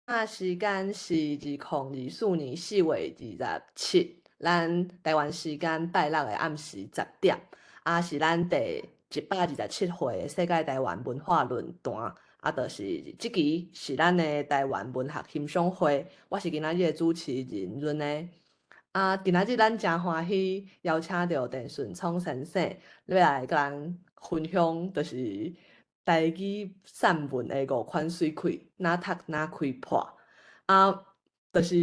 時間是2024年4月27，咱台灣時間拜六的暗時10點，啊是咱第127回的世界台灣文化論壇，啊，就是這期是咱的台灣文學欣賞會，我是今仔日的主持人潤呢。啊，今仔日咱誠歡喜邀請著鄭順聰先生，欲來共咱分享，就是台語散文的五款媠氣，哪讀哪開破。啊，就是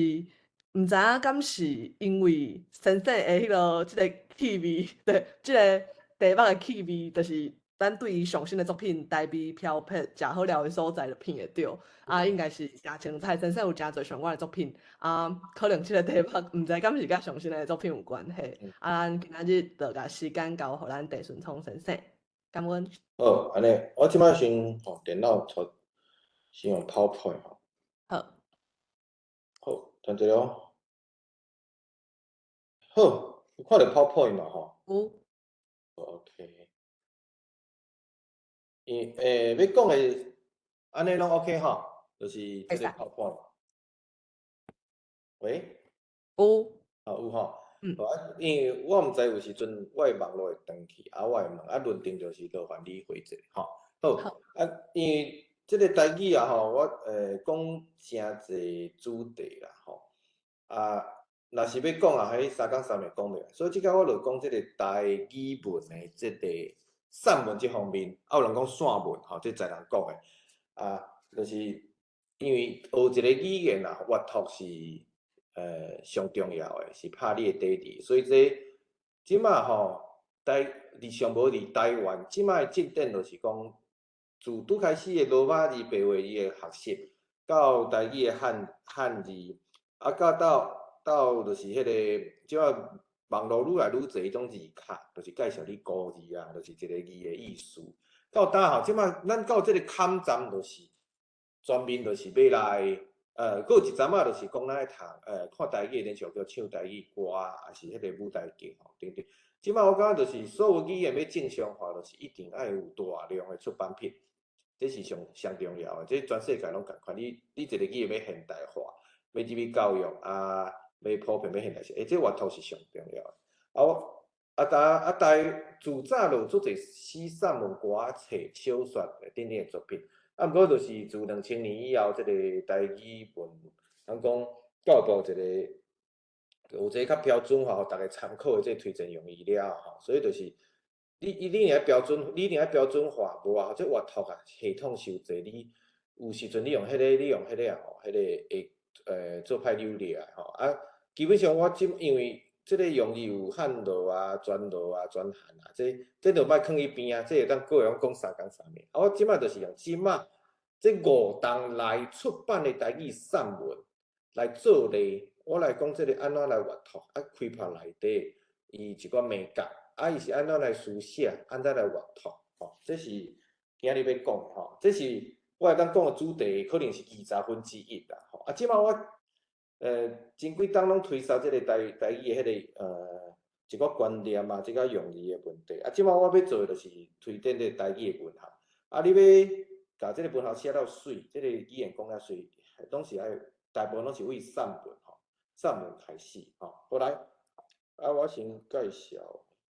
毋知影敢是因為先生的彼個這个氣味，對，這个題目的氣味，就是咱對伊上新的作品《台味飄撇食好料的所在》就鼻會著。啊，應該是誠精彩，先生有誠濟相關的作品，啊，可能這个題目毋知敢是佮上新的作品有關係。啊，咱今仔日就共時間交予咱鄭順聰先生，感恩。好，按呢，我這擺先吼電腦先用 PowerPoint 吼。好。好，等一下哦。好，有看著 PowerPoint 嘛吼？有。 OK。伊欲講的，按呢攏 OK 吼，就是這個 PowerPoint。喂？有。啊有吼。嗯。啊，因為我毋知有時陣我的網路會斷去，啊，我會問啊，論壇就是勞煩你回者吼。好，啊，因為這个台語啊吼，我講誠濟主題啦吼。啊，若是欲講啊，彼三工三暝講袂完，所以這擺我就講這个台語文的這个散文這方面，啊有人講散文吼，這在人講的。啊，就是因為學一個語言啊，閱讀是上重要的，是拍你的底底。所以這這擺吼，台佇上無佇台灣，這擺的進展就是講，自拄開始的羅馬字、白話字的學習，到台語的漢字，啊，到到就是彼个，這擺網路愈來愈濟彼種字卡，就是介紹你古字啊，就是一个字的意思。到今吼，這擺咱到這个坎站，就是全面就是欲來，閣有一陣仔就是講咱愛讀，看台語的連續劇、唱台語歌，抑是彼个舞台劇吼等等。這擺我感覺就是所有語言欲正常化，就是一定愛有大量的出版品，這是上上重要的。這全世界攏仝款，你一个語言欲現代化，欲入去教育啊，欲普遍欲現代化，這閱讀是上重要的。啊我啊，台啊台自早就有足濟詩散文、歌仔冊、小說等等的作品。啊，毋過就是自2000年以後，這个台語文，人講教育部一个有一个較標準化，予逐家參考的這个推薦用語了吼，所以就是你若標準，你一定愛標準化，無啊，這閱讀啊系統傷濟，你有時陣你用彼个吼，彼个會做歹扭掠吼。啊，基本上我這因為這个用字有漢羅啊、全羅啊、全漢啊，這就莫囥佇邊啊，這會當閣會用講三工三暝。啊，我這擺就是用這擺這五冬來出版的台語散文來做例，我來講這个按怎來閱讀，啊，開拍內底伊一寡眉角，啊，伊是按怎來書寫，按怎來閱讀，吼，這是今日欲講的吼，這是我會當講的主題，可能是1/二十啦，吼。啊，這擺我前幾冬攏推銷這个台語的彼个一寡觀念啊，這個用字的問題。啊，這擺我欲做的就是推展這个台語的文學。啊，你欲共這个文學寫了媠，這个語言講了媠，攏是愛大部分攏是為散文吼，散文開始吼。好來，啊，我先介紹，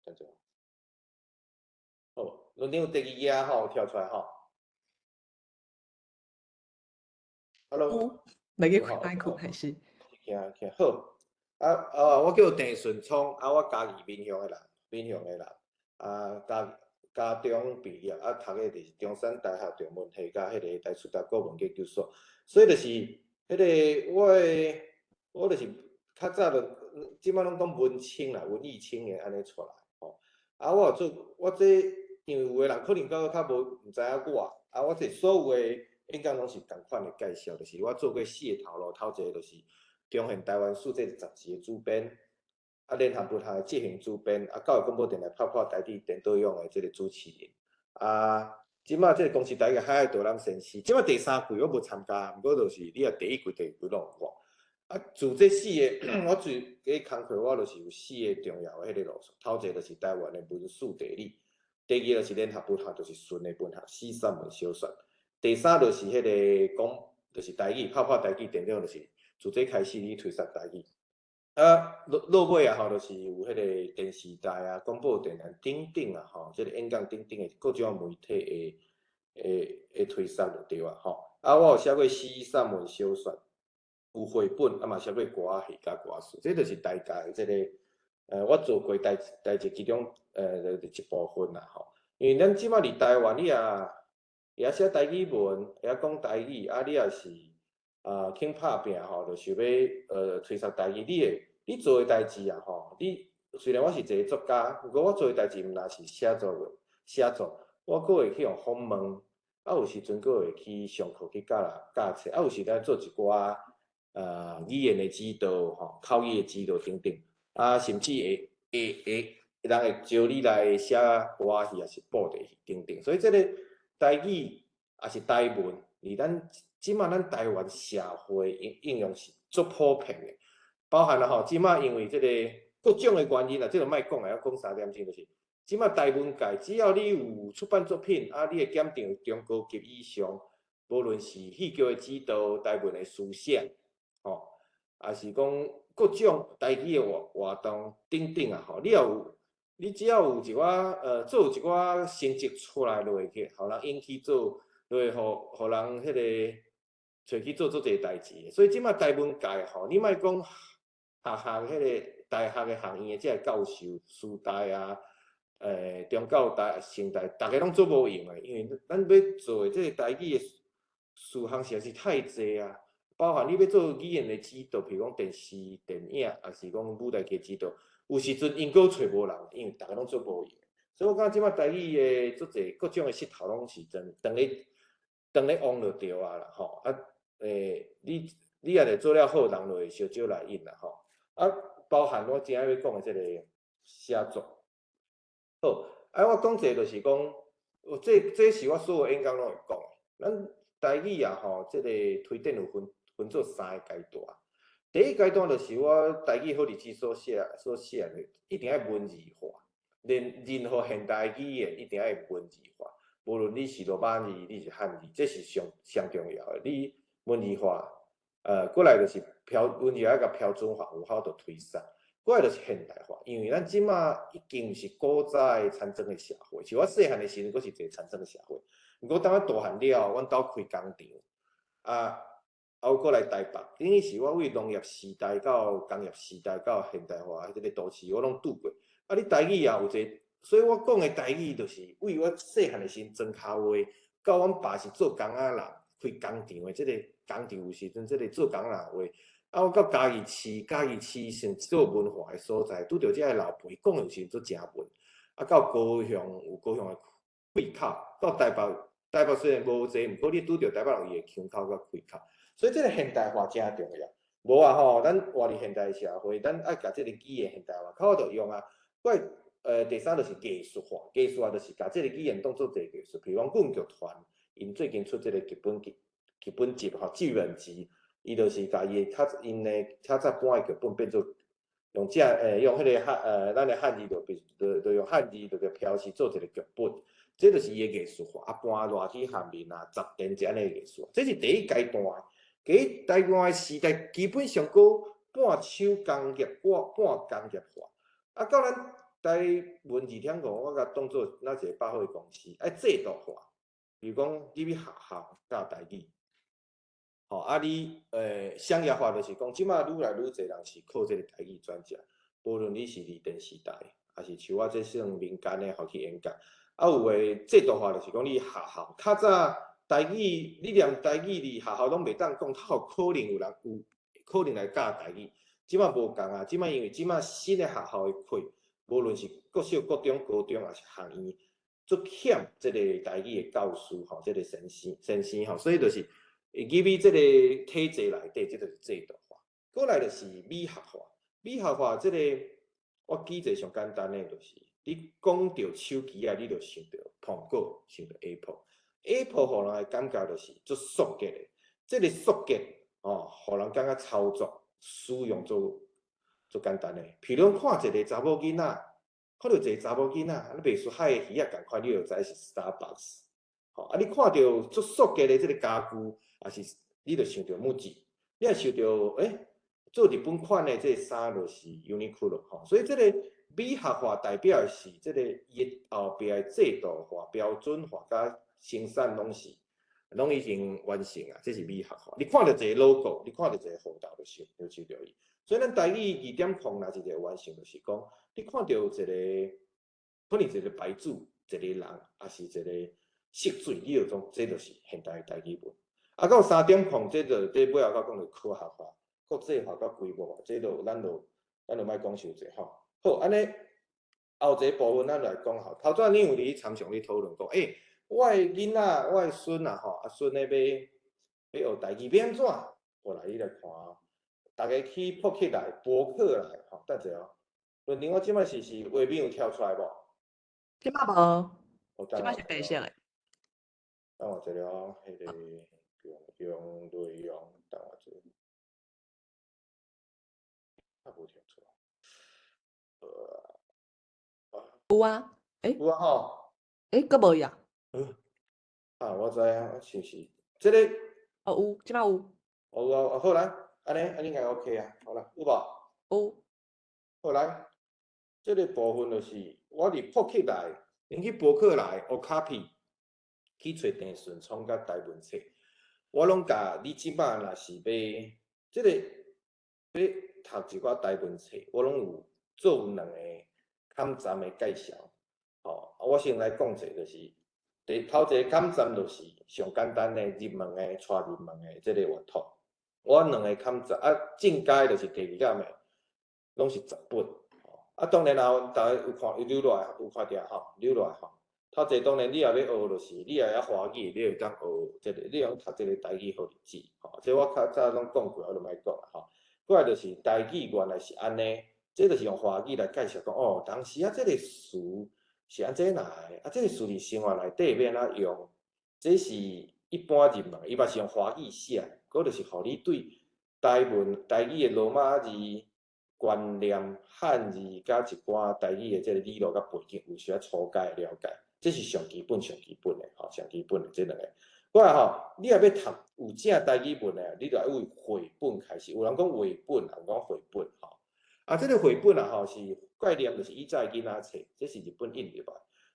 等陣。好，論壇有第二頁吼，跳出來吼。Hello。袂去開麥克還是？聽聽好，啊啊！我叫鄭順聰，啊，我嘉義民雄的人，民雄的人，啊，高中畢業，啊，讀的就是中山大學中文系，佮彼个台師大國文研究所，所以就是彼个我的，我就是較早就，這擺攏講文青啦，文藝青年按呢出來吼。啊，我有做，我這因為有的人可能較較無毋知影我，啊，我這所有的演講攏是仝款的介紹，就是我做過四个頭路，頭一个就是中現台灣史這個雜誌的主編，啊，聯合文學的執行主編，啊，教育廣播電臺拍破台語顛倒勇的這個主持人，啊，這擺這個公視台語海愛導覽先生，這擺第三季我無參加，毋過就是你若第一季、第二季攏有我，啊，自這四个，我最個工課我就是有四个重要的彼个路數，頭一个就是台灣的文史地理，第二就是聯合文學，就是純的文學，詩散文小說，第三就是彼个講。就是台語，拍破台語電腦就是自這開始你推捒台語。啊，落落尾啊吼，就是有彼個電視台啊、廣播電台等等啊吼，這個演講等等的各種媒體的推捒就對啊吼。啊，我有寫過詩、散文、小說，有繪本，啊嘛寫過歌仔戲佮歌詞，這就是大概這個我做過代代誌其中一部分啦吼。因為咱這馬佇台灣，你也會曉寫台語文，會曉講台語，啊，你也是啊肯拍拚吼，就想欲推捒台語，你會你做的代誌啊吼，你雖然我是一個作家，毋過我做的代誌毋但是寫作文、寫作，我閣會去予訪問，啊有時陣閣會去上課去教人教冊，啊有時陣做一寡語言的指導吼，口語的指導等等，啊甚至會人會招你來寫歌仔戲，抑是布袋戲等等，所以這個台語抑是台文，佇咱這馬咱台灣社會應用是足普遍的，包含了吼，這馬因為這個各種的原因啊，這個莫講啊，要講3點鐘就是，這馬台文界只要你有出版作品，啊，你的檢定有中高級以上，無論是戲劇的指導、台文的書寫，吼，抑是講各種台語的活動等等啊，吼，你也有，你只要有一寡做一寡成績出來落去，予人引去做，就會予人彼個揣去做足濟代誌。所以這馬台文界吼，你莫講學校彼個大學的學院的這个教授、師大啊、中教大、成大，逐个攏足無閒的，因為咱欲做的這个台語的事項實在是太濟啊。包含你欲做語言的指導，譬如講電視、電影，抑是講舞台劇指導，有時陣𪜶閣揣無人，因為逐个攏足無閒。所以我感覺這馬台語的足濟各種的勢頭攏是真當咧旺就對啊啦吼。啊，你若會做了好，人就會相招來應啦吼。啊，包含我今仔欲講的這個寫作。好，啊，我講一個就是講，這是我所有演講攏會講的。咱台語啊吼，這個推展有分做三个階段。第一階段就是我台語好日子所寫的，一定愛文字化。任何現代語言一定愛文字化，無論你是羅馬字，你是漢字，這是上上重要的。你文字化，過來就是標文字愛共標準化，有法度推捒。過來就是現代化，因為咱這馬已經毋是古早的田莊的社會，像我細漢的時陣，閣是一個田莊的社會。毋過當我大漢了後，阮兜開工廠，啊，我閣來台北，等於是我為農業時代到工業時代到現代化彼個都市，我攏拄過。啊，你台語也有一個，所以我講的台語就是為我細漢的時陣莊跤話，到阮爸是做工仔人，開工廠的，這个工廠有時陣這个做工人話。啊，我到嘉義市，嘉義市算做文化的所在，拄著這个老輩講的有時陣足誠文。啊，到高雄有高雄的氣口，到台北，台北雖然無濟，毋過你拄著台北人伊的腔口佮氣口。所以這个現代化誠重要。無啊吼，咱活佇現代社會，咱愛共這个語言現代化，較好就用啊。過第三就是藝術化，藝術化就是共這个語言當做一个藝術。比如講，阮劇團𪜶最近出這个劇本劇本集吼，劇本集，伊就是共伊的較𪜶的較早搬的劇本變做用這用彼个漢咱的漢字就變就就用漢字就個標示做一個劇本，這就是伊的藝術化。啊，搬熱去下面啊，雜電這按呢藝術，這是第一階段。第一台灣的時代基本上閣半手工業化，半工業化。啊，到咱台文2.5，我共當做咱一個百貨公司，愛制度化。比如講，你欲學校教台語，吼啊你商業化就是講，這馬愈來愈濟人是靠這个台語轉食，無論你是佇電視台，抑是像我這算民間的，予去演講。啊，有的制度化就是講，你學校較早台語，你連台語佇學校攏袂當講，較有可能有人有可能來教台語。這馬無仝啊，這馬因為這馬新的學校的課，無論是國小、國中、高中，抑是學院，足欠這个台語的教師吼，這个先生吼，所以就是會入去這个體制內底，這就是制度化。過來就是美學化，美學化這个我舉一个上簡單的，就是你講著手機啊，你就想著蘋果，想著 Apple。Apple 予人的感覺就是足速捷的，這个速捷吼，予人感覺操作使用足簡單的。譬如講看一个查某囡仔，看著一个查某囡仔，你袂輸海的魚仔仝款，你就知是 Starbucks。吼，啊，你看著足速捷的這个家具，抑是你就想著 MUJI，你若想著做日本款的這个衫就是 Uniqlo 吼，所以這个美學化代表的是這个伊的後壁的制度化、標準化佮生產攏已經完成啊，這是美學化。你看著一個 logo，你看著一個號頭就想著伊。所以咱台語2.0若是一個完成，就是講你看著一個可能一個牌子、一個人，抑是一個色水，你就講這就是現代的台語文。啊，到3.0，這就這尾後閣講著科學化、國際化佮規模化，這就咱就莫講傷濟吼。好，按呢後一個部分咱來講吼。頭拄仔你有佇參詳咧討論講，我的囡仔、我的孫啊吼，啊孫咧欲學台語欲按怎？過來你來看，逐家去博客來、博客來吼，等者哦。論壇我這擺是畫面有跳出來無？這擺無，這擺是白色的。等我一下哦，彼个用內容，等我一下。啊，無跳出來。有啊，有啊吼。閣無呀？啊，我知影，是毋是？這個。哦，有，這擺有。哦，有啊，好來，按呢，按呢應該 OK 啊，好啦，有無？有。好來，這个部分就是我佇博客來，𪜶去博客來 OCAPI 去揣鄭順聰佮台文冊，我攏共你這擺若是欲這个欲讀一寡台文冊，我攏有做兩个網站的介紹。吼，啊，我先來講者，就是第頭一個網站就是上簡單的入門的、帶入門的這个閱讀。我兩個網站啊，進階就是第二點的，攏是10本。啊，當然啦，逐家有看有溜落來，有看著吼，溜落來吼。頭一個當然你若欲學，就是你若曉華語，你會當學這个，你會當讀這个台語好日子。吼，這我較早攏講過，我就莫講啦吼。過來就是台語原來是按呢，這就是用華語來介紹講，哦，當時啊，這个詞是按怎來的，啊，這个詞佇生活內底欲按怎用，這是一般入門，伊嘛是用華語寫，閣就是予你對台文、台語的羅馬字觀念、漢字佮一寡台語的這个理論佮背景有小可初階的了解，這是上基本、上基本的，吼，上基本的這兩个。過來吼，你若欲讀有正台語文的，你就愛為繪本開始。有人講繪本，有人講繪本，吼。啊，這个繪本啊，吼，是概念就是以早的囡仔冊，這是日本引入來。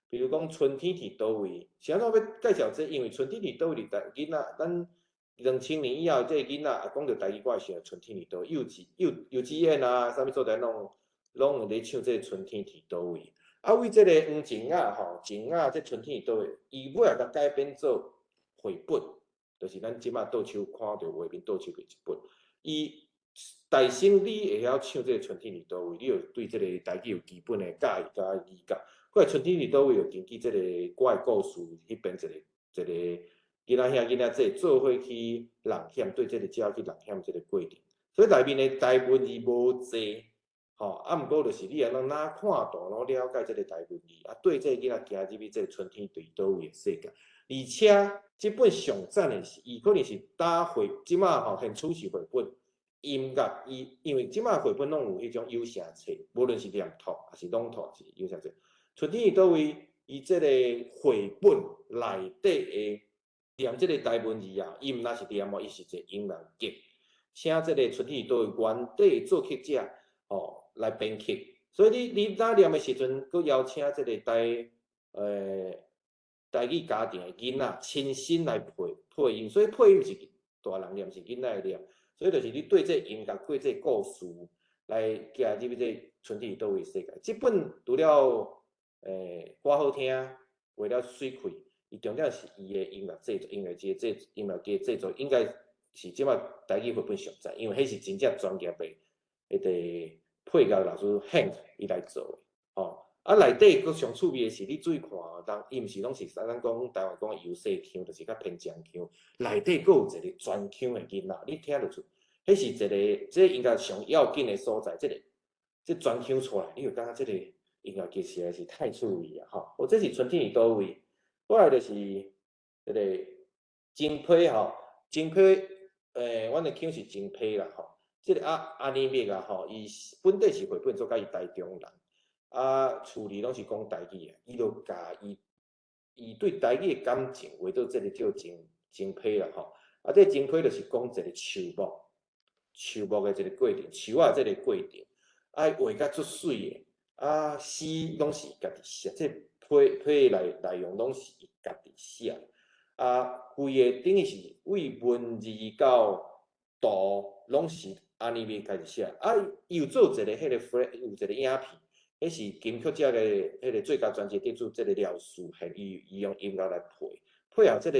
比如講春天佇佗位，是按怎欲介紹這個？因為春天佇佗位佇台囡仔，咱2000年以後，這个囡仔啊，講著台語歌的時陣，春天佇佗位，幼稚幼幼稚園啊，啥物所在攏有咧唱這个春天佇佗位。啊，為這个黃靜雅吼，靜雅這春天佇佗位，伊尾仔共改編做繪本，就是咱這擺倒手看著畫面倒手佇一本。伊大聲你會曉唱這个春天佇佗位，你就對這个台語有基本的教育佮理解。過來春天佇佗位，就根據這个歌的故事，彼邊一個一個囡仔兄囡仔姊做伙去冒險，對這个鳥去冒險這个過程。所以內面的台文字無濟，吼，啊，毋過就是你按怎哪看圖，攏了解這个台文字，啊，對這个囡仔行入去這个春天佇佗位的世界。而且這本上讚的是，伊可能是打繪，這擺吼現出是繪本。音樂伊因為這擺繪本攏有彼種有聲冊，無論是念讀抑是朗讀，是有聲冊。春天佇佗位，伊這个繪本內底的念這个台文字啊，伊毋但是念哦，伊是一個音樂劇，請這个春天佇佗位原底作曲者吼來編曲。所以你若念的時陣，閣邀請這个台語家庭的囡仔親身來配音，所以配音毋是大人念，是囡仔念。所以就是你對這個音樂，對這個故事來行入去這個春天佇佗位世界。這本除了歌好聽，畫了媠氣，伊重點是伊的音樂製作，音樂劇製音樂劇製作應該是這擺台語繪本上讚，因為彼是真正專業的彼個配樂老師 Hank 伊來做的，吼。啊，內底閣上趣味的是，你注意看哦，人伊毋是攏是咱講台灣講的優勢腔，就是較偏正腔，內底閣有一個專腔的囡仔，你聽得出，彼是一個這個應該上要緊的所在，這个這專腔出來，你就感覺這個音樂劇實在是太趣味啊！吼，哦，這是春天佇佗位，過來就是這个真批吼，真批，阮的腔是真批啦吼，這个阿阿尼密啊吼，伊本底是繪本作家，伊台中人。啊，厝裡攏是講台語的，伊就共伊伊對台語的感情畫做這个叫真真批啦吼。啊，這個整批就是講一個樹木，樹木的一個過程，樹仔這個過程，啊，畫甲足媠的，啊，詩攏是家己寫，這批批內內容攏是伊家己寫，啊，規個等於是對文字到圖攏是按呢物家己寫，啊，伊有做一個彼個 flash，有一個影片，彼是金曲獎的彼個最佳專輯得主，這個廖淑賢，伊伊用音樂來配，配合這個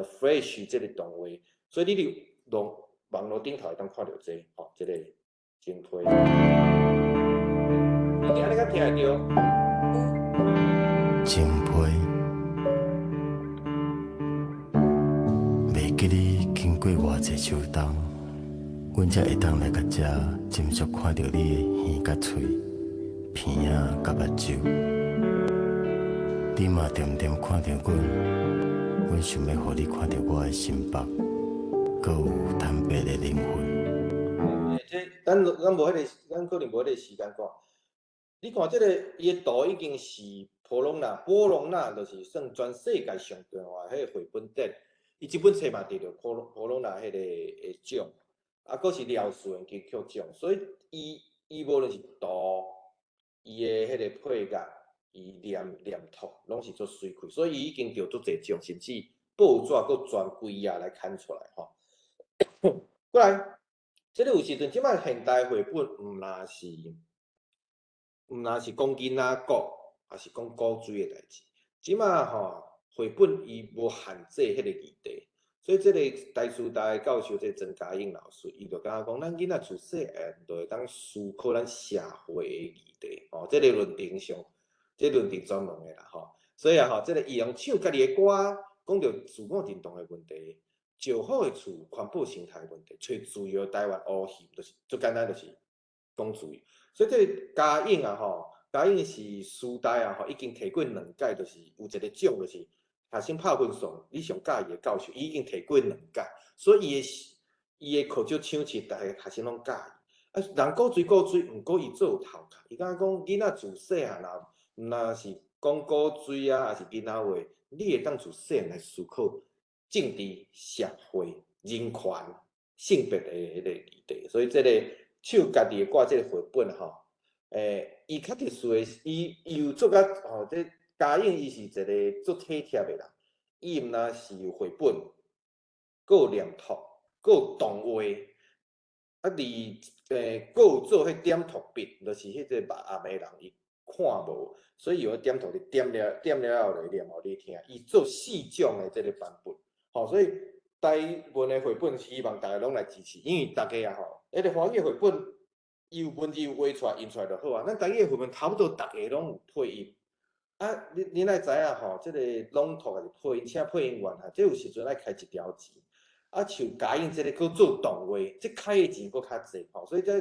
Flash 這個動畫，所以你佇網網路頂頭會當看著這個，吼，這個真批。你今日敢聽會著？真批，袂記你經過偌濟秋冬，阮才會當來到遮，斟酌看著你的耳佮喙、鼻仔佮目睭。你嘛恬恬看著阮，阮想欲予你看著我的心腹，閣有坦白的靈魂。這咱咱無彼個，咱可能無彼個時間看。你看這個伊的圖已經是波隆納，波隆納就是算全世界上重要的彼個繪本展。伊這本冊嘛得著波波隆納彼個的獎，啊，閣是廖淑賢金曲獎，所以伊伊無論是圖，伊的彼個配樂，伊念念讀，攏是足媠氣，所以伊已經得足濟獎，甚至報紙閣專規頁來刊出來吼。過來，這個有時陣，這擺現代繪本毋若是毋若是講囡仔故，抑是講古錐的代誌。這擺吼繪本伊無限制彼個議題，所以這個台師大的教授，這個曾嘉穎老師，伊就感覺講，咱囡仔自細漢就會當思考咱社會的議題，吼，這個論壇上，這個論壇專門的啦，吼。所以啊，吼，這個伊用唱家己的歌，講著自我認同的問題，石好的厝，環保生態問題，揣自由台灣烏魚，就是足簡單，就是講自由。所以這個嘉穎啊，吼，嘉穎是師大啊，吼，已經提過兩屆，就是有一個獎，就是學生拍分數，你上喜歡的教授，伊已經提過兩屆，所以伊的伊的課少搶試，逐个學生攏喜歡。啊，人古錐古錐，毋過伊做有頭殼，伊感覺講囡仔自細漢若毋若是講古錐啊，抑是囡仔話，你會當自細漢來思考政治、社會、人權、性別的彼個議題。所以這個唱家己的歌，這個繪本吼，伊較特殊的是，伊伊有做較吼，這嘉穎伊是一個足體貼的人，伊毋若是有繪本，閣有念讀，閣有動畫，啊，佇閣有做彼點讀筆，就是彼個目暗的人伊看無，所以有點讀筆點了點了後就念予你聽。伊做四種的這個版本，吼，所以台文的繪本希望大家攏來支持，因為大家啊吼，彼個華語繪本伊有文字有畫出來印出來就好啊。咱台語的繪本差不多逐个攏有配音，啊，你恁愛知影吼，這個朗讀抑是配音，請配音員啊，這有時陣愛開一條錢。啊，像嘉穎這個閣做動畫，這開的錢閣較濟吼，所以這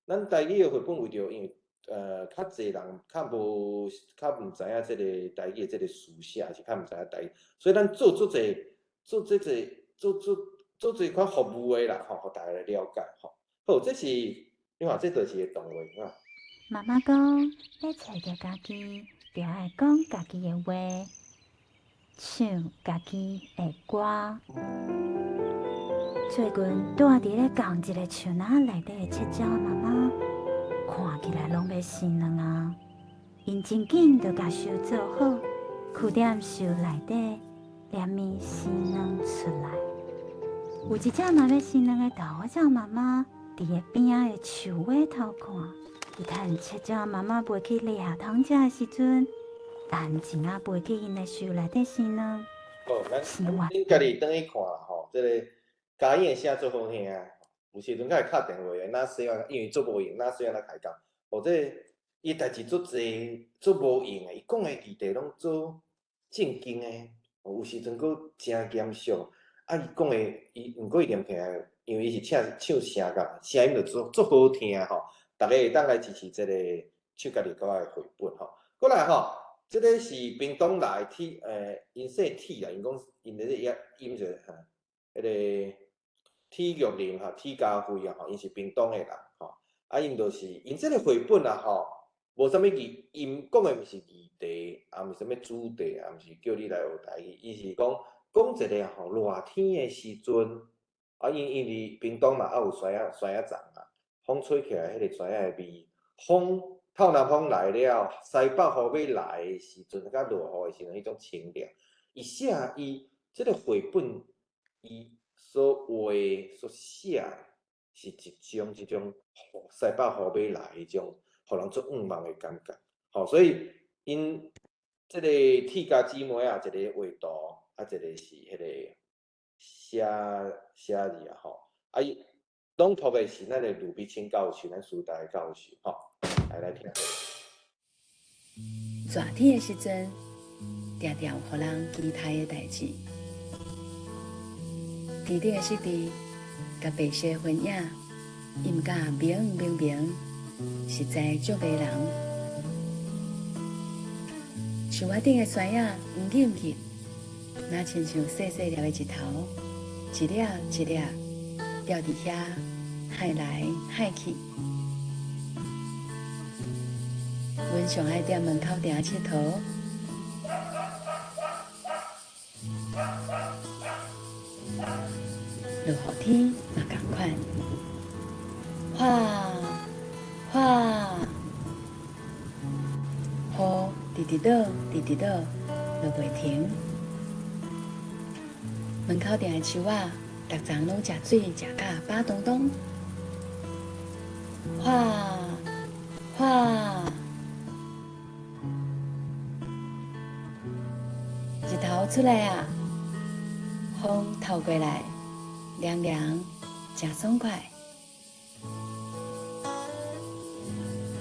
咱台語的繪本為著因為較濟人較無較毋知影這個台語的這個書寫，抑是較毋知影台語，所以咱做足濟做這濟做做做這款服務的啦，吼，予大家來了解吼。好，這是你看，這就是個動畫啊。媽媽講，欲揣著家己，著愛講家己的話，唱家己的歌。最近蹛佇咧仝一個樹林內底的七隻媽媽，看起來攏欲生卵啊！𪜶真緊就共樹做好，蛆踮樹內底，連物生卵出來。有一隻嘛欲生卵的豆仔鳥媽媽，佇咧邊仔的樹尾頭看，伊趁七隻媽媽飛去掠蟲食的時陣，安靜仔飛去𪜶的樹內底生卵。好，咱恁家己轉去看啦吼，這個嘉穎的聲足好聽，有時陣較會敲電話的，哪細漢，因為足無閒，哪細漢來開講。哦，這個伊代誌足濟，足無閒的，伊講的議題攏足正經的，有時陣閣誠嚴肅。啊，伊講的，伊毋過伊念聽，因為伊是請唱聲㗎，聲音就足足好聽吼。逐家會當來支持這個唱家己歌的繪本吼。過來吼，這個是屏東來鐵，𪜶姓鐵啊，𪜶講𪜶咧咧音就哈，彼個鐵玉玲吼，鐵家輝啊吼，𪜶是屏東的人吼。啊，𪜶就是𪜶這個繪本啊吼，無啥物議，𪜶講的毋是議題，也毋是啥物主題，也毋是叫你來學台語，伊是講。講一个吼，熱天的時陣，啊，因為屏東嘛，啊有山仔山仔叢啊，風吹起來，彼個山仔的味，風透南風來了，西北雨欲來的時陣，佮落雨的時陣，彼種清涼。伊寫伊這个繪本，伊所畫所寫的是一種這種西北雨欲來彼種，予人足向望的感覺。吼，所以𪜶這个鐵家姊妹啊，一个畫圖，啊，一个是彼个寫寫字啊，吼，啊伊朗讀的是咱的呂碧清教授，咱師大的教授，吼，來來聽。熱天的時陣，定定有予人期待的代誌。天頂的色澤，佮白色雲影，陰甲明明明，實在足迷人。樹仔頂的山仔黃金金，若親像細細粒的日頭，一粒一粒吊佇遐，海來海去。阮上愛踮門口埕𨑨迌，落雨天嘛仝款，嘩嘩，雨直直落，直直落，落袂停。門口埕的樹仔，逐叢攏食水食甲飽當當，嘩嘩，日頭出來啊，風透過來，涼涼，誠爽快。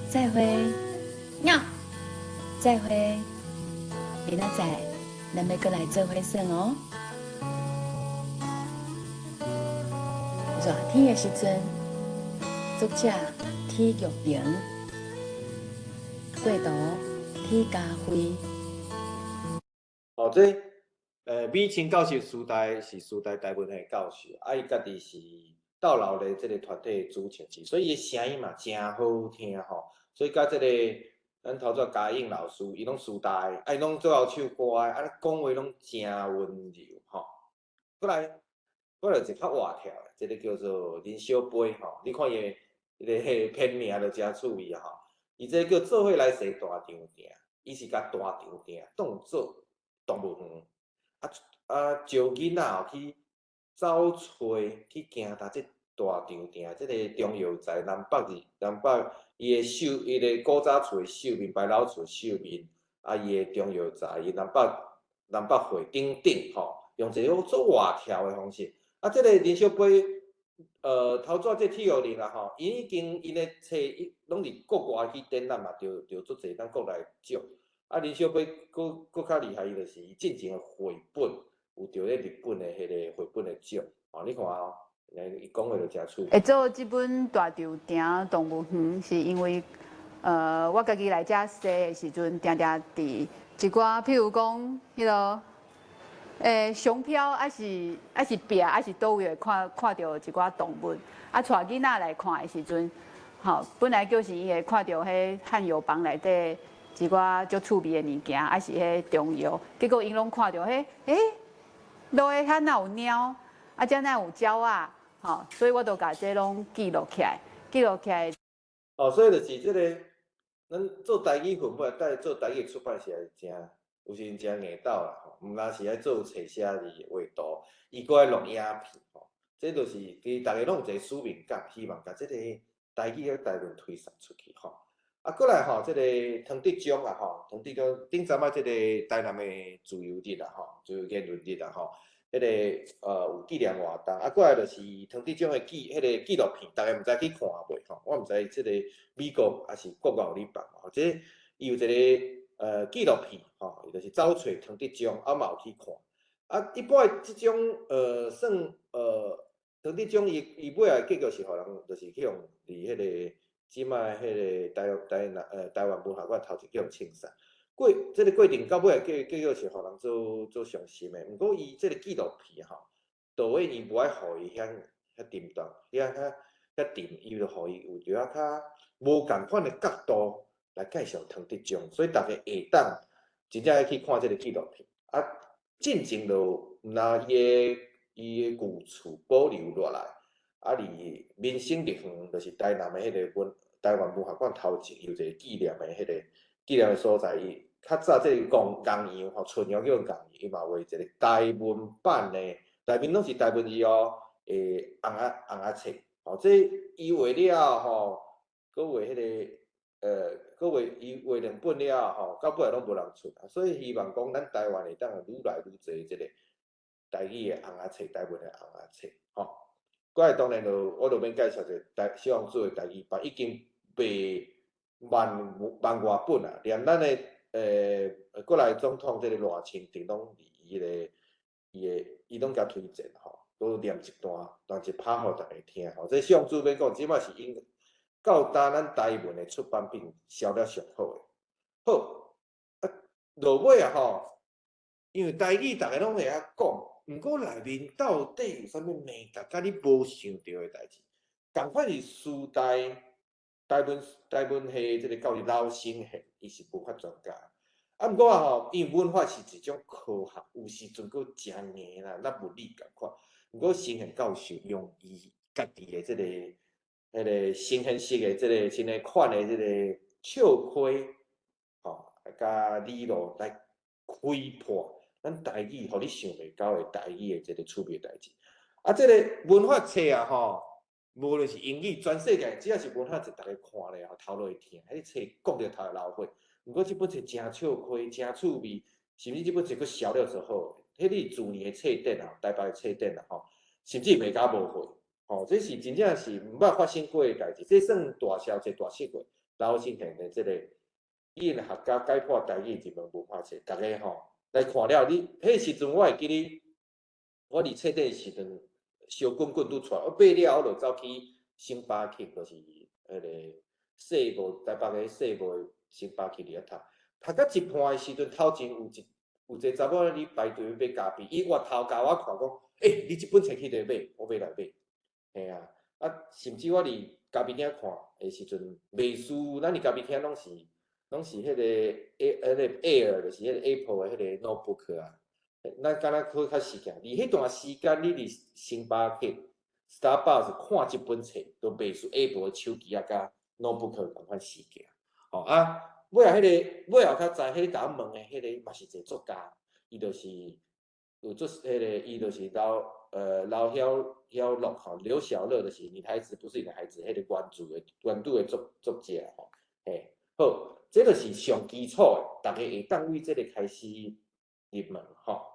再會，喵！再會，明仔載咱欲閣來做伙耍哦。熱天的時陣，作者鐵玉玲，過圖鐵家輝。哦，這美清教授師大是師大台文系教授，啊，伊家己是鬥老的這个團體的主持，所以伊的聲音嘛誠好聽吼。所以佮這个咱頭拄嘉應老師，伊攏師大的，啊，伊攏做曉唱歌的，啊，講話攏誠溫柔吼。過來，過來一個較活跳的，這个叫做林小杯吼。你看伊的彼个片名就誠趣味啊吼。伊這个叫做伙來踅大場埕，伊是共大場埕當做動物園，啊啊，招囡仔哦去走揣去行踏這大場埕，這个中藥材南北日南北伊的秀，伊的古早厝的秀面，白老厝秀面，啊，伊的中藥材，伊南北南北貨等等吼，用一个做活跳的方式。啊，這个林小杯，頭拄這鐵玉玲啊吼，伊已經𪜶的冊伊攏佇國外去展覽嘛，著著足濟咱國內獎。啊，林小杯閣閣較厲害，伊就是伊進前的繪本有著咧日本的彼个繪本的獎。哦，你看哦，伊講話就誠趣味。會做這本大稻埕動物園，是因為，我家己來遮踅的時陣，定定佇一寡，譬如講，彼个，熊飄，抑是抑是壁，抑是佗位會看看著一寡動物。啊，帶囡仔來看的時陣，吼，本來就是伊會看著彼漢藥房內底一寡足趣味的物件，抑是彼中藥，結果𪜶攏看著彼，欸，落的遐哪有貓，啊，遮哪有鳥仔，吼，所以我都共這攏記錄起來，記錄起來。哦，所以就是這个，咱做台語文本，帶做台語出版社是誠，有時陣誠硬鬥啦，吼，毋但是愛做冊寫字、畫圖，伊閣愛錄影片，吼，這就是其實逐个攏有一個使命感，希望共這個台語佮台文推送出去，吼。啊，過來吼，這个湯德章啊，吼，湯德章頂陣仔這个台南的自由日啊，吼，自由言論日啊，吼，彼个有紀念活動，啊，過來就是湯德章的紀，彼个紀錄片，逐家毋知去看未吼？我毋知這個美國抑是國外有咧放吼，這伊有一個紀錄片吼，伊就是走揣湯德章，啊嘛有去看。啊，一般的這種算湯德章伊伊尾仔結局是予人就是去予佇彼个這擺彼個台台南台灣文學館頭一去予槍殺。過這个過程到尾仔結結局是予人做做傷心的。毋過伊這个紀錄片吼，導演伊無愛予伊遐遐沉重，遐遐遐沉，伊就予伊有一寡較無仝款的角度來介紹湯德章，所以逐家會當真正愛去看這个紀錄片。啊，進前就毋若伊的舊厝保留落來，啊，佇民生樂園，就是台南的彼个文台灣文化館頭前有一個紀念的所在。伊較早這個戇陽吼，春陽叫戇陽，伊嘛畫一個台文版的，內面攏是台文字哦，尪仔冊，吼，這伊畫了吼，閣畫彼個，閣畫伊畫兩本了吼，到尾攏無人出，所以希望講咱台灣會當愈來愈濟這個台語的尪仔冊，台文的尪仔冊，吼。過來當然就我就免介紹者台小王子的台語版已經賣萬萬外本啊，連咱的國內總統這個賴清德攏佇伊個伊的伊攏共推薦吼，閣念一段，段一拍予逐家聽吼。這小王子免講，這擺是應到今咱台文的出版品銷了上好的。好，啊，落尾啊吼，因為台語逐家攏會曉講，毋過內面到底有啥物眉角，佮你無想著的代誌，仝款是師大台文系這個教授劉成憲，伊是文法專家。啊，毋過啊吼，因為文法是一種科學，有時陣閣誠硬啦，咱物理仝款。毋過成憲教授用伊家己的這個、彼個呈現式的這個新的款的這個笑批，吼，佮理路來開破咱台語，予你想袂到的台語的這個趣味代誌。啊，這個文法冊啊吼，無論是英語，全世界只要是文法冊，逐家看咧吼，頭路會疼，彼個冊講著頭會流血。毋過這本冊誠笑詼，誠趣味，甚至這本冊閣銷了足好。彼你自年的冊店啊，台北的冊店啊吼，甚至賣甲無貨，吼，這是真正是毋捌發生過的代誌。這算大銷冊、大失貨。劉成憲的這個語言學家解破台語入門文法冊，逐家吼來看了，你彼時陣我會記得，我佇冊店的時陣，燒滾滾拄出來，我買了我就走去星巴克，就是彼個細部台北的細部的星巴克佇遐讀，讀到一半的時陣，頭前有一個查某咧排隊買咖啡，伊回頭共我看講，欸，你這本冊去佗買，我欲來買，嘿啊，啊，甚至我佇咖啡廳看的時陣，袂輸，咱佇咖啡廳攏是彼個 A 彼個 Air，就是彼個 Apple 的彼個 notebook 啊，咱敢若閣較時間，佇彼段時間，你佇星巴克、Starbucks 看這本冊，都袂輸 Apple 的手機啊，佮 notebook 仝款時間，吼啊，尾後彼個尾後較知，彼個共我問的彼個嘛是一個作家，伊就是有做彼個，伊就是劉曉曉樂吼，劉曉樂就是你的孩子不是你的孩子，彼個原著的作者吼，嘿，好，這就是上基礎的，逐家會當對這個開始入門吼，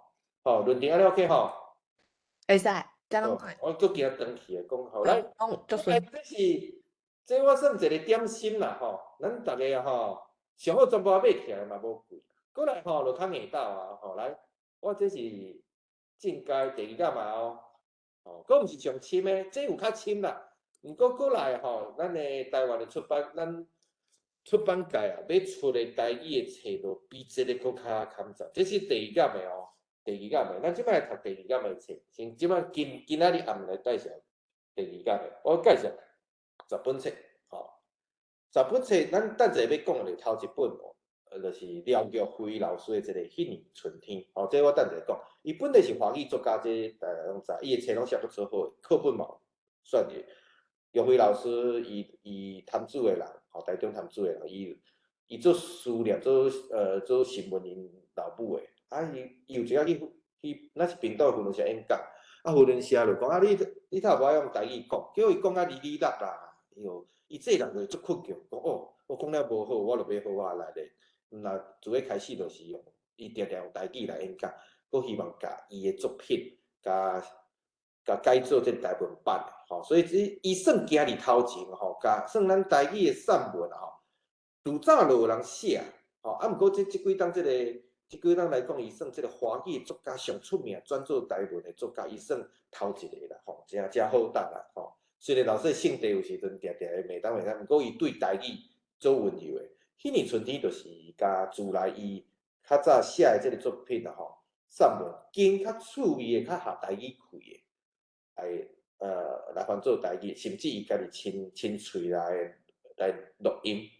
好，論壇按呢 OK 吼？會使，遮攏看。我閣驚斷去的講好來，講足順。這是這我算一個點心啦吼，咱逐家吼，上好全部買起來嘛無貴，過來吼就較硬鬥啊吼，來，我這是進階第二甲嘛哦，吼，閣毋是上深的，這有較深啦。毋過過來吼，咱的台灣的出版，咱出版界啊，欲出的台語的冊都比這個閣較坎雜。這是第二甲的哦，第二甲的，咱這擺來讀第二甲的冊，先這擺今今仔日暗來介紹第二甲的，我介紹十本冊，吼，十本冊，咱等下欲講的頭一本哦，就是廖玉輝老師的這個《彼年春天》，吼，這我等下講。伊本來是華語作家，這大家攏知，伊的冊攏寫足足好的，課本嘛算的。玉輝老師，伊潭子的人，吼，台中潭子的人，伊做思念，做新聞𪜶老母的，啊，伊有一仔去，咱是屏東扶輪社演講，啊，扶輪社就講啊，你頭無愛用台語講，叫伊講啊哩哩啦啦，伊伊這人就足倔強，講哦，我講了無好，我就欲好好來練。若自彼開始就是用，伊定定用台語來演講，閣希望共伊的作品，共改做這個台文版的，吼，所以這伊算行佇頭前吼，共算咱台語的散文吼，自早就有人寫，吼，啊，毋過這這幾冬這個，這幾冬來講，伊算這個華語作家上出名轉做台文的作家，伊算頭一個啦，吼，誠誠好值啦，吼。雖然老師性地有時陣定定會罵東罵西，毋過伊對台語足溫柔的。彼年春天就是共自來伊較早寫的這個作品啊，吼，散文經較趣味的、較合台語氣的，來翻做台語，甚至伊家己親喙來錄音，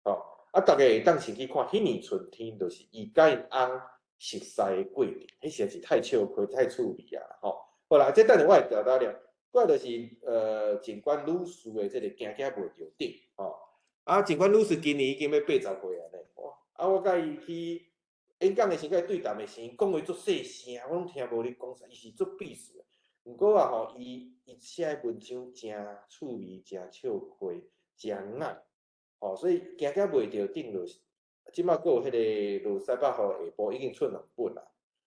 吼，啊，逐家會當先去看彼年春天，就是伊佮𪜶翁熟似的過程，彼實在是太笑虧、太趣味啊！吼，好啦，這等下我會調到了，過來就是警官女士的這個驚驚袂著頂，吼，啊，警官女士今年已經欲80歲啊呢，哇！啊，我佮伊去演講的時，佮伊對談的時，講話足細聲，我攏聽無咧講啥，伊是足閉俗的。毋過啊吼，伊寫的文章誠趣味、誠笑虧、誠雅，吼，所以驚驚袂著頂就是，這馬閣有彼個落西北雨下晡已經出兩本啦，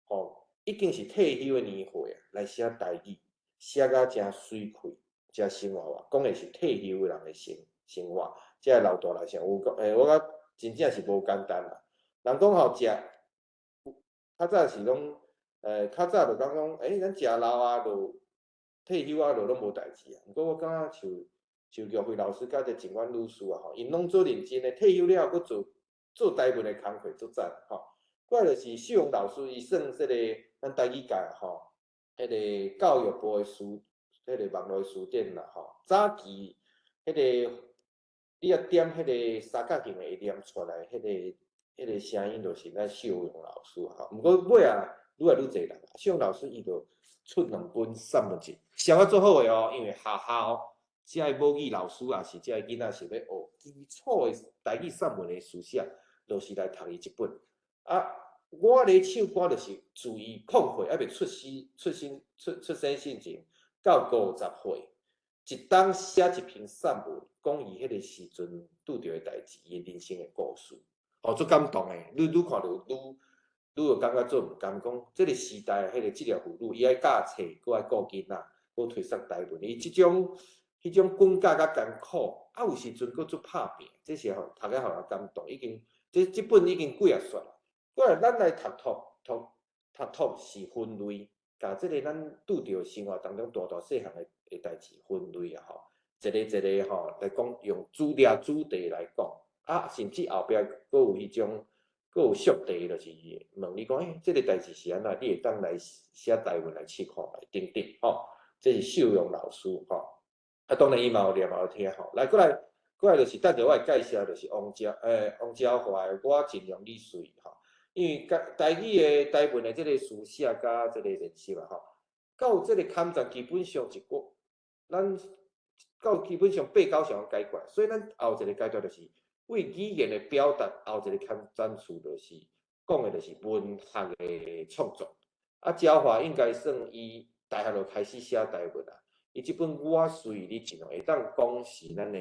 吼，已經是退休的年歲啊，來寫台語，寫甲誠媠氣、誠生活化，講的是退休的人的生活，這个老大來講，有講，我感覺真正是無簡單啦。人講吼，食較早是攏，較早就感覺講，咱食老啊，就退休啊，就攏無代誌啊。毋過我感覺像像玉慧老師佮這警官女士啊，吼，𪜶攏做認真的，退休了後閣做做台文的工課，足讚吼。過來就是秀榮老師，伊算這個咱台語界吼，彼個教育部的書，彼個網路的書典啦吼。早期彼個你若點彼個三角形會念出來，彼個聲音就是咱秀榮老師吼。毋過尾仔愈來愈濟人，秀榮老師伊就出兩本散文集，寫甲足好的哦，因為學校遮的母語老師也是遮的囡仔是欲學基礎的台語散文的書寫，就是來讀伊這本。啊，我咧唱歌就是自伊空歲猶未出世、出生、出出生進前到50歲，一冬寫一篇散文，講伊彼個時陣拄著的代誌，伊人生的故事，哦，足感動的。你愈看著愈愈會感覺足毋甘，講這個時代彼個職業婦女，伊愛教冊，閣愛顧囡仔，閣推捒台文，伊這種彼種滾架佮艱苦，啊有時陣閣足拍拚，這是吼讀了予人感動。已經這這本已經幾仔冊啦。過來，咱來讀讀讀讀讀是分類，共這个咱拄著生活當中大大細項的代誌分類啊吼，一個一個吼來講，用主掠主題來講，啊，甚至後壁閣有彼種，閣有續題，就是問你講，這个代誌是按怎，你會當來寫台文來試看覓等等吼，這是秀榮老師吼，啊，當然伊嘛有念嘛有聽吼，來過來過來就是等下我會介紹，就是王昭華的《我盡量你隨》吼。因為台語的台文的這個書寫佮這個練習啊吼，到這個坎站基本上一個，咱到基本上八九成解決，所以咱後一個階段就是為語言的表達，後一個坎層次就是講的就是文學的創作。啊，昭華應該算伊大漢就開始寫台文啊，伊這本我隨你盡量會當講是咱的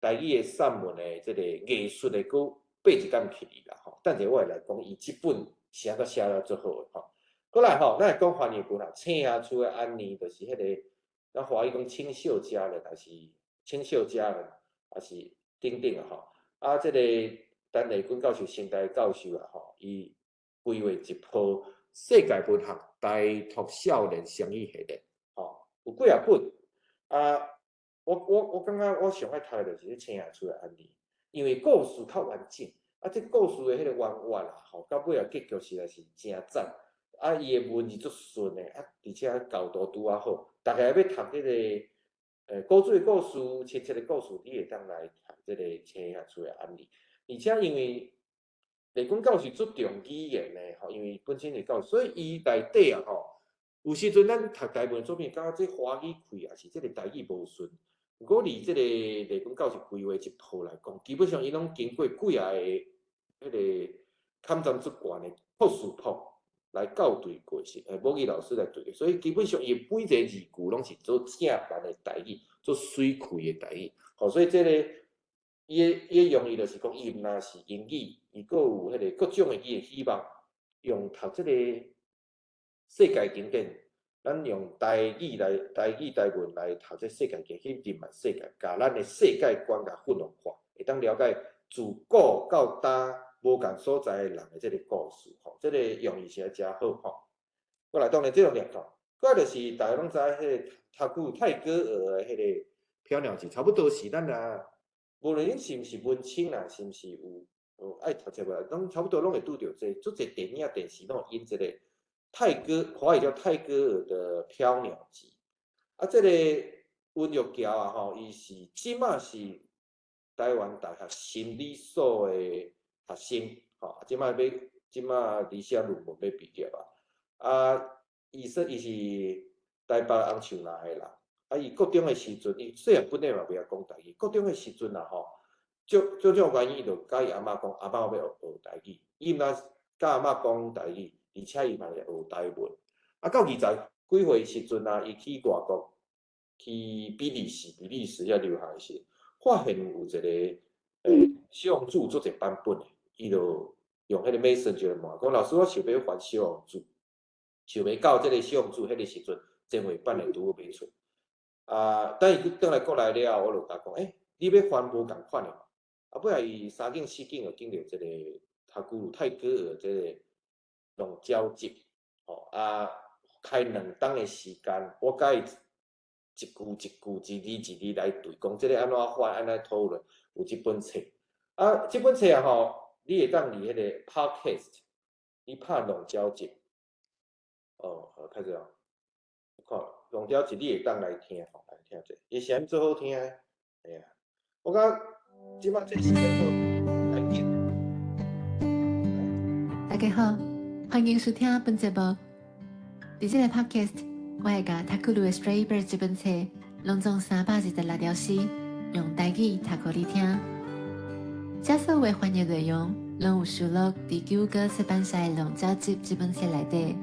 台語的散文的這個藝術的閣爬一坎起啦吼。等下我會來講伊這本寫閣寫了足好的吼。過來吼，咱來講翻譯本啦，青霞厝的安妮就是彼個，咱華語講清秀佳人，還是清秀佳人，還是等等啊吼。啊，這個陳麗君教授、成大教授啊吼，伊規劃一部世界文學台獨少年雙語系列，吼，有幾仔本啊。我感覺我上愛讀的就是青霞厝的安妮，因為故事較完整，啊，這故事的彼個彎彎啊，吼，到尾仔結局實在是誠讚。啊，伊的文字足順的，啊，而且構圖拄仔好。逐家欲讀彼個古錐的故事、親切的故事，你會當來讀這個青霞厝的安妮。而且因為麗君教授注重語言的吼，因為本身是教授，所以伊內底啊吼，有時陣咱讀台文作品，感覺這華語氣，抑是這個台語無順。毋過佇這個麗君教授規劃這套來講，基本上伊攏經過幾仔个彼個坎層足懸的博士博來校對過，是母語老師來對，所以基本上伊每一個字句攏是做正版的台語，做媠氣的台語。吼，所以這個伊的用意就是講，伊毋但是英語，伊閣有彼個各種的語言，希望用讀這個世界經典。咱用台語來台語台文來讀這世界經典，去認識世界，共咱的世界觀共混合化，會當了解自古到今無仝所在的人的這個故事，吼，這個用意實在誠好，吼。過來當然這種念頭，過來就是大家攏知彼個讀泰戈爾的彼個《飄鳥集》，差不多是咱啊，無論恁是毋是文青啦，是毋是有愛讀冊無，攏差不多攏會拄著這，足濟電影、電視攏有演這個。泰戈，華語叫泰戈爾的《飄鳥集》啊，這個溫玉橋啊，吼，伊是這馬是台灣大學心理所的學生，吼，這馬欲這馬佇寫論文欲畢業啊。啊，伊說伊是台北紅樹林的人，啊，伊國中的時陣，伊細漢本來嘛袂曉講台語，國中的時陣啊吼，種種種原因，伊就佮伊阿嬤講，阿嬤我欲學學台語，伊毋但佮阿嬤講台語，而且伊嘛會學台文。啊，到二十幾歲時陣啊，伊去外國，去比利時，比利時遐留學的時，發現有一個小王子有足濟版本的，伊就用彼個 Messenger 問講，老師，我想欲翻小王子，想欲到這个小王子彼個時陣，前繪版的拄好欲出。啊，等伊轉來國內了後，我就共講，欸，你欲翻無仝款的嘛？啊，尾仔伊三景四景就揀著這个塔古魯泰戈爾這个龍鳥集，吼啊，開兩冬的時間，我共伊一句一句、一字一字來對，講這个按怎翻，按怎討論，有這本冊。啊，這本冊啊吼，你會當佇彼个 Podcast，你拍龍鳥集，哦，好，開始哦，看龍鳥集，你會當來聽吼，來聽者，伊聲音足好聽的，嘿啊，我感覺這擺這時間好，來緊。大家好，歡迎收聽本節目。佇這个 Podcast，我會共塔古魯的《Stray Bird》這本冊，攏總326條詩，用台語讀予你聽。這所有的翻譯內容，攏有收錄佇九歌出版社的《龍鳥集》這本冊內底。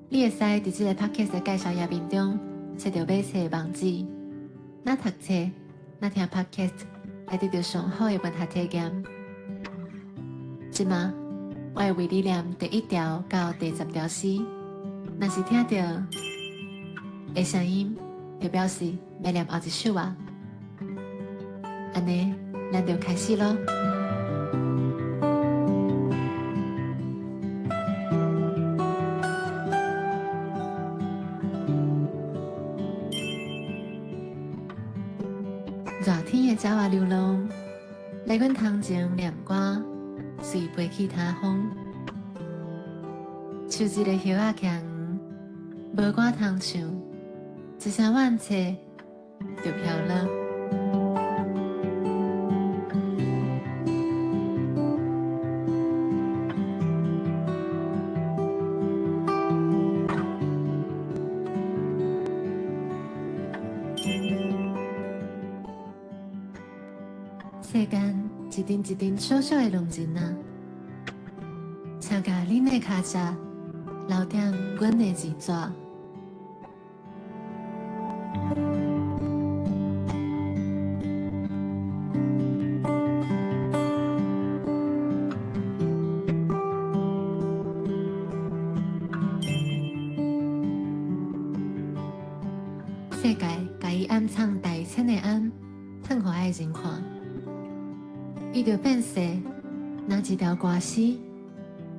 你會使佇這个 Podcast 的介紹頁面中，揣著買冊的網址。若讀冊，若聽 Podcast，來得著上好的文學體驗。這馬，我會為你念第一條到第十條詩。若是聽著的聲音，就表示欲念後一首啊。按呢，咱就開始囉。熱天的鳥仔流浪，來阮窗前念歌，隨飛去他方。樹一个葉仔徛黃，無歌通唱，一聲怨嗟就飄落。世間一陣一陣小小的浪人仔，請共恁的跤跡留踮阮的字紙。世界共伊掩藏大千的暗，褪予愛人看，伊就變細，若一條歌詩，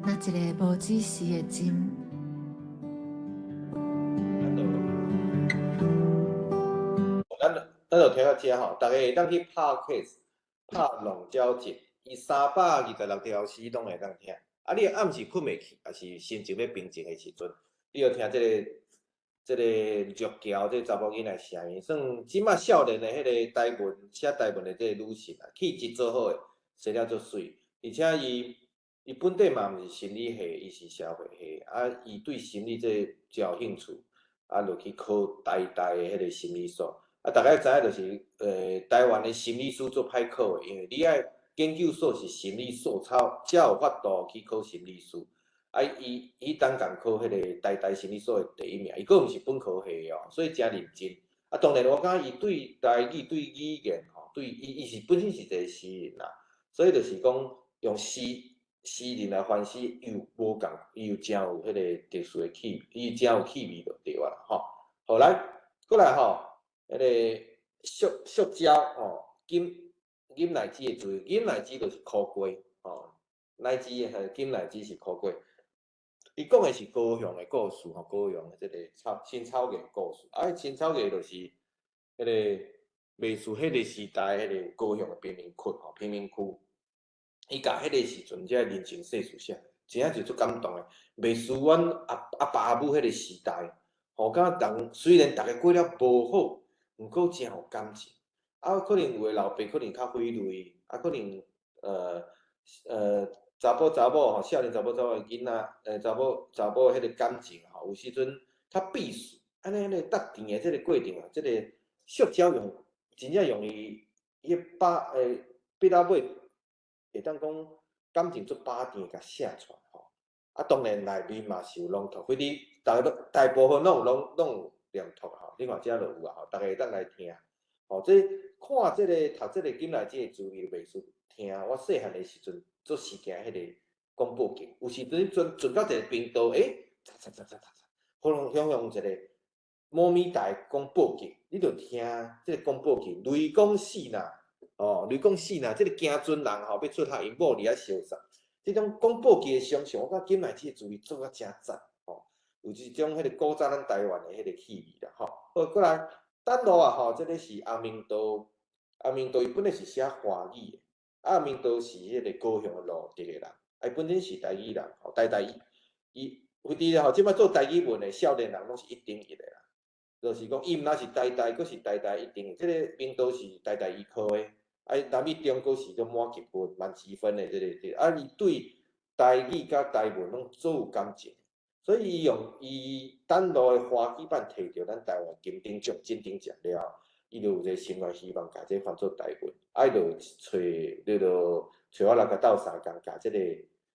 若一个無止時的針。咱就聽到這吼，逐家會當去 Podcast 拍龍鳥集，伊326條詩攏會當聽。啊，你暗時睏袂去，抑是心情欲平靜的時陣，你就聽這个玉嬌這个查某囡仔聲音，算這馬少年的彼个台文寫台文的這个女性啊，氣質足好的，生了足媠，而且伊本底嘛毋是心理系，伊是社會系，啊，伊對心理這個真有興趣，啊，就去考台大的彼个心理所。啊，大家知影就是，台灣的心理師足歹考的，因為你愛研究所是心理所，才有法度去考心理師。啊，伊當共考彼个台大心理所的第一名，伊閣毋是本科系的哦，所以誠認真。啊，當然我感覺伊對台語、對語言吼，對伊是本身是一個詩人啦，所以就是講用詩人來翻詩，伊有無仝，伊有誠有彼个特殊的氣味，伊誠有氣味就對啊吼。好來，過來吼，彼个塑膠吼，金奶子的注意，金奶子就是苦瓜吼，奶子和金奶子是苦瓜。伊講的是高雄的故事吼，高雄的這个新草藝故事。啊，新草藝就是彼个袂输彼个時代彼个高雄的貧民窟吼，貧民區。伊共彼个時陣這人情世事寫，真正是足感動的。袂輸阮阿爸阿母彼個時代，吼，感覺人雖然逐家過了無好，毋過真有感情。啊，可能有的老爸可能較揮淚，啊，可能查埔查某吼，少年查某查某囡仔，查某查某彼个感情吼，有时阵較必須，按呢彼个搭甜的這个过程啊，這个塑膠用真正用伊伊个把筆仔尾會當講感情足飽甜，共寫出來吼。啊，當然內面嘛是有朗讀，反正逐个大部分攏有攏攏有朗讀吼，你看遮就有啊吼，逐个會當來聽。吼，這看這个讀這个金來這个滋味袂輸聽，我細漢的時陣做時行彼个廣播劇，有時陣轉轉到一个頻道，欸，嚓嚓嚓嚓嚓嚓，可能向用一个貓咪台廣播劇，你就聽這个廣播劇，雷公死啦，哦，雷公死啦，這个行船人吼欲出海，𪜶某佇遐相殺，這種廣播劇的想像，我感覺金來這个滋味做甲誠讚，吼，有一種彼个古早咱台灣的彼个氣味啦，吼。好，過來。等落啊吼，這个是阿明道，阿明道伊本來是寫華語的，阿明道是彼个高雄的路竹的人，啊伊本身是台語人，吼，台大伊，伊有佇吼，這擺做台語文的少年人攏是一等一的啦，就是講伊毋但是台大，閣是台大一等一，這个明道是台大醫科的，啊伊南一中閣是都滿級分、滿級分的這个，這個，啊伊對台語佮台文攏足有感情。所以伊用伊等路的華語版摕著咱台灣金鼎獎、金鼎獎了，伊就有一个心願，希望共這翻做台文，啊伊就揣，你就揣我來共鬥相共，共這个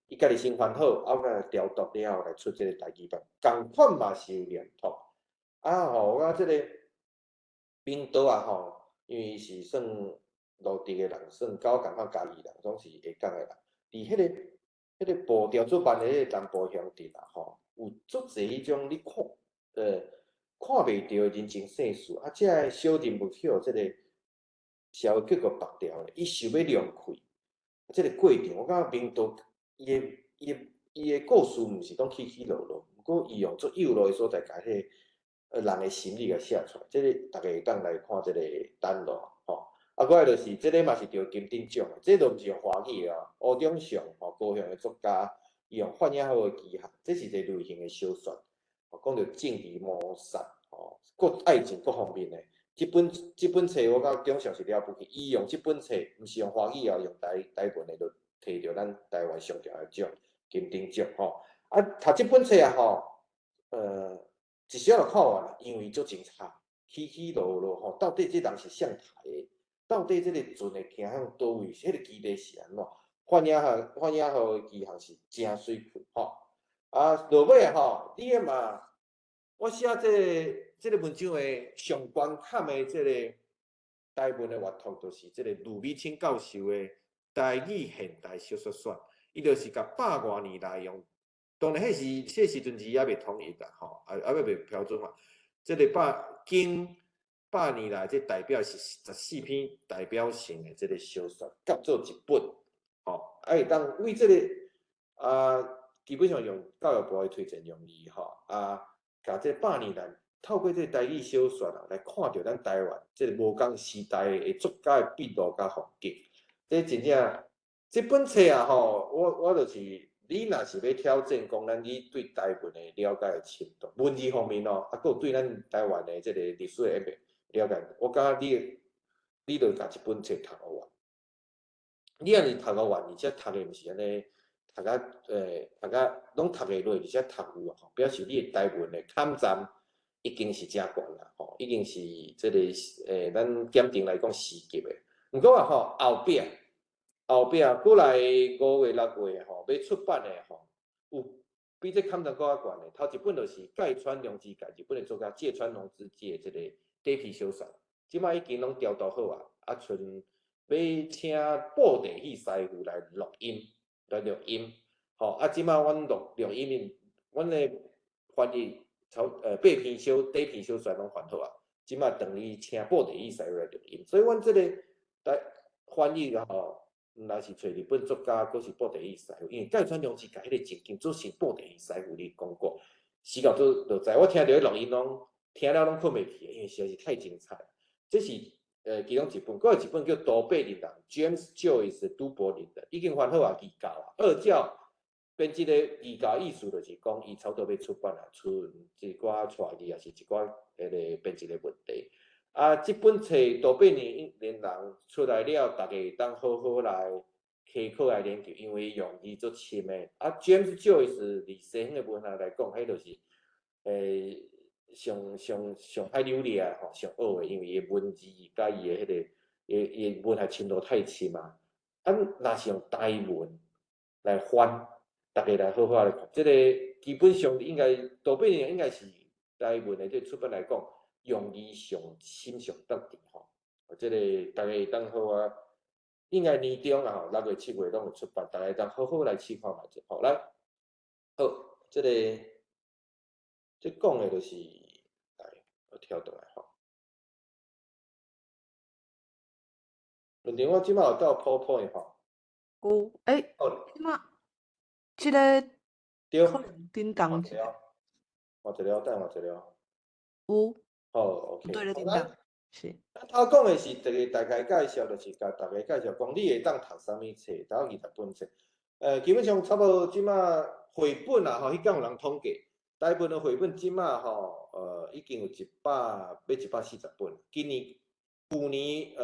伊家己先翻好，啊我共調讀了後來出這个台語版，仝款嘛是有念讀。啊吼，我這个明道啊吼，因為伊是算蘆竹的人，算佮我仝款嘉義人，總是下港的人，佇彼个彼个步調做慢的彼个南部鄉鎮啊吼。有足濟彼種你看，看袂著的人情世事，啊，這个小人物去予這个社會結構縛掉的，伊想欲量開，這个過程，我感覺明道伊的伊的伊的故事毋是講起起落落，毋過伊用足幼路的所在，共彼个人的心理共寫出來，這个逐家會當來看這个等路吼。啊，過來就是，這个嘛是著金鼎獎的，這个就毋是用華語的哦，吳忠雄吼，高雄的作家。伊用泛影號的機械，這是一個類型的小說，講著政治謀殺，吼，各愛情各方面的。這本這本冊我感覺中上是了不起，伊用這本冊，毋是用華語哦，用台台文的，就摕著咱台灣上重要的獎金鼎獎吼。啊，讀這本冊啊吼，一小就看完啦，因為足精彩，起起落落吼，到底這人是啥刣的？到底這個船會行向佗位？彼個基地是按怎？泛影號，泛影號的機械是誠媠氣吼。啊，落尾吼，你的嘛，我寫這个這个文章的上關坎的這个台文的閱讀，就是這个呂美清教授的《台語現代小說選》，伊就是共百外年來用，當然彼時彼時陣字猶未統一啦，吼，啊猶未標準化。這个百經百年來，這代表是14篇代表性的這个小說，合做一本。吼，啊會當為這个啊，基本上用教育部的推薦用字吼，啊，共這百年來透過這个台語小說啊，來看著咱台灣這个無仝時代的作家的筆路佮風景。這真正這本冊啊吼，我我就是你若是欲挑戰講咱你對台文的了解的深度，文字方面哦，啊，閣有對咱台灣的這个歷史的演變了解，我感覺你你就共這本冊讀予完。你若是讀予完，而且讀的毋是按呢，讀甲讀甲攏讀會落，而且讀有啊，吼，表示你的台文的坎站已經是誠懸啦，吼，已經是這个咱檢定來講四級的。毋過啊吼，後壁後壁過來5月6月吼，欲出版的吼，有比這坎站閣較懸的。頭一本就是芥川龍之介，日本的作家芥川龍之介的這个短篇小說，這擺已經攏調度好啊，啊，賰欲請布袋戲師傅來錄音，來錄音，吼啊！這擺阮錄錄音，阮的翻譯頭八篇小短篇小說攏翻好啊，這擺等於請布袋戲師傅來錄音，所以阮這個台翻譯吼，毋但是揣日本作家，閣是布袋戲師傅，因為芥川龍之介彼個情景，做成布袋戲師傅咧講過，時到做就知，我聽著彼錄音攏聽了攏睏袂去，因為實在是太精彩，這是。其中一本，閣有一本叫《都柏林人》（James Joyce 都柏林人），已經翻好啊，預告啊。二教編輯的預告意思就是講，伊差不多欲出版啊，出一寡錯字，抑是一寡彼個編輯的問題。啊，這本冊《都柏林人》出來了，逐家會當好好來溪考來研究，因為用字足深的。啊，James Joyce 佇西方的文學來講，彼就是上上上歹扭掠吼，上學的，因為伊的文字佮伊的彼個，伊的文學深度太深啊。啊，若是用台文來翻，逐家來好好來看，這個基本上應該多半應該是台文的這個出版來講，用字上深上特別吼。這個逐家會當好啊。應該年中啊吼，6月7月攏會出版，逐家會當好好來試看覓者。吼，來，好，這個這講的就是，來，我跳轉來吼。論壇我這擺有到 PowerPoint 吼。有，欸，這擺這個對，可能叮當一下，換一下，等換一下。有。好，OK。對咧，叮當。是。頭講的是一個大概介紹，就是共大家介紹講，你會當讀啥物冊，讀20本冊。基本上差不多這擺繪本啊吼，彼工有人統計，台文的繪本這擺吼，已經有100欲140本。今年、舊年，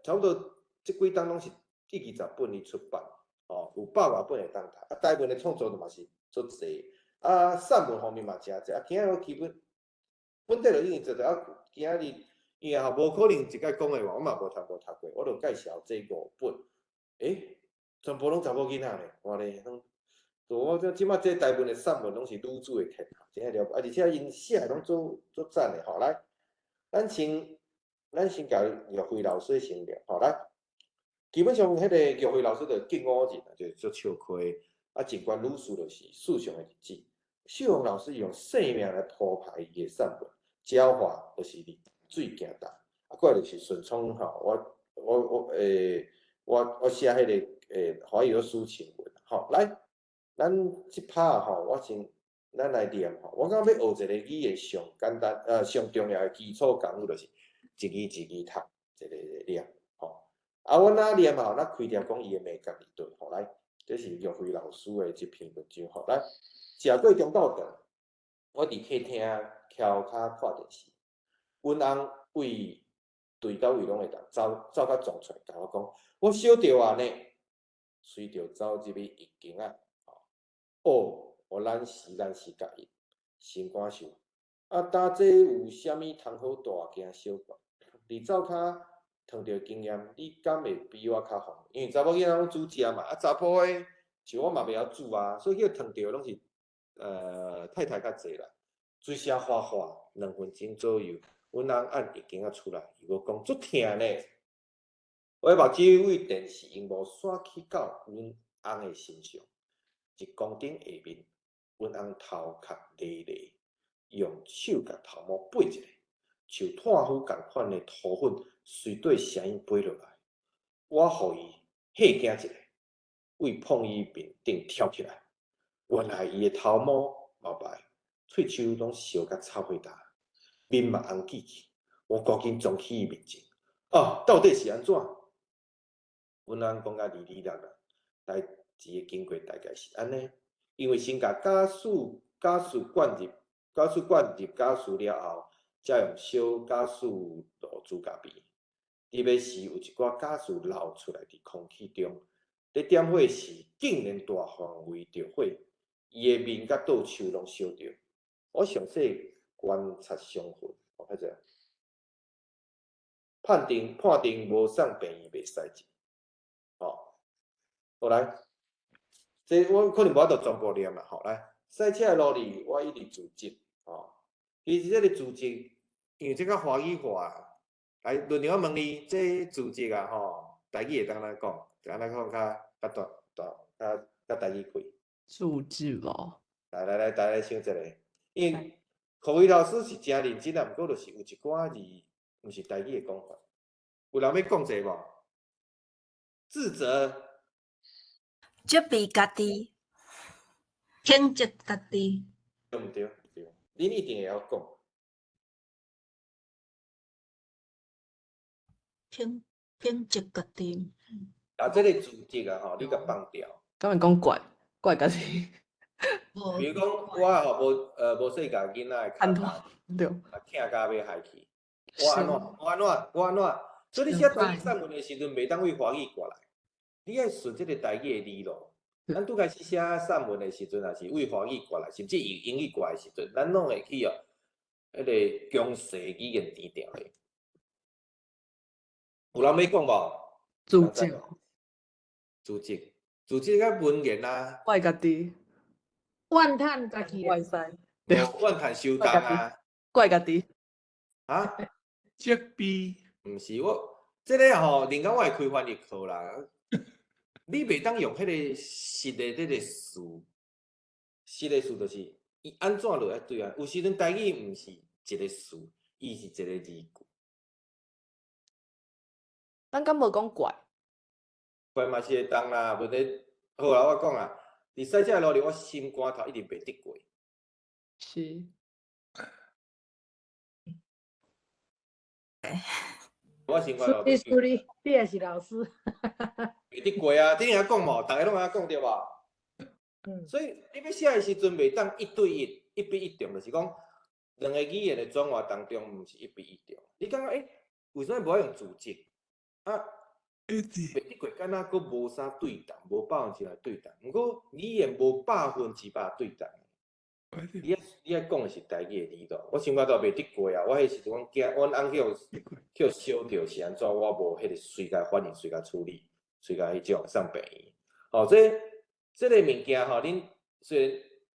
差不多這幾冬攏是一二十本佇出版，哦，有百外本會當讀。啊，台文的創作嘛是足濟，啊，散文方面嘛誠濟。啊，今仔日我基本本底就已經做著，啊，今仔日。伊也吼無可能一擺講會完，我嘛無讀無讀過，我就介紹這五本。欸，全部攏查某囡仔咧，哇咧，攏，我這這擺這台文的散文攏是女子的天下，真正了不，啊，而且𪜶寫的攏足足讚的吼。來，咱先共玉慧老師先念吼，來，基本上彼個玉慧老師就敬我人，就足笑虧，啊，盡管女士就是世上的日子。秀紅老師用生命來鋪排伊的散文，狡猾就是佇水行動，啊，過來就是順暢吼，我寫彼個華語抒情文吼，來，咱這拍吼，我先咱來念吼，我感覺欲學一個語言上簡單，上重要的基礎功夫就是一字一字讀，一个一個念吼。啊，阮若念吼，咱開條講伊的美感佇佗吼，來，這是玉慧老師的這篇文章吼，來，食過中晝頓，我佇客廳翹跤看電視。阮翁為對到位攏會當走走甲撞出來，共我講，我燒著啊呢，隨著走入去浴間仔，哦，予咱時間是佮伊心肝想，啊，今這有啥物通好大驚小怪？佇灶跤燙著經驗，你敢會比我較紅？因為查某囡仔攏煮食嘛，啊，查埔的像我嘛袂曉煮啊，所以叫燙著攏是太太較濟啦。水聲嘩嘩，2分鐘左右。阮翁按浴間仔出來，伊閣講足疼呢。我的目睭為電視螢幕徙去到阮翁的身上，一公頂下面，阮翁頭殼犁犁，用手共頭毛撥一下，像炭疽仝款的塗粉隨綴聲音飛落來。我予伊嚇驚一下，為碰伊面頂跳起來。原來伊的頭毛毛白，喙鬚攏燒甲臭火焦。面嘛紅起去，我趕緊撞去伊面前。哦，到底是按怎？阮翁講甲離離落落，代誌的經過大概是按呢。因為先共家私灌入家私了後，才用小家私露煮咖啡。特別是有一寡家私流出來佇空氣中，咧點火時竟然大範圍著火，伊的面佮倒手攏燒著。我詳細觀察傷痕，哦，較濟。判定無送病院袂使入，吼。好來，這我可能無法度全部念啦，吼，來，賽車的路裡，我一直自責，吼。其實這個自責，因為這較華語化，來，輪流我問你，這自責啊，吼，台語會當按怎講？按怎講較較大大較較台語開？自責無？來來來，大家來想一下，因為柯偉老師是誠認真啊，毋過就是有一寡字，毋是台語的講法。有人欲講者無？自責、責備家己，譴責家己，對毋對？對，恁一定會曉講。譴責家己。啊，這個自責啊，吼，你共放掉。敢會講怪怪家己？比如講，我吼無細共囡仔的跤踏，對，啊，疼甲欲害去，我按怎？我按怎？我按怎？所以你寫台語散文的時陣，袂當為華語過來。你愛順這个台語的理路。咱拄開始寫散文的時陣，也是為華語過來，甚至用英語過來的時陣，咱攏會去哦，彼个強勢語言甜調的。有人欲講無？自責。自責，自責佮文言啊。怪家己。怨嘆家己。怪西。對，怨嘆受凍啊。怪家己。啊？責備。毋是我，這个吼，另外我會開翻譯課啦。你袂當用彼个實的這个詞，實的詞就是伊按怎落來對啊。有時陣台語毋是一个詞，伊是一个字句。咱敢無講怪？怪嘛是會當啦，問題好啦，我講啊，佇賽車路裡，我心肝頭一定袂得過。是。我心肝頭。你輸你，你也是老師。袂得過啊！頂下講無，逐个攏會曉講對無？所以你欲寫的時陣，袂當一對一，一比一中，就是講兩个語言的轉換當中，毋是一比一中。你感覺欸，為啥物無愛用自責？啊，袂得過，敢若閣無啥對同，無100%對同。毋過語言無100%對同。你愛講的是台語的理路，我心肝頭袂得過啊！我彼時陣阮驚，阮翁去予燒著是按怎？我無彼个隨共反應，隨共處理，隨共彼種送病院。吼，這个物件吼，恁雖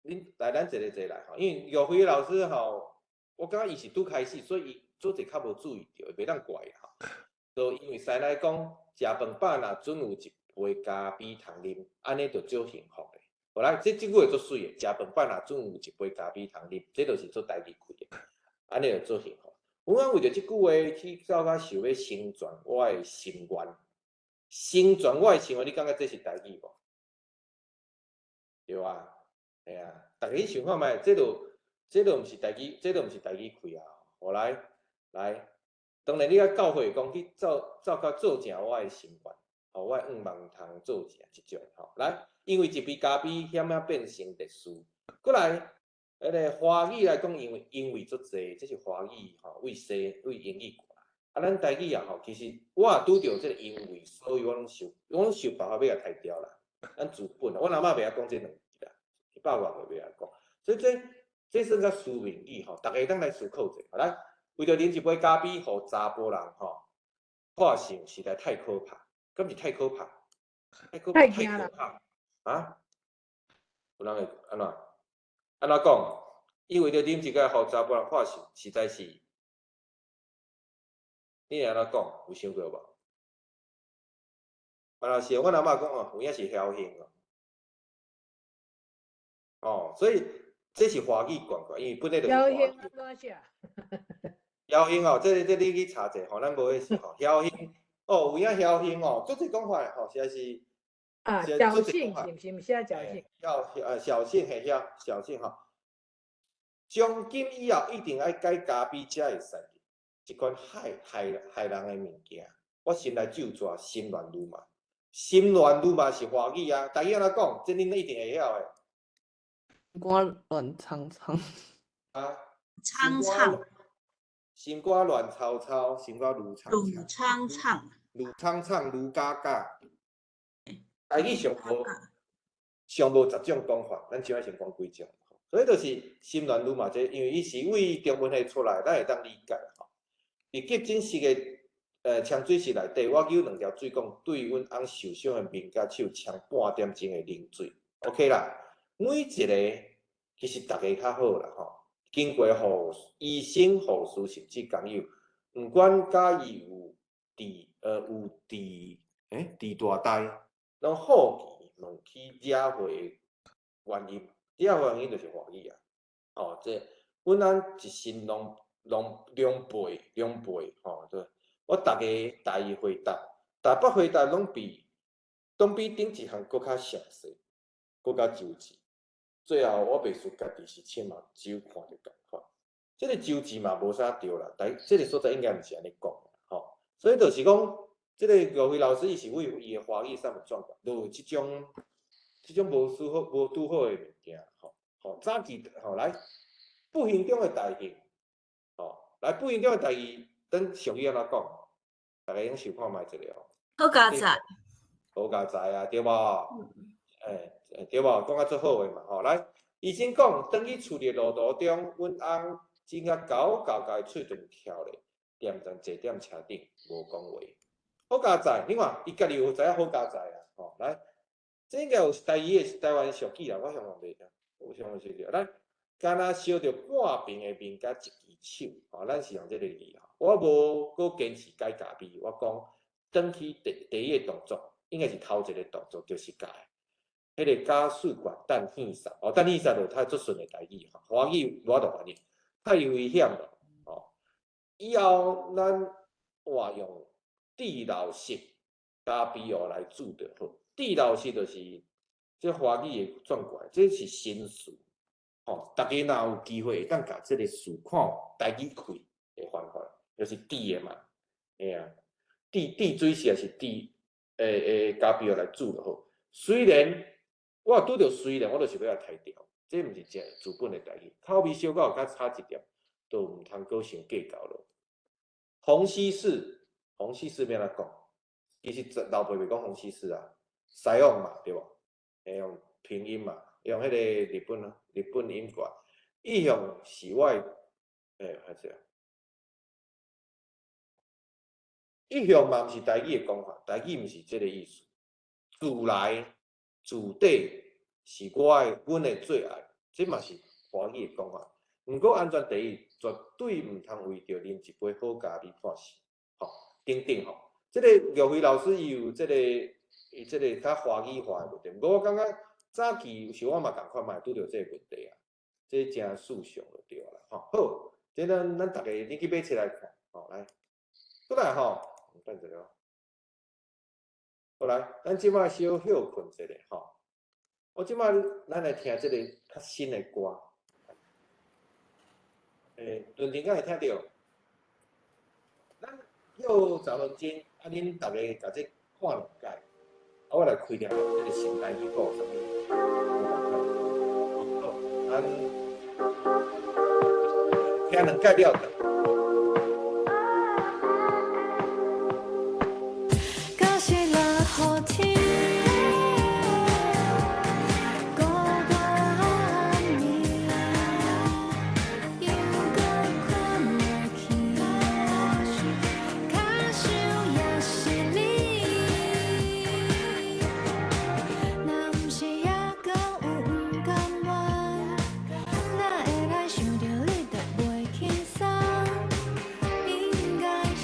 然恁來咱一个一个來吼，因為岳飛老師吼，我感覺伊是拄開始，所以伊做者較無注意著，袂當怪伊吼。就因為師奶講，食飯飽若準有一杯咖啡通啉，按呢就足幸福的。好來，這句話足媠的，食飯飽若準有一杯咖啡通啉，這就是做台語開的，按呢就足幸福。阮翁為著這句話去走甲想欲成全我的心願，成全我的心願，你感覺這是台語無？對啊，嘿啊，逐家去想看覓，這就毋是台語，這就毋是台語開啊。好來，來，當然你較教會講去走走較做成我的心願，吼，我的願望通做成這種吼。來，因為一杯咖啡險仔變成歷史。閣來，彼个華語來講，因為足濟，這是華語吼，為西為英語過來。啊，咱台語啊吼，其實我也拄著這个因為，所以我攏想辦法欲共刣掉啦。咱資本啊，阮阿嬤袂曉講這兩字啦，100外歲袂曉講，所以這算較書面語吼，逐家會當來思考者。好來，為著啉一杯咖啡，予查埔人吼破相實在太可怕，敢是太可怕？太可太太可怕啊！有人會按怎？按怎講？伊為著啉一个，予查埔人破相，實在是，你會按怎講？有想過無？啊，若是阮阿嬤講哦，有影是僥倖哦。哦，所以這是華語講過，因為本來就是華語。僥倖按怎寫？僥倖哦，這你去查者吼，咱無彼是吼，僥倖哦，有影僥倖哦，足濟講法吼，實在是。啊，僥倖是毋是？毋寫僥倖。僥倖嘿，曉僥倖吼。從今以後一定愛改咖啡才會使，這款害害害人的物件，我先來咒詛心亂如麻。心亂如麻是華語啊，台語按怎講？這恁一定會曉的。心肝亂蒼蒼。啊，蒼蒼。心肝亂糟糟，心肝亂蒼亂蒼蒼。亂蒼蒼，亂嘎嘎。台語上無10種講法，咱只愛先講幾種。所以就是心亂如麻這，因為伊是為中文系出來，咱會當理解吼。佇急診室的沖水室內底，我有兩條水管對阮翁受傷的面佮手沖半點鐘的冷水，OK 啦。每一个其實逐家較好啦吼。經過護醫生、護士甚至工友，毋管佮伊有佇大代，攏好奇問起惹禍的原因，惹禍原因就是華語啊。哦，這阮翁一身攏兩背兩背吼，對。我逐個台語回答，台北回答攏比頂一項閣較詳細，閣較周至。最後我袂輸家己是親目睭看著仝款，這个周至嘛無啥對啦，但這个所在應該毋是按呢講吼。所以就是講，這个岳飛老師伊是為伊的華語啥物狀況，就有這種無拄好無拄好的物件吼。吼，早期吼來復興中的台語，吼來復興中的台語。等俗語按怎講？逐家用想看覓一下哦。好佳哉，好佳哉啊，對無？欸，對無？講甲足好的嘛，吼，來，醫生講，轉去厝的路途中，阮翁真甲厚厚共喙唇翘咧，踮佇坐踮車頂，無講話。好佳哉，你看，伊家己有知影好佳哉啊，吼，來，這應該有台語的台灣俗語啦，我上網袂聽，我上網識著。來，敢若燒著半平的面佮一支手，吼，咱是用這个字吼。我無閣堅持改咖啡，我講轉去第第一个動作，應該是頭一个動作，就是共彼个假數管等戲殺，哦，等戲殺就太足順的台語，華語無法度翻譯，太危險了，哦。以後咱換用滯留式咖啡壺來煮就好。滯留式就是這華語的轉過來，這是新詞，吼，逐家若有機會會當共這个詞看台語開的方法，就是滯的嘛，嘿啊，滯滯水式也是滯，欸咖啡壺來煮就好。雖然我拄著雖然，我就是欲共刣掉，這毋是正治本的代誌，口味小可有較差一點，都毋通閣傷計較咯。洪溪寺，洪溪寺欲按怎講？其實老輩袂講洪溪寺啊，西王嘛，對無？會用拼音嘛，用彼個日本啊，日本音過來。一向是我的，欸，歹勢啊。一向嘛毋是台語的講法，台語毋是這个意思。自來自底是我的，阮的最愛，這嘛是華語的講法。毋過安全第一，絕對毋通為著啉一杯好咖啡破事，吼，等等吼。這个玉輝老師伊有這个，伊這个較華語化的問題。毋過我感覺早期是我嘛仝款嘛會拄著這个問題啊，這誠事常就對啦，吼。好，這咱咱逐家你去買冊來看，吼，來，過來吼，等一下哦。好來，咱這擺小歇睏一下吼。我這擺咱來聽這個較新的歌。欸，論壇敢會聽著？咱歇10分鐘，啊，恁逐家共這看兩擺，啊，我來開條這个新台語歌啥物？好，咱聽兩擺了。敢是落雨天，孤單暗暝，又閣困袂去，跤手也是你，若毋是猶閣有毋甘願，哪會來想著你就袂輕鬆？應該是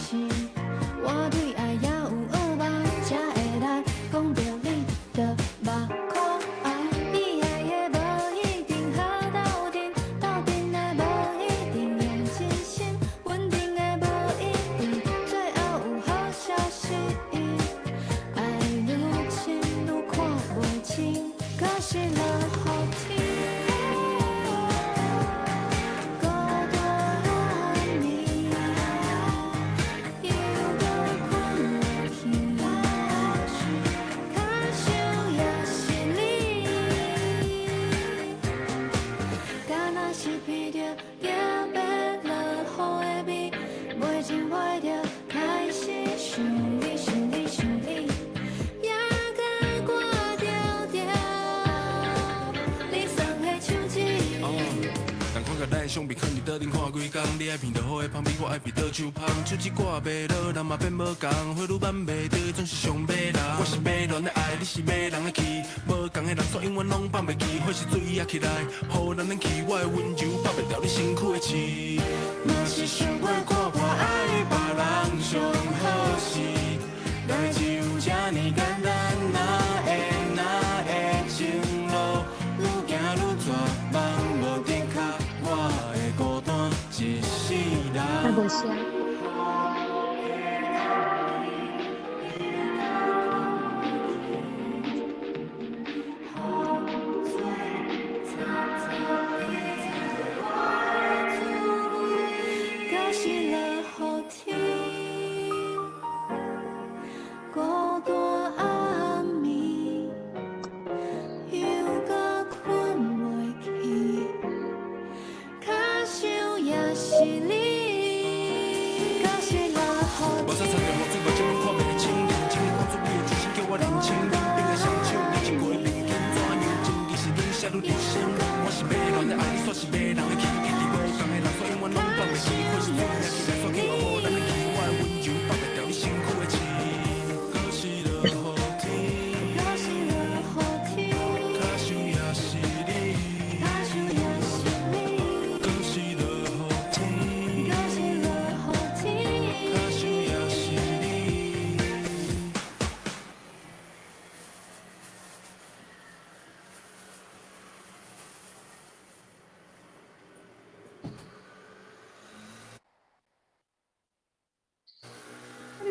我對愛猶有渴望，才會來講著你就目看紅。你愛的無一定好鬥陣，鬥陣的無一定用真心，穩定的無一定最後有好消息。愛愈深愈看袂清，敢是落雨天，孤單暗暝，又閣困袂去，跤手也是你，敢若是闻著惊欲落雨的味，袂情袂著開始想你想你想你，也甲我調調，你送的手指。仝款共咱的相片囥佇桌頂看規工，你愛鼻著雨的芳味，我愛鼻倒手香。手指掛袂落，人嘛變無仝，花愈挽袂著，總是上迷人。我是迷戀的愛，你是迷人的氣，無仝的人煞永遠攏放袂記。火是水壓起來，予咱冷氣，我的溫柔放袂掉你身軀的刺。若是想過看破愛別人上好勢，代誌有這呢簡單，哪會哪會情路愈行愈絕望，無的確我會孤單一世人。啊，無聲。敢是落雨天，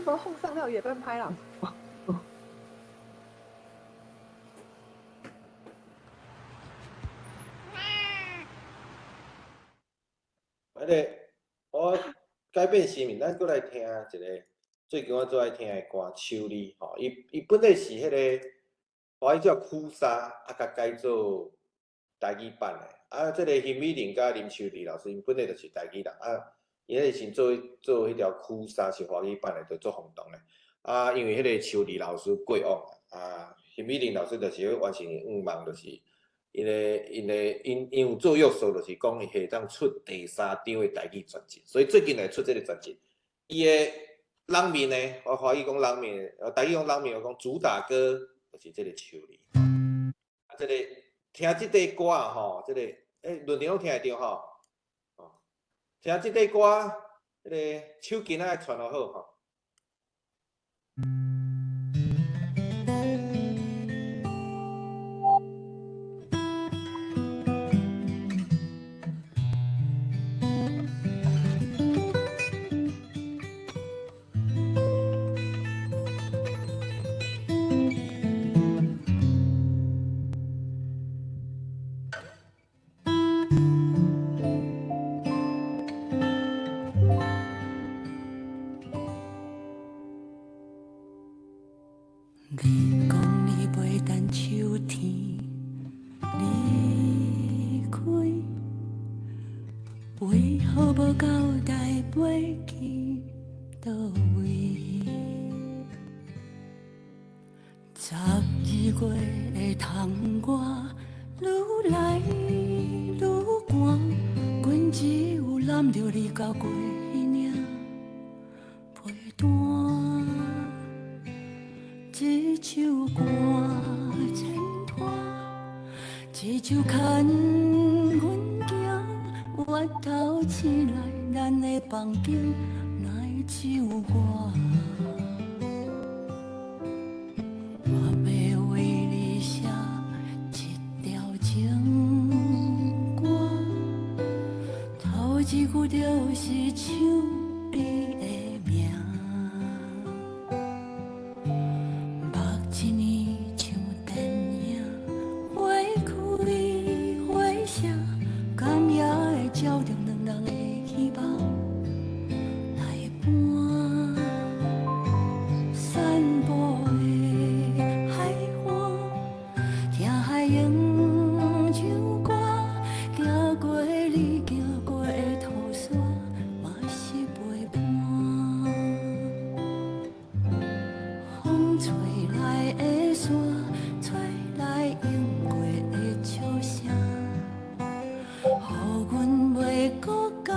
無放送了伊會變歹人。彼个我改变生命，咱閣來聽一个最近我最愛聽的歌《秋麗》吼，伊伊本來是彼个華語叫苦沙，啊，共改做台語版的。啊，這个邢美玲佮林秋離老師，𪜶本來就是台語人，啊，伊彼个時做做彼條苦沙是華語版的，就足轟動的。啊，因為彼个秋離老師過往，啊，邢美玲老師就是完成願望，就是𪜶的𪜶的𪜶𪜶有做約束，就是講伊會當出第三張的台語專輯，所以最近來出這个專輯，伊的人面呢，我華語講人面，台語講人面，我講主打歌就是這个秋麗。啊，這个聽這塊歌吼，這个論壇攏聽會著吼，哦，聽這塊歌，彼个手機仔傳落好吼。你講你袂等秋天離開，為何無交代欲去佗位？12月的窗外愈來愈寒，阮只有攬著你到過領被單。一首歌千段，一手牽阮行，月頭醒來，咱的房間哪會只有我？我欲為你寫一條情歌，頭一句就是唱你的名。目一暝像電影，花開花謝，敢也會照著兩人的希望來搬。散步的海岸，聽海湧唱歌，行過你行過的塗山，嘛是陪伴。風吹來的沙，吹來湧過的笑聲，予阮袂閣感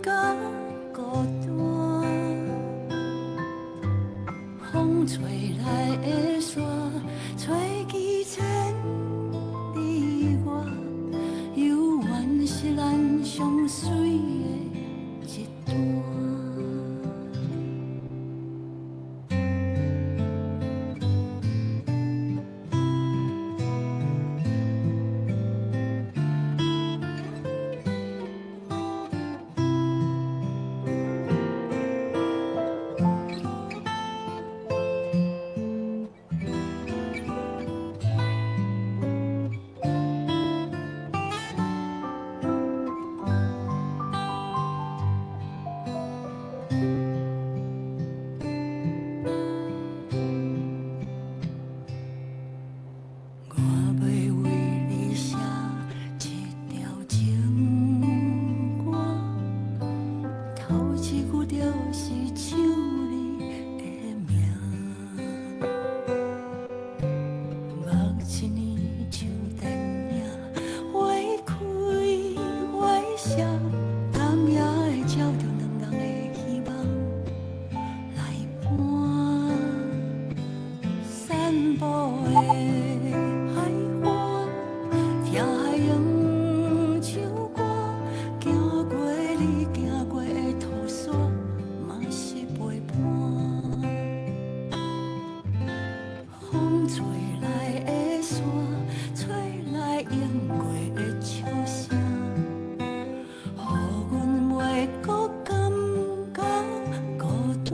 覺孤單。風吹來的沙，吹去千里外，猶原是咱上媠的一段。我欲為你寫一條情歌，頭一句就是唱你的名。目一暝像電影，花開花謝，敢也會照著兩人的希望來搬。散步的海岸，聽海湧唱歌，行過你行過的塗山，嘛是陪伴。風吹來的沙，吹來湧過的笑聲，予阮袂閣感覺孤單。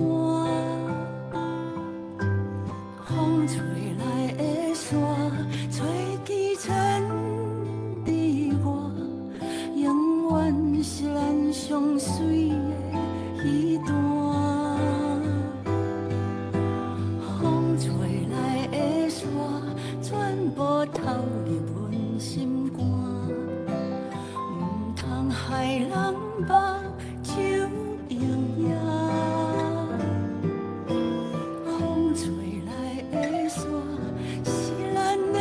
吹來的沙，是咱的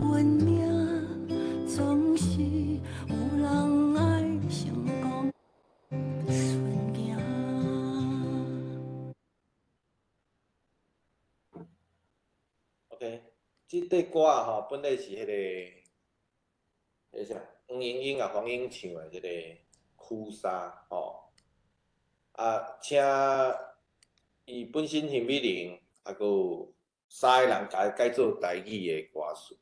運命，總是有人愛成功順行。 OK，這塊歌吼，本來是彼個，彼個啥，黃鶯鶯啊，黃鶯唱的這個《哭砂》吼。啊，請伊本身陳美玲，啊，閣有三个人共伊改做台語的歌詞。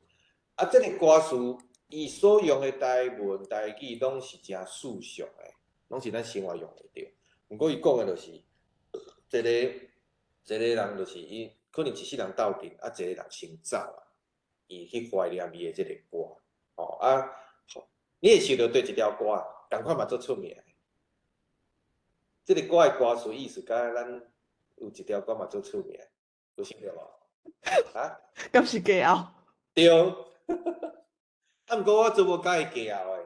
啊，這个歌詞，伊所用的台文、台語攏是誠世俗的，攏是咱生活用會著。毋過伊講的就是，一个一个人就是伊可能一世人鬥陣，啊，一个人先走啊，伊去懷念伊的這个歌，吼啊，你會想著佗一條歌，仝款嘛足出名的。這个歌的歌詞意思，佮咱有一條歌嘛足出名，有想著無？啊？敢是家後？對。啊，毋過我做無佮意家後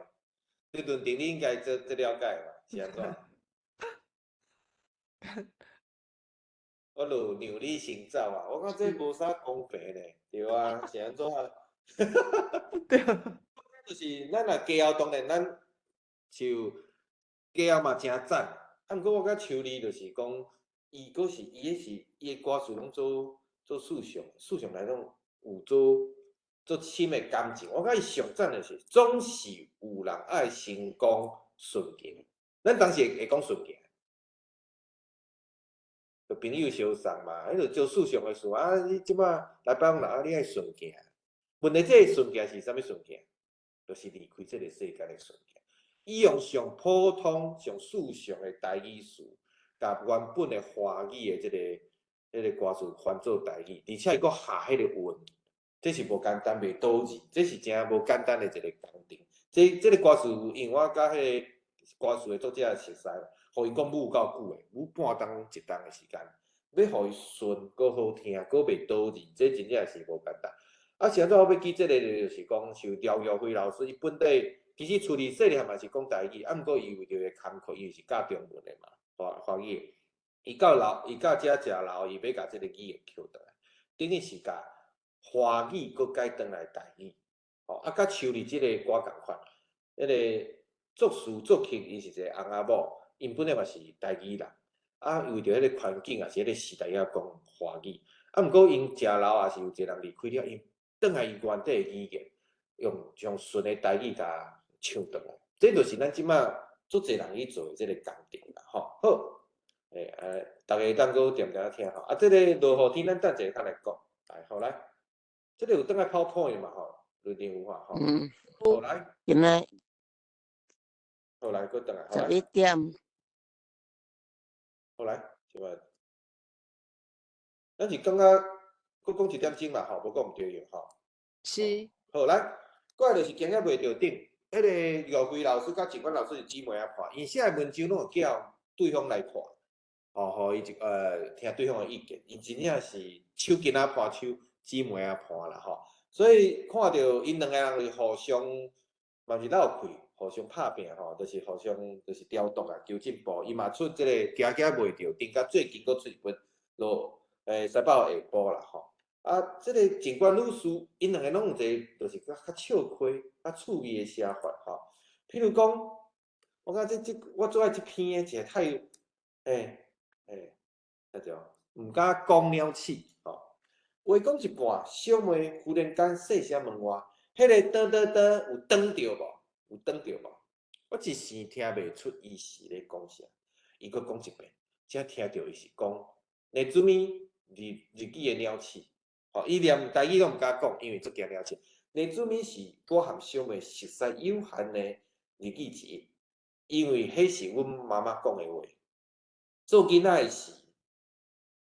的，這論點你應該足足了解嘛，是按怎？我就讓你先走啊！我感覺這無啥公平呢，對啊，是按怎啊？對。就是咱若家後當然咱像家後嘛誠讚，啊，毋過我感覺秋麗就是講，伊閣是伊彼是伊的歌詞攏做做思想，思想內攏有做做深的感情。我感覺伊上讚的是，總是有人愛成功順行。咱當時會講順行。就朋友相送嘛，彼就做思想的事啊！你這擺來拜訪人啊，你愛順行。問題這個順行是啥物順行？就是離開這個世間的順行。伊用上普通、上世俗的台語詞，共原本的華語的這個、這個歌詞翻做台語，而且伊閣下彼個韻，這是無簡單，袂倒字，這是誠無簡單的一個工程。這、這個歌詞，因為我佮彼個歌詞的作者熟似，予伊講舞夠久的，舞半冬一冬的時間，欲予伊順，閣好聽，閣袂倒字，這真正是無簡單。啊，是按怎我欲記這个，就是講，像廖玉輝老師，伊本底其實厝裡細漢嘛是講台語，啊，毋過伊為著個工課，伊是教中文的嘛，華華語的。伊到老，伊到遮食老，伊欲共這个語言抾轉來，等於是共華語閣改轉來台語。吼，啊，佮秋麗這个歌仝款，彼个作詞作曲，伊是一个翁仔某，𪜶本來嘛是台語人，啊，為著彼个環境，抑是彼个時代，猶講華語，啊，毋過𪜶食老，抑是有一个人離開了，𪜶轉來伊原底的語言，用上順的台語共唱轉來，這就是咱這馬足濟人去做的這個工程啦，吼。好，欸，啊，逐家當閣恬恬聽吼，啊，這個落雨天，咱等一下較來講，來，好來，這個有轉來 PowerPoint 嘛吼，論壇有看吼。嗯。好來。今仔。好來，閣轉來。 11點。好來，這擺。咱是感覺閣講一點鐘嘛吼，無講毋對用吼。是。好來，過來就是驚仔袂著頂，彼个廖輝老師佮靜冠老師是姊妹仔伴，𪜶寫的文章攏會叫對方來看，吼，予伊一聽對方的意見，𪜶真正是手巾仔伴手，姊妹仔伴啦吼。所以看著𪜶兩個人是互相，嘛是鬥氣，互相拍拚吼，就是互相就是調動啊，求進步。伊嘛出這个驚驚袂著頂，佮最近閣出一本落西北下晡啦吼。啊，這个靜冠女士，𪜶兩个攏有一个，就是較較笑詼、較趣味的寫法吼。譬如講，我感覺這這我最愛這篇的，一個太，欸欸，那就毋敢講鳥鼠吼。話講一半，小妹忽然間細聲問我：彼个哆哆哆有轉著無？有轉著無？我一時聽袂出伊是咧講啥，伊閣講一遍，才聽著伊是講ネズミ日日語的鳥鼠。吼，伊連台語攏毋敢講，因為足驚鳥鼠。ネズミ是我和小妹熟識有限的日語之一，因為彼是阮媽媽講的話。做囡仔的時，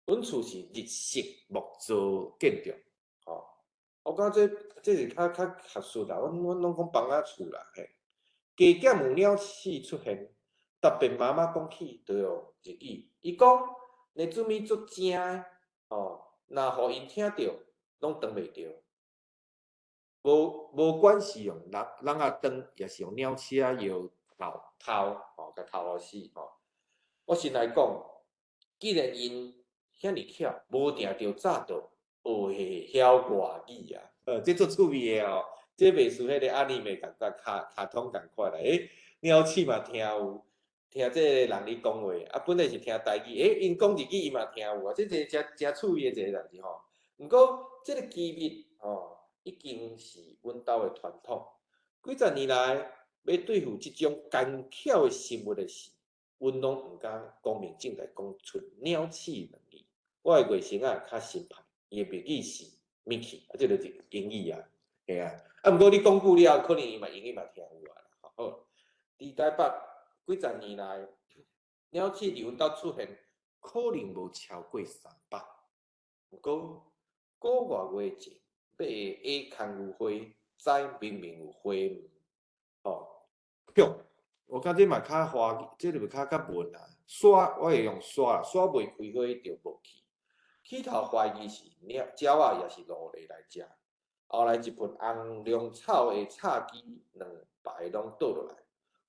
阮厝是日式木造建築，吼。我感覺這這是較較學術啦，阮阮攏講房仔厝啦，嘿。加減有鳥鼠出現，特別媽媽講起就用日語，伊講ネズミ足精的，吼。若予𪜶聽著，攏擋袂著。無無管是用人人仔斷，抑是用鳥鼠仔藥頭頭吼，共頭予死吼。我先來講，既然𪜶 遐爾巧，無定著早就學會曉外語啊！這足趣味的哦，這袂輸彼个 anime 仝款，卡通仝款啦。鳥鼠嘛聽有，聽這個人咧講話，啊，本來是聽台語，𪜶講日語伊嘛聽有啊，這一个誠誠趣味的一個代誌吼。毋過，這个機密吼，已經是阮兜的傳統。幾十年來，欲對付這種奸巧的生物的時，阮攏毋敢光明正大講出鳥鼠兩字。我的外甥仔較新派，伊的密語是 Mickey，啊，這就是英語啊，嘿啊。啊，毋過你講久了後，可能伊嘛英語嘛聽有啊啦。好，佇台北幾十年來，鳥鼠佇阮兜出現，可能無超過300。毋過幾外月前，買的下空牛花，知明明有花紋，吼，我感覺這嘛較華，這個較較文啊。刷我會用刷，刷袂開花就無去。起頭懷疑是鳥鳥仔，抑是鷺鱺來食。後來一盆紅龍草的插枝兩排攏倒落來，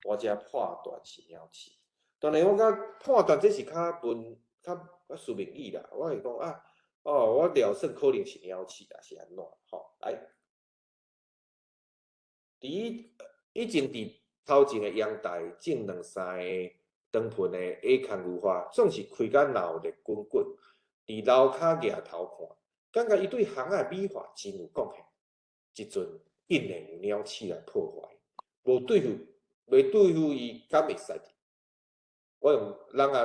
我才判斷是鳥鼠。當然，我感覺判斷這是較文較較書面語啦。我會講啊，哦，我料算可能是鳥鼠啊，是按怎吼？來，佇以前佇頭前的陽台種兩三个長盆的下空牛花，總是開甲鬧熱滾滾。佇樓跤舉頭看，感覺伊對巷仔的美化真有貢獻。這陣竟然有鳥鼠來破壞，無對付，袂對付伊，敢會使？我用籠仔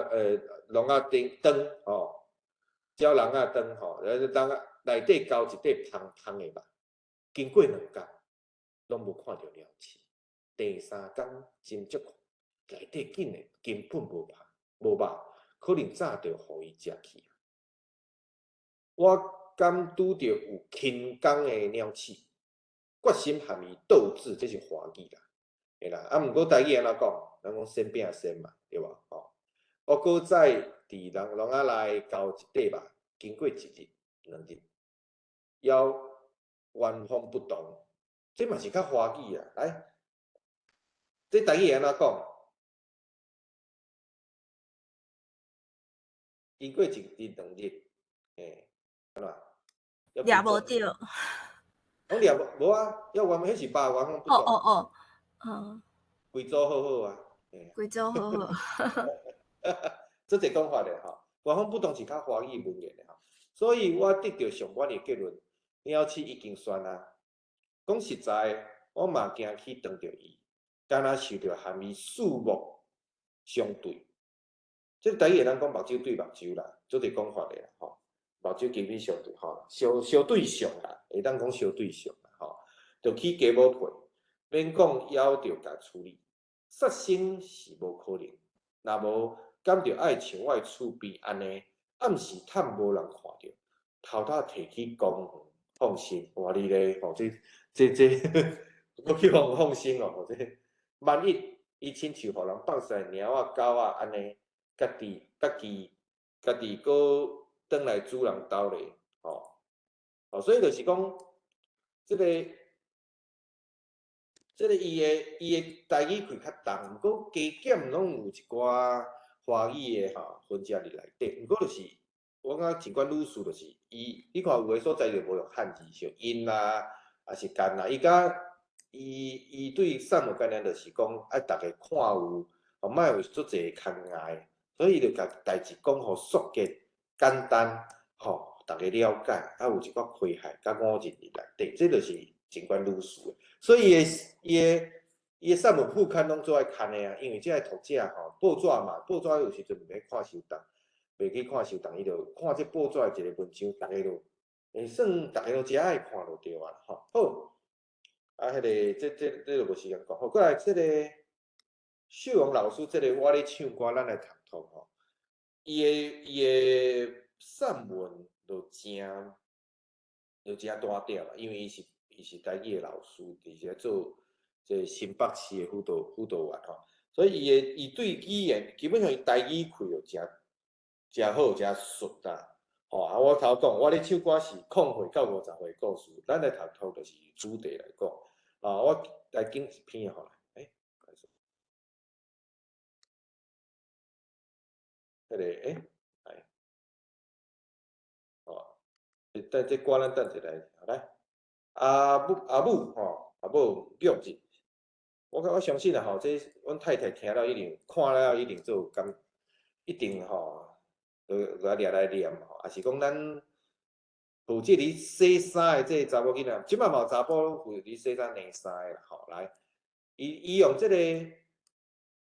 籠仔燈燈吼，鳥籠仔燈吼，籠仔內底交一塊芳芳的肉，經過兩工，攏無看著鳥鼠。第三工斟酌看，內底竟然根本無肉，無肉，可能早就予伊食去。我敢拄著有輕功的鳥鼠，決心和伊鬥智，這是華語啦，嘿啦。啊，毋過台語按怎講？咱講先拼先嘛，對無？吼，我閣再佇籠籠仔內交一塊肉，經過一日、兩日，猶原封不動，這嘛是較華語啊。來，這台語按怎講？經過一日、兩日，嘿。掠無著，講掠無無啊？要原彼是肉原封不動。哦哦哦，嗯。規組好好啊，規組好好。這個講法咧吼，原封不動是較華語文言的吼，所以我得著上滿意結論，鳥鼠已經算啊。講實在，我嘛驚去撞著伊，敢若受著含伊四目相對。這個台語會當講目睭對目睭啦，做這講法的啦吼。目睭基本上對吼，相相對上啦，會當講相對上啦吼，就起雞母皮，免講猶著共處理，殺生是無可能。若無，敢著愛像我的厝邊按呢，暗時趁無人看著，偷偷提去公園放生。哇你咧吼，這這這，閣去予放生哦，這萬一伊親像予人放屎貓仔狗仔按呢，家己家己家己閣轉來主人兜咧，吼，哦，所以就是講，這个，這个伊的台語開較重，毋過加減攏有一寡華語的吼分支佇內底。毋過就是，我感覺盡管女士就是伊，你看有的所在就無用漢字，像𪜶啦，抑是干啦，伊佮伊伊對散文概念就是講愛逐家看有，吼，莫有足濟牽礙，所以伊就共代誌講予速捷。簡單，吼，逐家了解，啊有一寡詼諧佮五仁佇內底，這就是盡管女士的。所以伊的伊的伊的散文副刊攏做愛刊的啊，因為這个讀者吼，報紙嘛，報紙有時陣袂看收檔，袂去看收檔，伊就看這報紙的一个文章，逐家都會算逐家都誠愛看就對啊，吼。好，啊，彼个這這這就無時間講，好，過來這个秀榮老師，這个我咧唱歌，咱來探討吼。伊的散文就誠就誠單調啦，因為伊是台語的老師，佇咧做這個新北市的輔導員吼，所以伊的伊對語言基本上伊台語開就誠誠好，誠順啦。吼啊！我頭講，我咧唱歌是0歲到50歲故事，咱來探討就是主題來講。啊，我來揀一篇好啦，欸，彼個欸，來，等這歌咱等一下，來，阿母阿母吼，阿母虐日，我相信啊吼，這阮太太聽了一定看了一定做感，一定吼，就來掠來念吼，抑是講咱負責佇洗衫的這個查某囡仔，這擺嘛有查埔負責佇洗衫晾衫的啦吼，來，伊伊用這個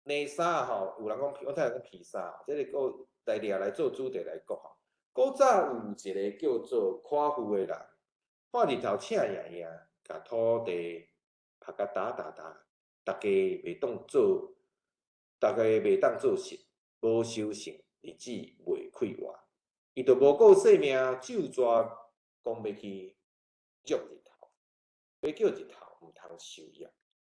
晾衫吼，有人講阮太太講披衫，這個閣來掠來做主題來講吼。古早有一個叫做夸父的人，看日頭赤炎炎，共土地曝甲焦焦焦，逐家袂當做，逐家袂當做事，無收成，日子袂快活。伊就無顧性命，咒蛇講欲去虐日頭，欲叫日頭毋通受壓，予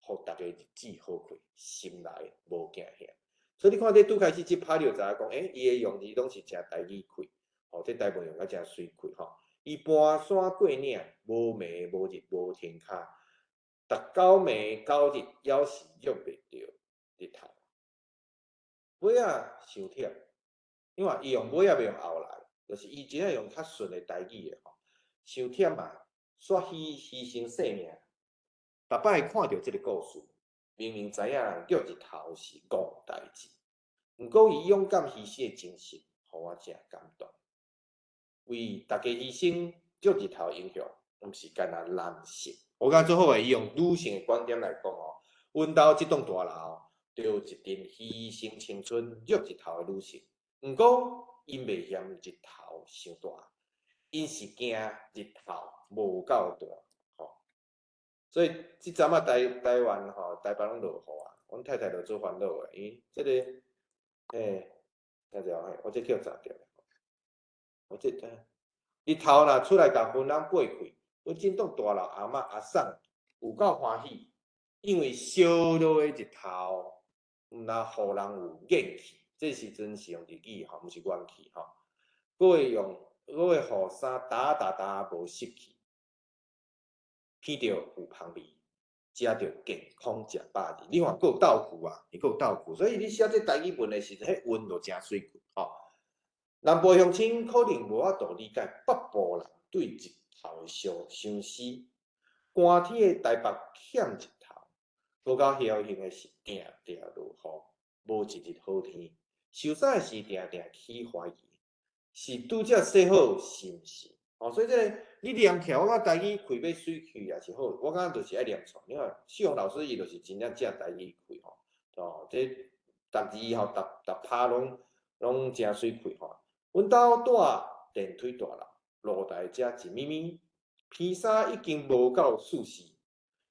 逐家日子好過，心內無驚嚇。所以你看，這拄開始這拍你就知影講，欸，伊的用字攏是誠台語氣。吼，這台文用甲誠媠氣吼。伊搬山過嶺，無暝無日無天跤，逐九暝九日，猶是虐袂著日頭。尾仔傷忝，因為伊用尾仔袂用後來，就是伊真正用較順的台語的吼。傷忝啊，煞犧牲性命。逐擺看著這個故事，明明知影虐日頭是戇代誌，毋過伊勇敢犧牲的精神，予我誠感動。為逐家犧牲，虐日頭英雄，毋是干焦男性。我感覺做好的，伊用女性的觀點來講哦，阮兜這棟大樓，就有一陣犧牲青春虐日頭的女性。毋過，𪜶袂嫌日頭傷大，𪜶是驚日頭無夠大。吼，所以這陣仔台灣吼，台北攏落雨啊，阮太太就做煩惱的，伊這個，欸，聽者嘿，我這叫砸著。我這日頭若出來共雲籠掰開，阮這棟大樓阿嬤阿嬸有夠歡喜，因為燒熱的日頭，毋若予人有怨氣，這時陣是用日語吼，毋是怨氣吼，閣會用，閣會予衫焦焦焦無濕氣，鼻著有芳味，食著健康食飽日。你看閣有鬥句啊，伊閣有鬥句，所以你寫這台語文的時陣，彼韻就誠媠氣吼。南部鄉親可能無法度理解北部人對日頭的相相思。寒天的台北欠日頭，閣較僥倖的是定定落雨，無一日好天。受啥是定定起懷疑，是拄才說好是毋是？哦，所以這個你念起來，我感覺台語氣欲媠氣也是好，我感覺就是愛念出。你看，世雄老師伊就是真正正台語氣吼，哦，這逐字吼，逐逐拍攏攏誠媠氣吼。阮兜住電梯大樓，露台才一咪咪，披衫已經無夠舒適。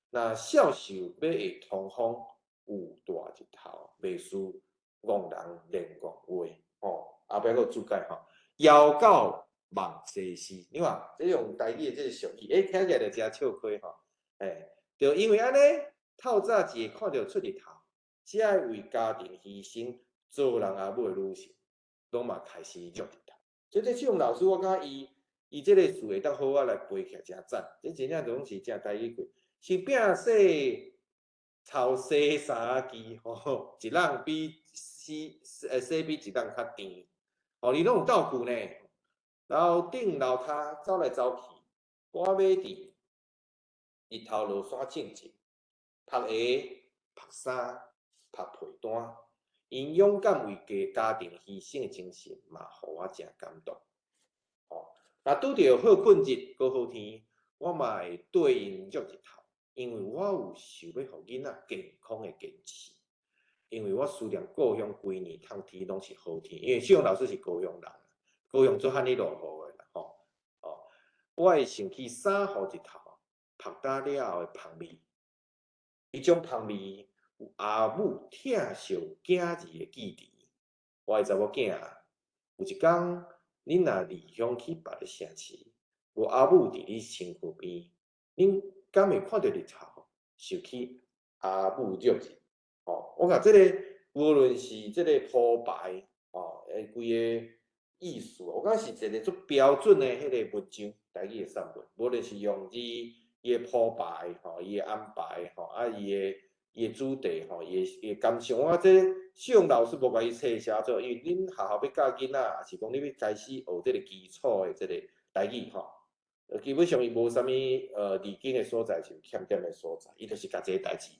若數想欲會通風，有大日頭，袂輸戇人練戇話吼。後壁閣有注解吼，枵狗望西施，你看這用台語的這個俗語，欸，聽起來就誠笑虧吼。欸，就因為按呢，透早一會看著出日頭，才會為家庭犧牲做人阿母的女性，攏嘛開始虐日頭。所以這種老師，我感覺伊伊這個詞會當好好來背起來，誠讚。這真正攏是誠台語句。是摒洗臭洗衫機吼，一籠比洗洗比一籠較甜。吼，伊攏有鬥句呢。樓頂樓跤走來走去，趕馬佇日頭落山種植，曝鞋、曝衫、曝被單。𪜶勇敢為家家庭犧牲的精神，嘛予我誠感動。吼，若拄著好睏日、閣好天，我嘛會綴𪜶虐日頭，因為我有想欲予囡仔健康的堅持。因為我思念故鄉規年冬天攏是好天，因為世雄老師是高雄人，高雄做罕咧落雨的啦，吼哦，我會想起衫予日頭曝焦了後的芳味，彼種芳味有阿母疼惜囝兒的記憶。我的查某囝，有一工，恁若離鄉去別个城市，無阿母佇你身軀邊，恁敢會看著日頭，想起阿母虐日？吼，我感覺這個無論是這個鋪排，吼，規個意思，我感覺是一個足標準的彼個文章，台語的散文，無論是用字，伊的鋪排，吼，伊的安排，吼，啊，伊的主題，吼，伊的感想，我感覺這世雄老師無共伊冊寫做，因為恁學校欲教囡仔，抑是講你欲開始學這個基礎的這個台語，吼。基本上伊無啥物離經的所在是有欠點的所在，伊就是共這个代誌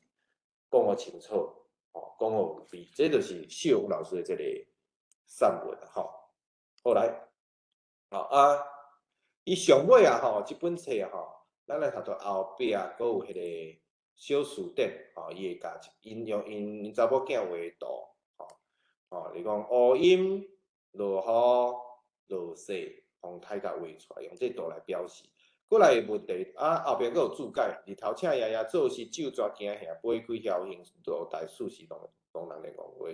講予清楚，吼，講予有味，這就是秀榮老師的這个散文吼。好來，吼啊，伊上尾啊吼，這本冊啊吼，咱來讀到後壁，閣有彼个小辭典，吼，伊會共𪜶用𪜶查某囝畫圖，吼，吼，你講烏陰、落雨、落雪、風颱共畫出來，用這圖來表示。過來問題啊，後壁閣有注解，日頭請爺爺做事，酒蛇驚嚇，飛開僥倖，落台事實攏攏人咧講話。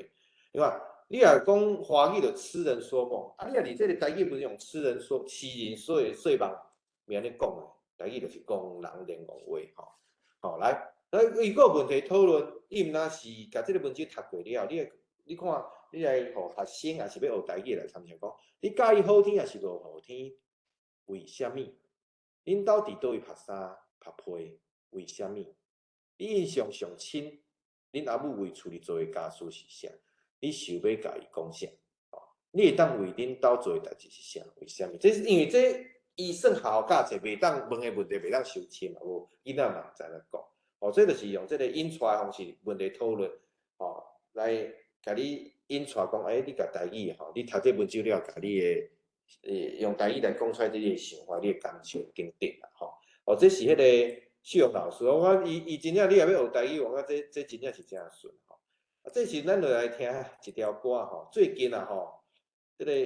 你看，你若講華語就痴人說夢，啊，你若佇這个台語毋是用痴人說痴人說說夢，袂按呢講的，台語就是講人連講話吼。吼，來，啊，伊閣有問題討論，伊毋若是共這个文章讀過了後，你你看，你來予學生抑是欲學台語來參詳講，你佮意好天抑是落雨天？為啥物？恁兜佇佗位曝衫曝被？為啥物？你印象上深，恁阿母為厝裡做的家事是啥？你想欲共伊講啥？你會當為恁兜做的代誌是啥？為啥物？這是因為這伊算學校教冊，袂當問的問題袂當傷深嘛，無囡仔嘛毋知影講。哦，這就是用這个引帶的方式問題討論，吼，來共你引帶講，欸，你共台語吼，你讀這文章了，共你的用台語來講出來你的想法、你的感受等等啦，吼。哦，這是彼个秀榮老師，我講伊伊真正你若欲學台語，我感覺這這真正是誠順吼。啊，這時咱就來聽一條歌吼，最近啊吼，這个，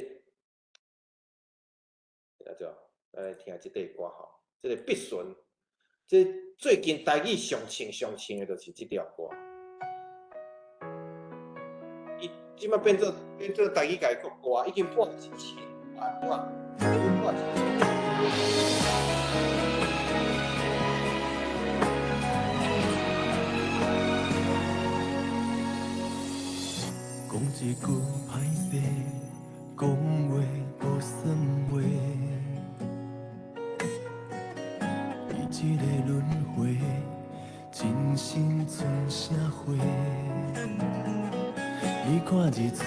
叫做咱來聽這塊歌吼，這个必順，這最近台語上唱上唱的就是這條歌。伊這擺變做變做台語家國歌，已經破一千萬，已經破一千。講一句歹勢，講話無算話，佇這个輪迴，真心賰啥貨？你看日出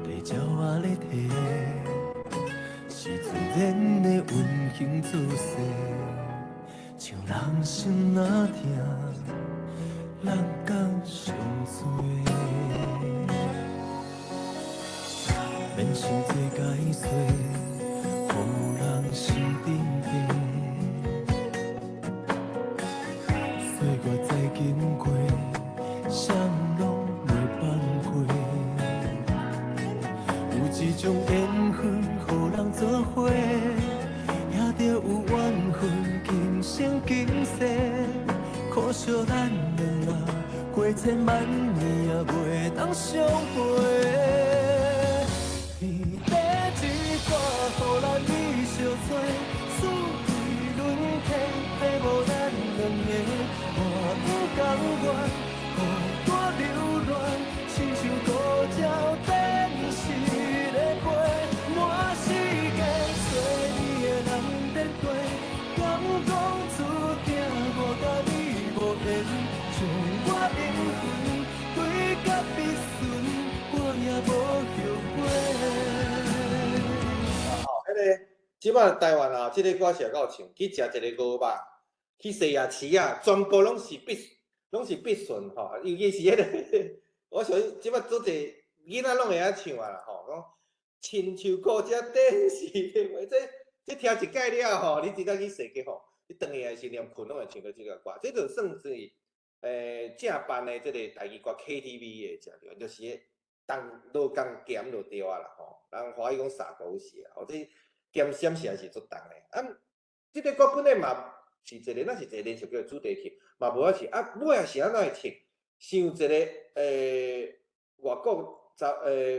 在鸟仔咧啼，是自然的运行姿勢，像人心若疼，人敢伤济？免想这解说，予人心阵地。岁月在经过，谁拢袂放过。有一种缘分，予人做伙，也著有缘分，今生今世。可惜咱两人过千万年也袂当相陪。天地一挂，予咱你相找，四季轮替，彼无咱两个，我不甘愿孤单留恋，亲像孤鸟电视咧飞，满世界找你的人咧飞，敢讲注定我佮你无缘，将我缘分对甲必顺，我也无后悔。哦，彼个这摆台灣啊，這个歌是夠唱，去食一个牛肉，去西亞市啊，全部攏是必攏是必順吼，尤其是彼个，我想這擺做濟囡仔攏會曉唱啊啦吼，講親像古早電視的，這這聽一擺了吼，你直接去踅街吼，你轉去的時連睏攏會唱著這個歌，這就算是正版的這个台語歌 KTV 的食著，就是彼重落共鹹就對啊啦吼，人華語講撒狗血啊，吼這鹹閃實在是足重的。啊，這个歌本來嘛是一个，咱是一个連續劇的主題曲，嘛無啊是啊，尾仔是按怎會唱？像一個外國查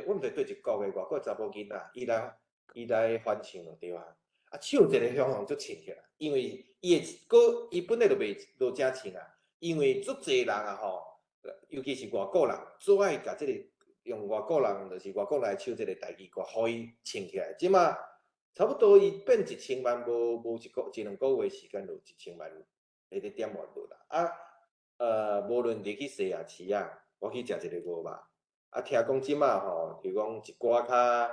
我毋知佗一國的外國查某囡仔，伊來伊來翻唱就對啊。啊，唱一个向向就唱起來，因為伊的歌伊本來就袂無正唱啊，因為足濟人啊吼，尤其是外國人，最愛共這個用外國人，就是外國來唱這個台語歌，予伊唱起來。這馬差不多伊變一千萬，無無一個一兩個月時間就一千萬彼個點閱率啦。啊，無論入去西亞市啊，我去食一个牛肉，啊，聽講這馬吼，就講一寡較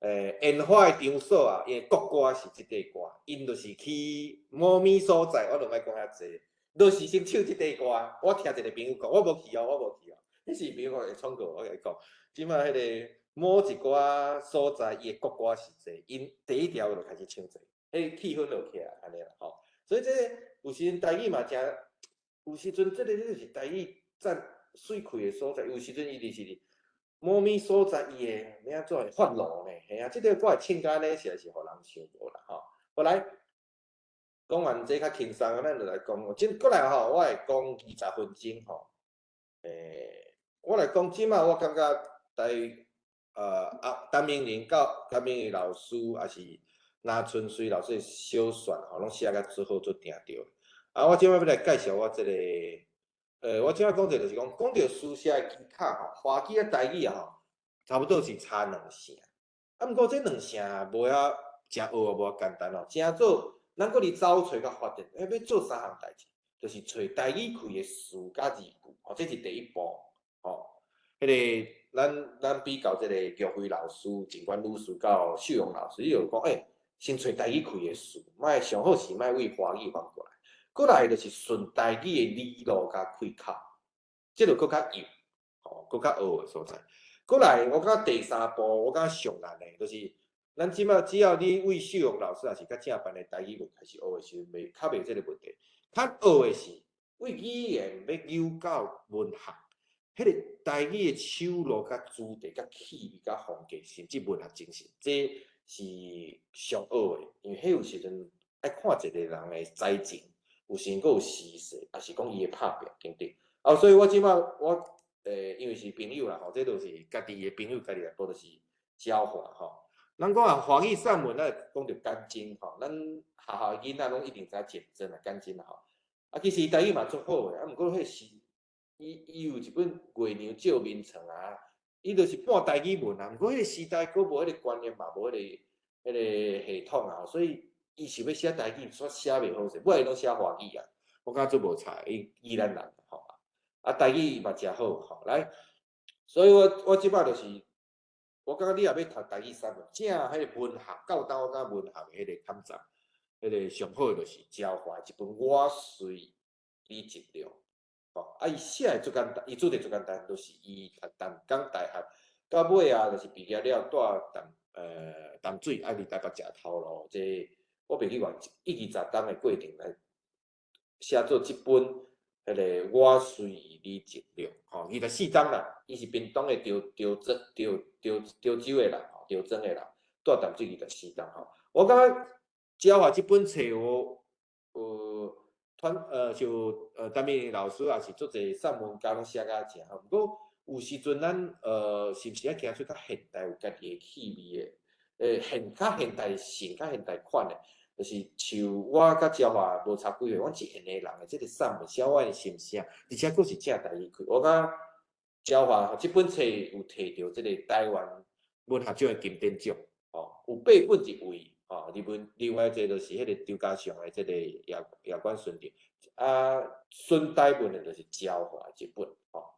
煙花的場所啊，伊的國歌是這塊歌，𪜶就是去某物所在，我就莫講遐濟，就是先唱這塊歌。我聽一個朋友講，我無去哦，我無去哦，彼是朋友會創過，我共伊講，這擺彼個某一寡所在，伊的國歌是這個，𪜶第一條就開始唱這個，彼氣氛就起來按呢啦吼。所以這個有時陣台語嘛誠，有時陣這個就是台語讚媠氣的所在，有時陣伊就是某物所在伊會欲按怎會發怒呢？嘿啊，這個我會唱甲按呢，實在是予人想無啦吼。好來，講完這較輕鬆，咱就來講，這過來吼，我會講20分鐘吼。我來講，這擺我感覺台啊，陳明仁教陳明仁老師，抑是林春水老師的小說吼，攏寫甲足好足定著。啊，我這擺欲來介紹我這個。我這擺講者就是講，講著書寫的技巧吼，華語佮台語啊吼，差不多是差兩成。啊，毋過這兩成無遐誠學無遐簡單哦。誠做，咱閣佇走揣佮發展，欲做三項代誌，就是揣台語開的詞佮字句，吼，這是第一步，吼。彼個咱比較這個玉輝老師、鄭冠女士到秀榮老師，伊就講，先揣台語開的詞，莫上好是莫為華語翻過來。過來就是順台語的理路佮開口，這就閣較幼，吼，閣較學的所在。過來，我感覺第三步，我感覺上難的，就是咱這擺只要你為秀榮老師，抑是較正範的台語文開始學的時陣，袂較袂這個問題。較學的是為語言欲扭到文學，彼個台語的手路佮主題、佮氣味、佮風格，甚至文學精神，這是上學的，因為彼有時陣愛看一個人的才情。有時閣有時勢，抑是講伊的拍拚等等。啊，所以我這擺我因為是朋友啦吼，這都是家己的朋友，家己來報就是交換吼。咱講啊，華語散文，咱講著簡媜吼，咱學校的囡仔攏一定知影簡媜啊，簡媜啊吼。啊，其實台語嘛足好的，啊，毋過彼是伊有一本《月娘照眠床》啊，伊就是半台語文啊。毋過彼個時代閣無彼個觀念嘛，無彼個系統啊，所以。伊想欲寫台語，煞寫袂好勢，尾攏寫華語啊。我感覺足無彩，伊宜蘭人吼，啊台語嘛誠好吼，來，所以我這擺就是，我感覺你若欲讀台語散文，正彼個文學，到今我感覺文學的彼個坎站，彼個上好的就是焦華一本《我隨你盡量》，吼，啊伊寫的足簡單，伊主題足簡單，就是伊讀淡江大學，到尾啊，就是畢業了，蹛淡水，啊佇台北食頭路，這我袂記偌一二十冬的過程來寫做這本彼個我隨你盡量，吼，24冬啦，伊是屏東的潮潮州潮潮潮州的人，吼，潮庄的人，蹛淡水24冬吼。我感覺焦華這本冊有團就陳明老師也是足濟散文家攏寫甲誠好，毋過有時陣咱是毋是愛行出較現代有家己的氣味的，較現代性、較現代款的。就是像我佮焦華無差幾歲，阮一緣的人的這個散文寫阮的心聲，而且閣是正台語開。我感覺焦華這本冊有提著這個台灣文學獎的金典獎，吼，有八本入圍，吼，另外一個就是彼個張家祥的這個夜觀孫定，啊，孫台文的就是焦華這本，吼。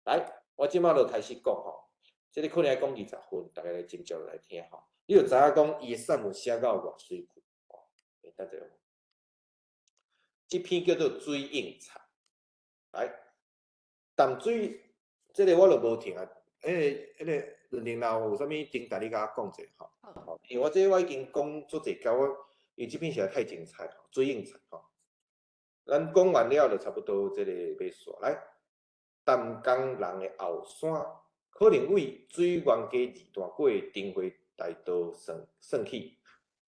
來，我這擺就開始講吼，這個可能愛講20分，大家來斟酌來聽吼。你就知影講伊的散文寫到偌媠氣。等下，這篇叫做《水應菜》。來，淡水這個我就無聽啊。彼個論壇有啥物頂台，你共我講者吼。好，因為我這我已經講足濟交我，因為這篇實在太精彩，《水應菜》吼。咱講完了就差不多，這個欲煞。來，淡江人的後山，可能為水源溪二段過燈會大道算算起。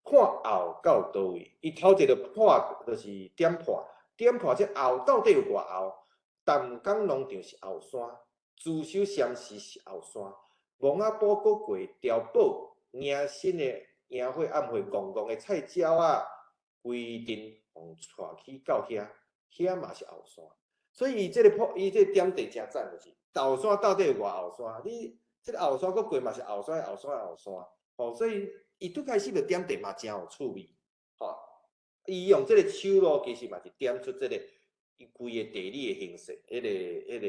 看後到佗位，伊頭一個破就是點破，點破這後到底有偌後？淡江農場是後山，自修禅寺是後山，墓仔埔閣過碉堡，迎新的迎火暗會，戇戇的菜鸟仔，規陣予帶去到遐，遐嘛是後山。所以伊這個破，伊這個點地誠讚，就是後山到底有偌後山？你這個後山閣過嘛是後山，後山，後山，吼，所以。伊拄開始就點地嘛，誠有趣味，吼！伊用這個手路，其實嘛是點出這個伊規個地理的形勢，彼個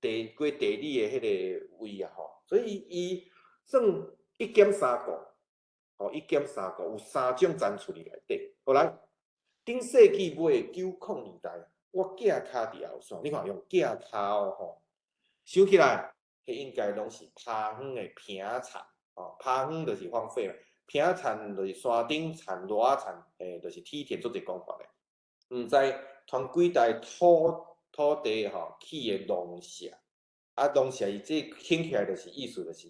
地規地理的彼個位啊，吼！所以伊算一兼三顧，吼，一兼三顾，有三種層次佇內底。好來，頂世紀尾90年代，我寄跤佇後山，你看用寄跤哦吼，想起來，彼應該攏是拋遠的坪田，吼，拋遠就是荒廢嘛，坪田就是山頂田、熱仔田，就是梯田，足濟講法的。毋知傳幾代土地吼起的農舍，啊，農舍伊這聽起來就是意思就是，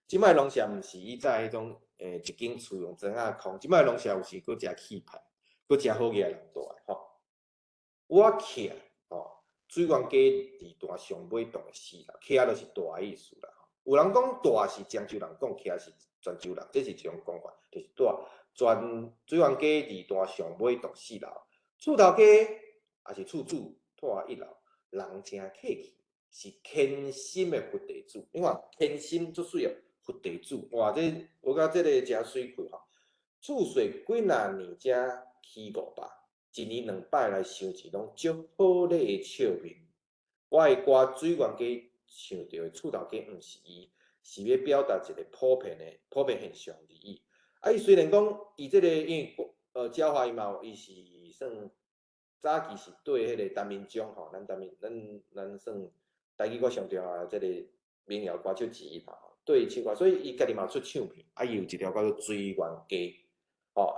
這擺農舍毋是以前彼種一間厝用磚仔空，這擺農舍有時閣誠氣派，閣誠好額人住的吼。我徛吼，水源溪二段上尾棟的四樓，徛就是蹛的意思啦。有人講蹛是漳州人講，徛是泉州人，這是一種講法，就是蹛全水源溪二段上尾棟四樓，厝頭家也是厝主蹛一樓，人誠客氣，是虔心的佛弟子。你看虔心足媠哦，佛弟子，哇！這我感覺這个誠媠氣吼。厝稅幾若年才起500，一年兩擺來收錢，攏足好禮的笑面。我的歌水源溪唱著的厝頭家毋是伊，是欲表達一个普遍現象而已。啊，伊雖然講伊這个因為趙華伊嘛有，伊是算早期是對彼個陳明忠吼，咱陳明咱咱算台語歌上重要的這個民謠歌手之一嘛，對伊唱歌，所以伊家己嘛出唱片，啊，伊有一條叫做水源溪，吼，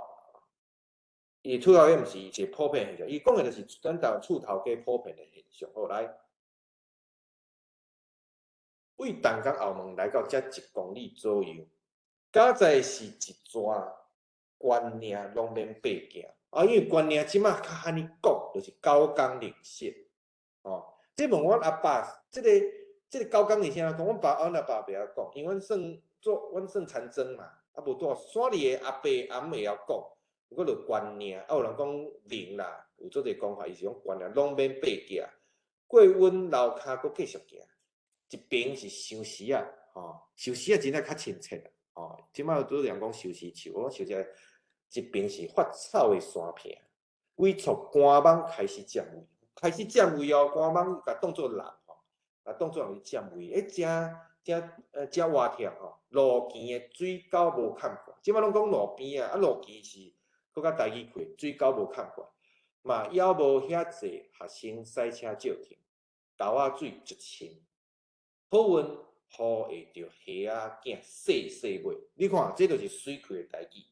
伊厝頭家毋是一個普遍現象，伊講的就是咱台灣厝頭家普遍的現象。好，來，為淡江後門來到遮一公里左右，敢知是一逝懸嶺攏免爬行啊，因為懸嶺這馬較罕呢講，就是九江稜線，吼。這問阮阿爸，這個九江稜線講，阮爸阮阿爸袂曉講，因為阮算做阮算田莊嘛，啊無蹛山裡的阿伯阿姆會曉講，毋過就懸嶺，啊有人講嶺啦，有足濟講法，伊是講懸嶺攏免爬行，過阮樓跤閣繼續行，一邊是相思仔，吼，相思仔真正較親切，吼，這馬拄人講相思樹，我想起一邊是發草的山坪，鬼畜官網開始佔位，開始佔位哦，官網共當做人吼，共當做人去佔位，欸，誠誠誠活跳吼，路墘的水溝無崁蓋，這馬攏講路邊啊，啊路墘是閣較台語氣，水溝無崁蓋，嘛猶無遐濟學生駛車照停，豆仔水足深，好運雨會著蝦仔囝細細尾，你看這就是媠氣的台語。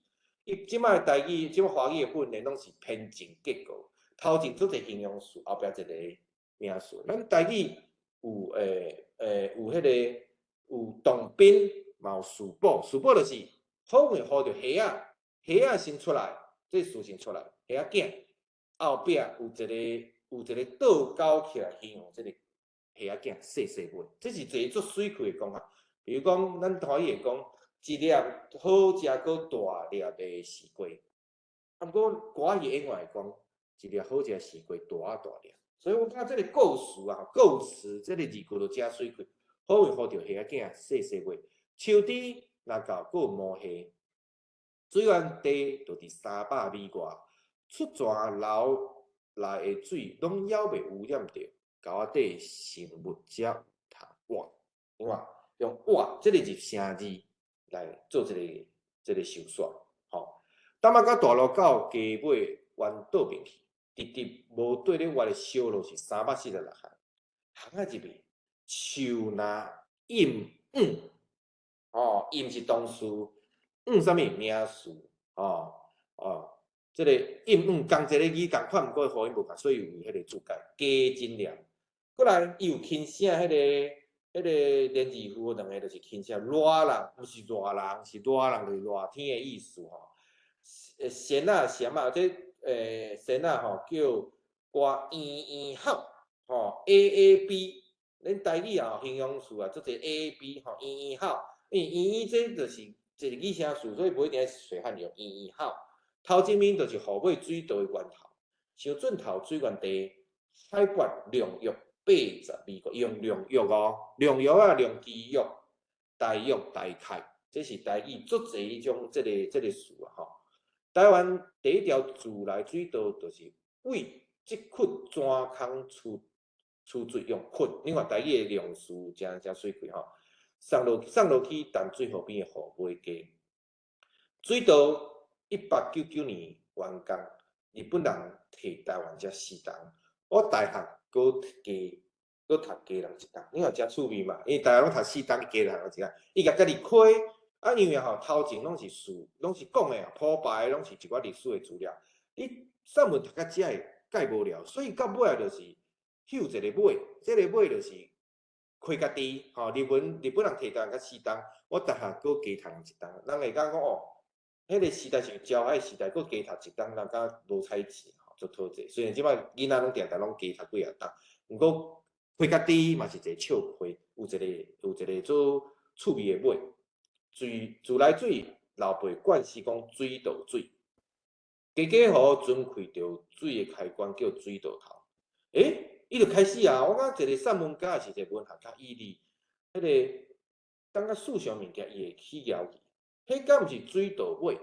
伊這擺的台語，這擺華語的訓練攏是偏正結構，頭前做一個形容詞，後壁一個名詞。咱台語有有彼个有動賓，嘛有事補，事補就是好運雨著蝦仔，蝦仔先出來，這事先出來，蝦仔囝後壁有一個倒勾起來形容這個蝦仔囝細細尾，這是一個足媠氣的講法。比如講，咱台語會講一粒好食閣大粒的絲瓜，啊，毋過歌仔戲演員會講一粒好食的絲瓜大啊大粒，所以我感覺這個構詞啊，構詞這個字句都誠媠氣。好運雨著蝦仔囝細細尾，樹枝若到閣有毛蝦，水源地就佇300米外，出泉流來的水攏猶未污染著，溝仔底生物才有通活。你看，用活這個入聲字來做這個修紲，吼。淡仔到大路口街尾彎倒邊去，直直無綴咧活的小路是346巷，巷仔入面樹若蔭五，吼，蔭是動詞，五啥物名詞，吼，哦，這個蔭五仝一个字仝款，毋過發音無仝，所以有彼个注解加真念。過來，伊有輕寫彼个連字符兩个就是輕寫熱人，毋是熱人，是熱人就是熱天的意思吼。仙仔閃仔，這仙仔吼叫歌圓圓好，吼 A A B，咱台語啊形容詞啊，做一個 A A B 吼圓圓好，因為圓圓這就是一個擬聲詞，所以無一定愛細漢用圓圓好。頭前面就是雨尾水道的源頭，像圳頭水源地，海拔兩約80米，用兩約哦，兩約啊，兩基約，大約大概，這是台語足濟彼種這個詞啊吼。台灣第一條自來水道就是為這窟泉空出水用窟，你看台語的用詞誠誠媠氣吼。送落去淡水河邊的雨尾溪，水道1899年完工，日本人提台灣遮四冬，我大學閣加閣讀加人一冬，你看誠趣味嘛，因為大學攏讀四冬，加人一冬，伊共家己開，啊，因為吼頭前攏是事，攏是講的，鋪排攏是一寡歷史的資料，你散文讀到遮會蓋無聊，所以到尾仔就是歇一个尾，這个尾就是開家己，吼，日本人提台灣較四冬，我大學閣加讀一冬，人會感覺講哦，彼个時代是鳥海時代，閣加讀一冬，人敢無彩錢吼，足討濟。雖然這擺囡仔攏定定攏加讀幾仔冬，毋過開家己嘛是一个笑話，有一个做趣味的尾。水自來水老輩慣勢講水道水，家家戶戶準開著水的開關叫水道頭。欸，伊就開始啊！我感覺一個散文家是一個文學家，伊佇彼个感覺思想物件，伊會起搖去。彼敢毋是水道尾？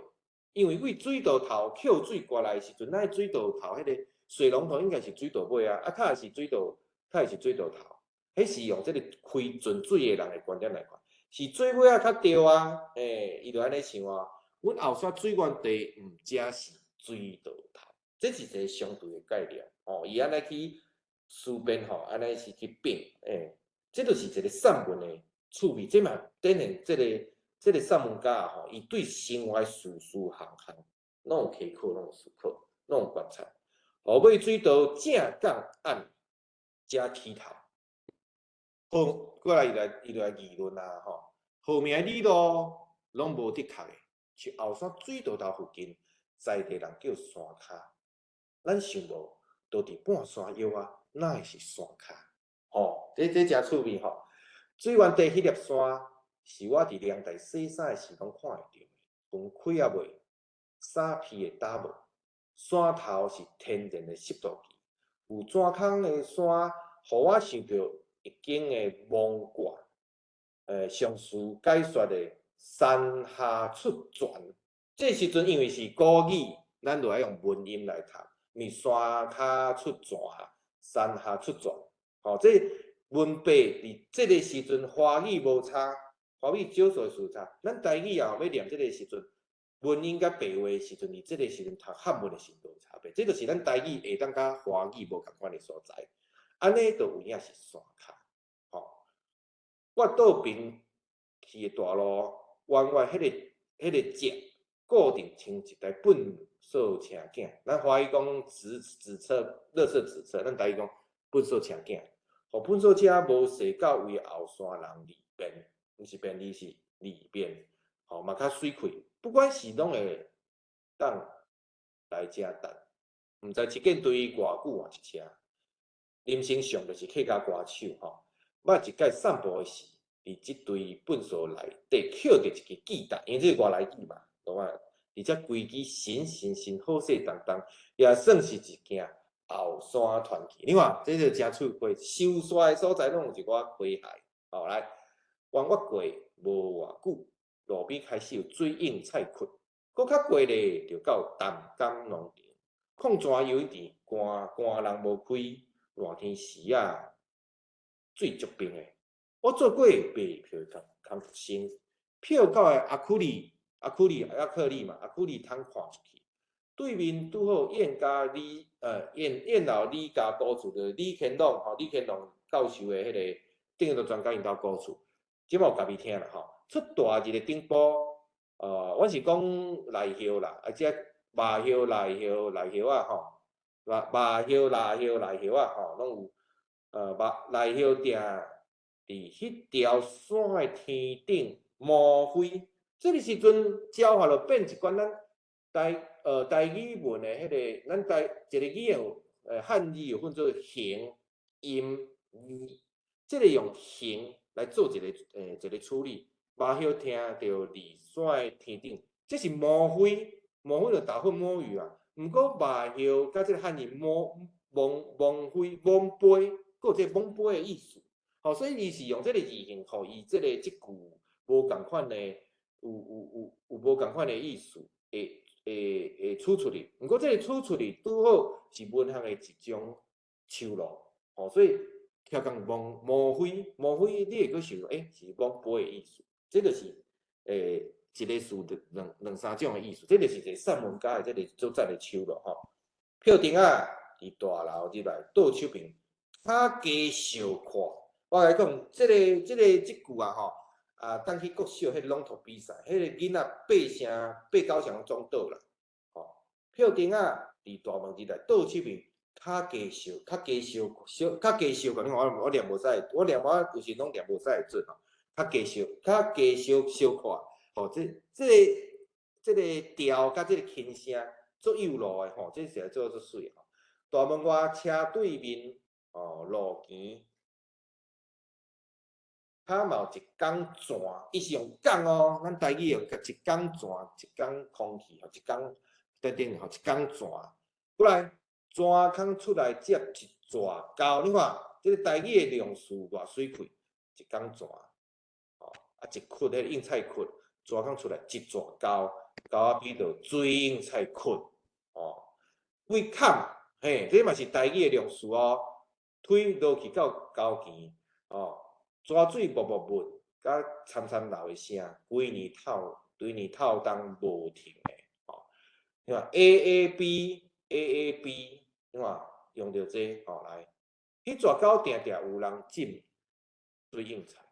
因為為水道頭抾水過來的時陣，咱水道頭彼个水龍頭應該是水道尾啊，啊，較是水道，較是水道頭。彼是用這个開泉水的人的觀點來看，是最尾仔較對啊！欸，伊就按呢想啊。阮後山水源地毋正是水道頭，這是一個相對的概念哦。伊按呢去思辨吼，按呢是去變，欸，這就是一個散文的趣味。這嘛等於這個散文家吼，伊對生活的事事項項攏有稽考，攏有思考，攏有觀察。後尾水道正港岸才起頭。好，過來伊來議論啊吼，後面的里路攏無的確的，是後山水道頭附近在地人叫山跤，咱想無，都佇半山腰啊，哪會是山跤？吼，這誠趣味吼。水源地彼粒山是我佇涼台洗衫的時攏看會著的，雲開啊未？衫披會焦無？山頭是天然的濕度計，有磚空的山，予我想著易經的蒙卦，上述解說的山下出泉。這時陣因為是古語，咱就愛用文音來讀，毋是山跤出泉，山下出泉。吼，這文白佇這个時陣華語無差，華語少數數差。咱台語啊，欲念這个時陣，文音佮白話的時陣，佇這个時陣讀漢文的時陣有差別。這就是咱台語會當佮華語無仝款的所在。按呢就有影是山跤，吼。我倒邊去的大路，遠遠彼个石固定像一台糞掃車囝。咱華語講紙車、垃圾紙車，咱台語講糞掃車囝。吼，糞掃車無踅到位後山人裡邊，毋是便利是裡邊，吼嘛較媠氣。不管是攏會當來遮等，毋知這間隊偌久換一車。林生祥就是客家歌手吼，捌一擺散步的時，佇這堆糞掃內底抾著一支吉他，因為這是外來語嘛，懂嗎？而且規支神神神好勢當當，也算是一件後山傳奇。你看，這就誠趣味，收煞的所在攏有一寡詼諧。好來，往我過無偌久，路邊開始有水湧菜窟，閣較過咧，就到淡江農場，礦泉油田，寒寒人無開。熱天時啊，水足冰的。我做過賣票的工讀生，票到的阿庫里，阿庫里阿克里嘛，阿庫里通看出去。對面拄好燕家李燕老李家古厝的李乾朗吼，李乾朗教授的彼个頂個專家𪜶兜古厝，這擺有家己聽啦吼。出大一个頂埔，我是講內葉啦，啊，這肉葉、內葉、內葉仔吼。肉葉、內葉、內葉仔吼，攏有。肉內葉定佇彼條山的天頂無非，這個時陣教法就變一款咱台語文的彼个，咱台一個語言有漢字有分做形、音、義，這個用形來做一個處理。肉葉聽著佇山的天頂，這是無非，無非就打粉摸魚啊。毋過肉葉佮這個漢字摸摸摸飛摸飛，閣有這個摸飛的意思。吼，所以伊是用這個字形，予伊這個這句無仝款的，有無仝款的意思，會取出去。毋過這個取出去拄好是文學的一種手路。吼，所以聽講摸摸飛摸飛，你會閣想，欸，是摸飛的意思。這就是一个词就兩兩三種的意思，這就是一個散文家的這個作者的手咯吼。票亭仔佇大樓入來，倒手邊較加相看。我共你講，這个、這個、這句啊吼，啊，當去國小彼朗讀比賽，彼个囡仔八成八九成攏總倒啦。吼，票亭仔佇大門入來，倒手邊較加相，較加相小，較加相看。你看我我念無使，我念我有時攏念無使會準吼。較加相，較加相相看。吼，這、這个、這个調佮這个輕聲足幼路的吼，這實在做足媠吼。大門外車對面哦，路墘，跤嘛有一工泉，伊是用工哦，咱台語用一工泉，一工空氣吼，一工等等吼，一工泉。過來泉空出來接一逝溝，你看這个台語的量詞偌媠氣，一工泉，吼啊一窟彼个莺菜窟，泉空出來一逝溝，溝仔比做水莺菜窟，哦，對坎，嘿，這嘛是台語的量詞哦，推落去到溝墘，哦。泉水默默密，佮參參流的聲，規年透，規年透冬無停的，吼。你看 A A B A A B，你看用著這個，吼來，彼逝溝定定有人浸水莺菜，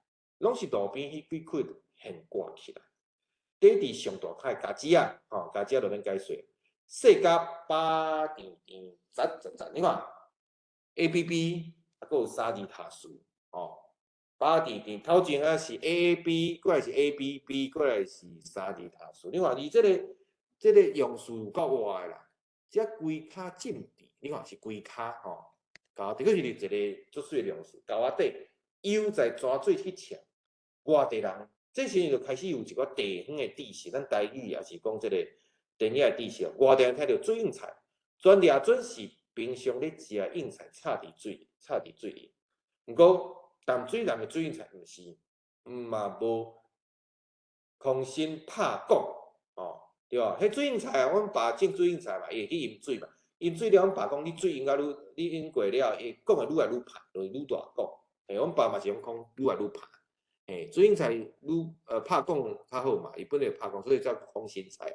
攏是路邊彼幾窟現掛起來。底佇上大塊茄子仔，吼，茄子仔就免解說，細甲飽甜甜，雜雜雜，你看 A B B，啊，閣有三字頭詞，吼。飽甜甜，頭前啊是 A A B，過來是 A B B，過來是三字頭詞。你看伊這个這个用詞有夠活的啦。這規跤浸佇，你看是規跤吼，溝這個是一个足媠的量詞。溝仔底悠在泉水去嗆外地人，這時陣就開始有一寡地方的知識，咱台語也是講這个電影的知識。外地人聽著水莺菜，全掠準是平常咧食莺菜插佇水，插佇水裡。毋過淡水人的水莺菜毋是，毋嘛無空心拍講，哦，對無？彼水莺菜啊，阮爸種水莺菜嘛，伊會去飲水嘛，飲水了，阮爸講你水飲甲愈，你飲過了，會講會愈來愈歹，就是愈大講。嘿，阮爸嘛是攏講愈來愈歹。嘿，水莺菜愈拍講較好嘛，伊本來拍講，所以才空心菜。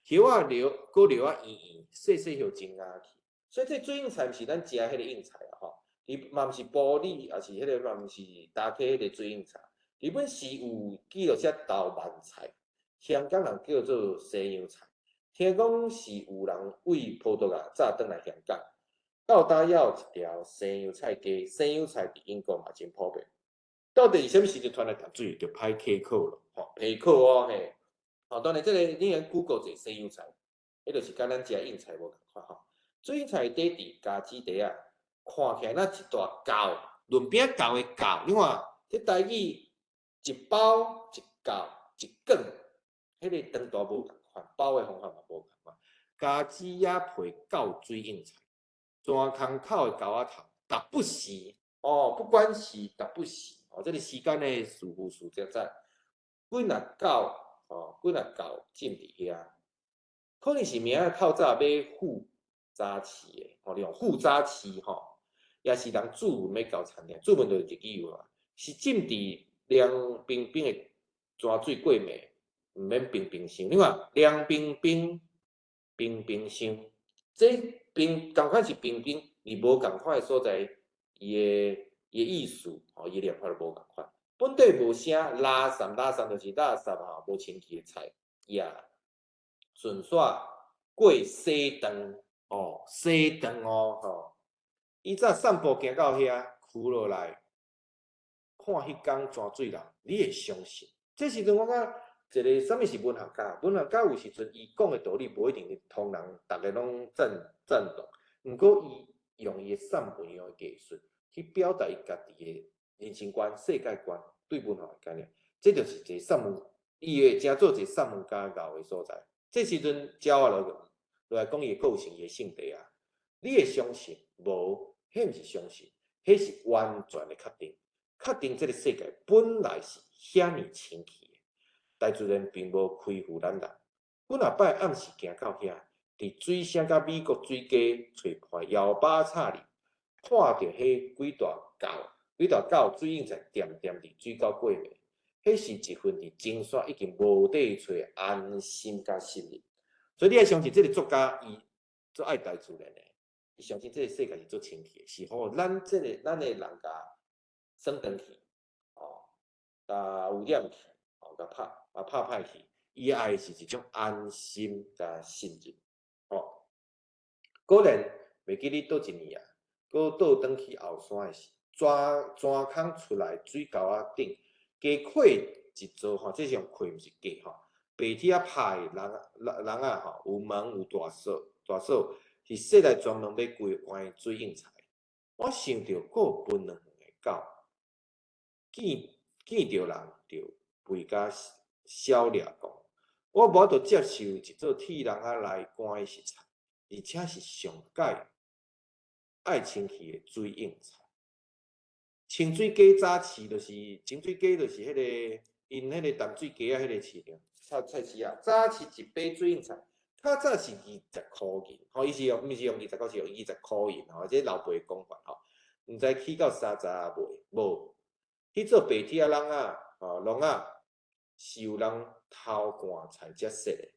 葉仔薹，閣薹仔圓圓，細細葉真咬去。所以這水莺菜毋是咱食彼个莺菜啊，吼。伊嘛毋是埔里，也是彼个嘛毋是打溪彼个水莺菜。日本是有記錄寫豆蔓菜，香港人叫做西洋菜。聽講是有人為葡萄牙早轉來香港，到今猶有一條西洋菜街，西洋菜佇英國嘛真普遍。到底是啥物時陣傳來淡水，就歹稽考咯，吼，稽考哦嘿。吼，當然這个你通 Google 者西洋菜，彼就是佮咱食莺菜無仝款吼。水莺菜底佇茄子底仔。看起來若一大嚿，論餅厚的厚，你看這台語一包一嚿一卷，彼个長度無仝款，包的方法嘛無仝款。茄子仔皮到水莺菜，泉空口的溝仔頭，逐不時哦，不管是逐不時哦，這个時間的事副詞才知。幾若狗哦，幾若狗浸佇遐，可能是明仔透早買富早市的，哦，你用富早市吼。也是人注文欲交餐廳，注文就是日語話，是浸佇涼冰冰的泉水過暝，毋免冰冰箱。你看涼冰冰，冰冰箱，這冰仝款是冰冰，佇無仝款的所在，伊的伊的意思吼，伊的念法就無仝款。本底無聲，垃圾垃圾就是垃圾吼，無清氣的菜也順煞過洗斷哦，洗斷哦吼。伊早散步行到遐，屈落來看彼工泉水流，你會相信？這時陣我感覺一個啥物是文學家？文學家有時陣伊講的道理無一定通人逐个攏贊贊同，毋過伊用伊的散文用的藝術去表達伊家己的人生觀、世界觀，對文學的概念，這就是一個散文，伊會成做一個散文家𠢕的所在。這時陣鳥仔落來講伊的個性、伊的性格啊，你會相信無？彼毋是相信，彼是完全的確定。確定這个世界本來是遐爾清氣的，大自然並無虧負咱人。幾若擺暗時行到遐，佇水聲佮美國水雞揣伴搖把插裡，看著彼幾大狗，幾大狗水莺菜恬恬佇水溝過暝，彼是一份佇前線已經無地揣的安心佮信任。所以你愛相信這个作家，伊足愛大自然的，伊相信這个世界是足清氣的，是予咱這个咱的人共耍轉去，哦，共污染去，哦，共拍啊拍歹去。伊愛的是一種安心佮信任，哦。果然，袂記得佗一年啊，閣倒轉去後山的時，泉泉空出來水溝仔頂，加擴一座吼，這是用擴，毋是加吼。白鐵仔拍的籠籠籠仔吼，有門有大鎖，大鎖是設來專門欲關水莺菜。我想著閣分兩園的狗，見見著人就吠甲痟掠狂。我無法度接受一座鐵籠仔來關的食材，而且是上蓋愛清氣的水莺菜。清水溪早市就是清水溪，就是彼个𪜶彼个淡水溪仔彼个市場菜菜市仔，早市一把水莺菜，較早是20箍銀，吼，伊是用，毋是用20箍，是用20箍銀，吼，這老輩講法吼，毋知起到30袂？無，彼座白鐵仔籠仔，吼，籠仔是有人偷灌菜才設的，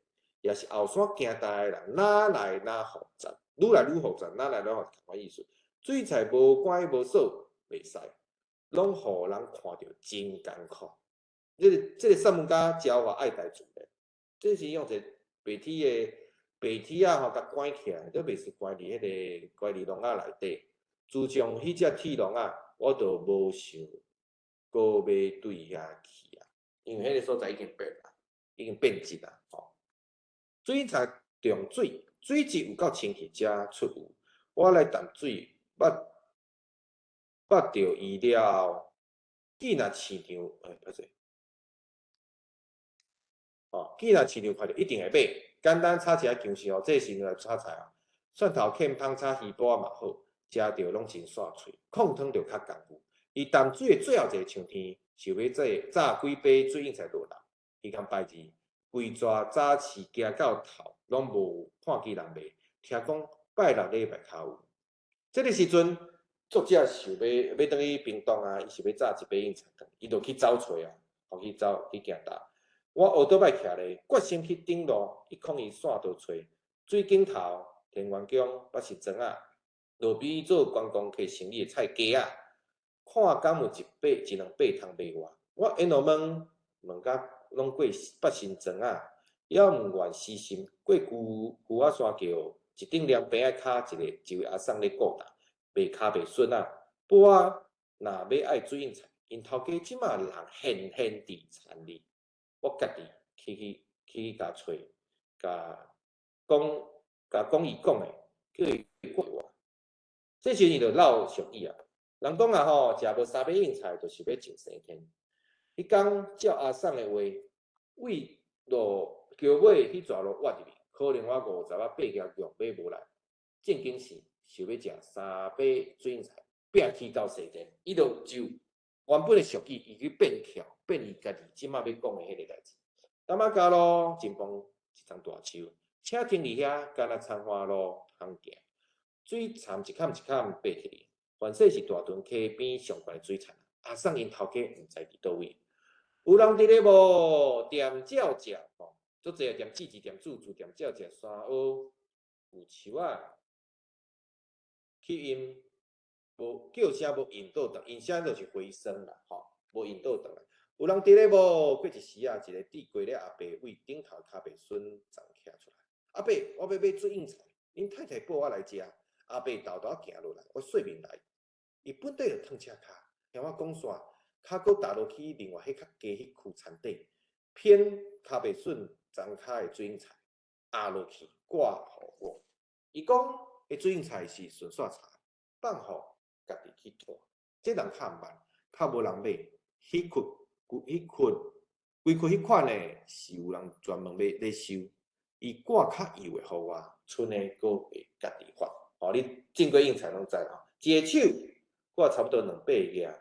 也是後山行大的人，哪來哪複雜，愈來愈複雜，哪來愈複雜，仝款意思。水菜無關無鎖，袂使，攏予人看著真艱苦。這个這个散文家焦華愛大自然，這是用一个白鐵的白鐵仔吼，共關起來，都袂使關佇彼个關佇籠仔內底。自從彼隻鐵籠仔，我就無想閣欲對遐去啊，因為彼个所在已經變啦，已經變質啦，吼。水菜重水，水質有夠清氣才出有。我來淡水捌捌著伊了後，見若市場，欸，歹勢，哦，見若市場看著一定會買。簡單炒一下薑絲哦，這時陣來炒菜啊，蒜頭劵芳炒魚脯仔嘛好，食著攏真煞喙，控湯就較功夫。佇淡水的最後一个秋天，想欲做炸幾把水莺菜落來，彼工拜二，規逝早市行到頭，攏無看見人賣，聽講拜六禮拜較有。這个時陣，作者想欲欲轉去屏東啊，伊想欲炸一把莺菜轉，伊就去走揣啊，吼去走去行搭。我烏桌擺徛咧，決心去頂路，去抗伊線道揣水井頭、田園宮、八十庄仔，路邊做觀光客生意的菜雞仔，看敢有一把一兩把通賣我。我沿路問問甲攏過八仙莊仔，猶毋願死心，過龜龜仔山橋，一頂涼棚仔跤，一个一位阿桑咧顧擔，賣跤賣筍仔。埔仔若欲愛水莺菜，𪜶頭家這馬人現現佇田裡，我家己去去去共揣，共講共講伊講的，叫伊過我。這時陣伊就落俗語啊，人講啊吼，食無三把莺菜，就是欲上西天。彼工照阿桑的話，為路橋尾彼逝路挖入去，可能我58gek玉買無來，正經是想欲食三把水莺菜，拼起到西天。伊就就原本的俗語，伊去變巧，變伊家己這馬欲講的彼个代誌。感覺加路前方一叢大樹，車停佇遐，敢若田華路通行，水杉一坎一坎爬起去，凡勢是大屯溪邊上懸的水杉。阿桑𪜶頭家毋知佇佗位，有人佇咧無？踮鳥食吼，足濟啊！踮子字、踮柱柱、踮鳥食山烏有樹仔，起音無叫聲無引倒轉，音聲就是回聲啦，吼，無引倒轉來。有人佇咧無？過一時啊，一个戴雞咧阿伯為頂頭跤白筍叢徛出來。阿伯，我欲買水莺菜，恁太太報我來遮。阿伯沓沓仔行落來，我說明來。伊本底就褪車跤，聽我講煞，跤閣踏落去另外彼較低彼區田底，偏跤白筍叢跤的水莺菜壓落去掛予我。伊講，彼水莺菜是順煞柴，放予家己去拖。這人較慢，較無人買。彼窟彼窟規窟彼款的是有人專門欲咧收，伊掛較幼的予我，賰的閣會家己發。吼，你種過莺菜攏知吼，一个手掛差不多兩百額，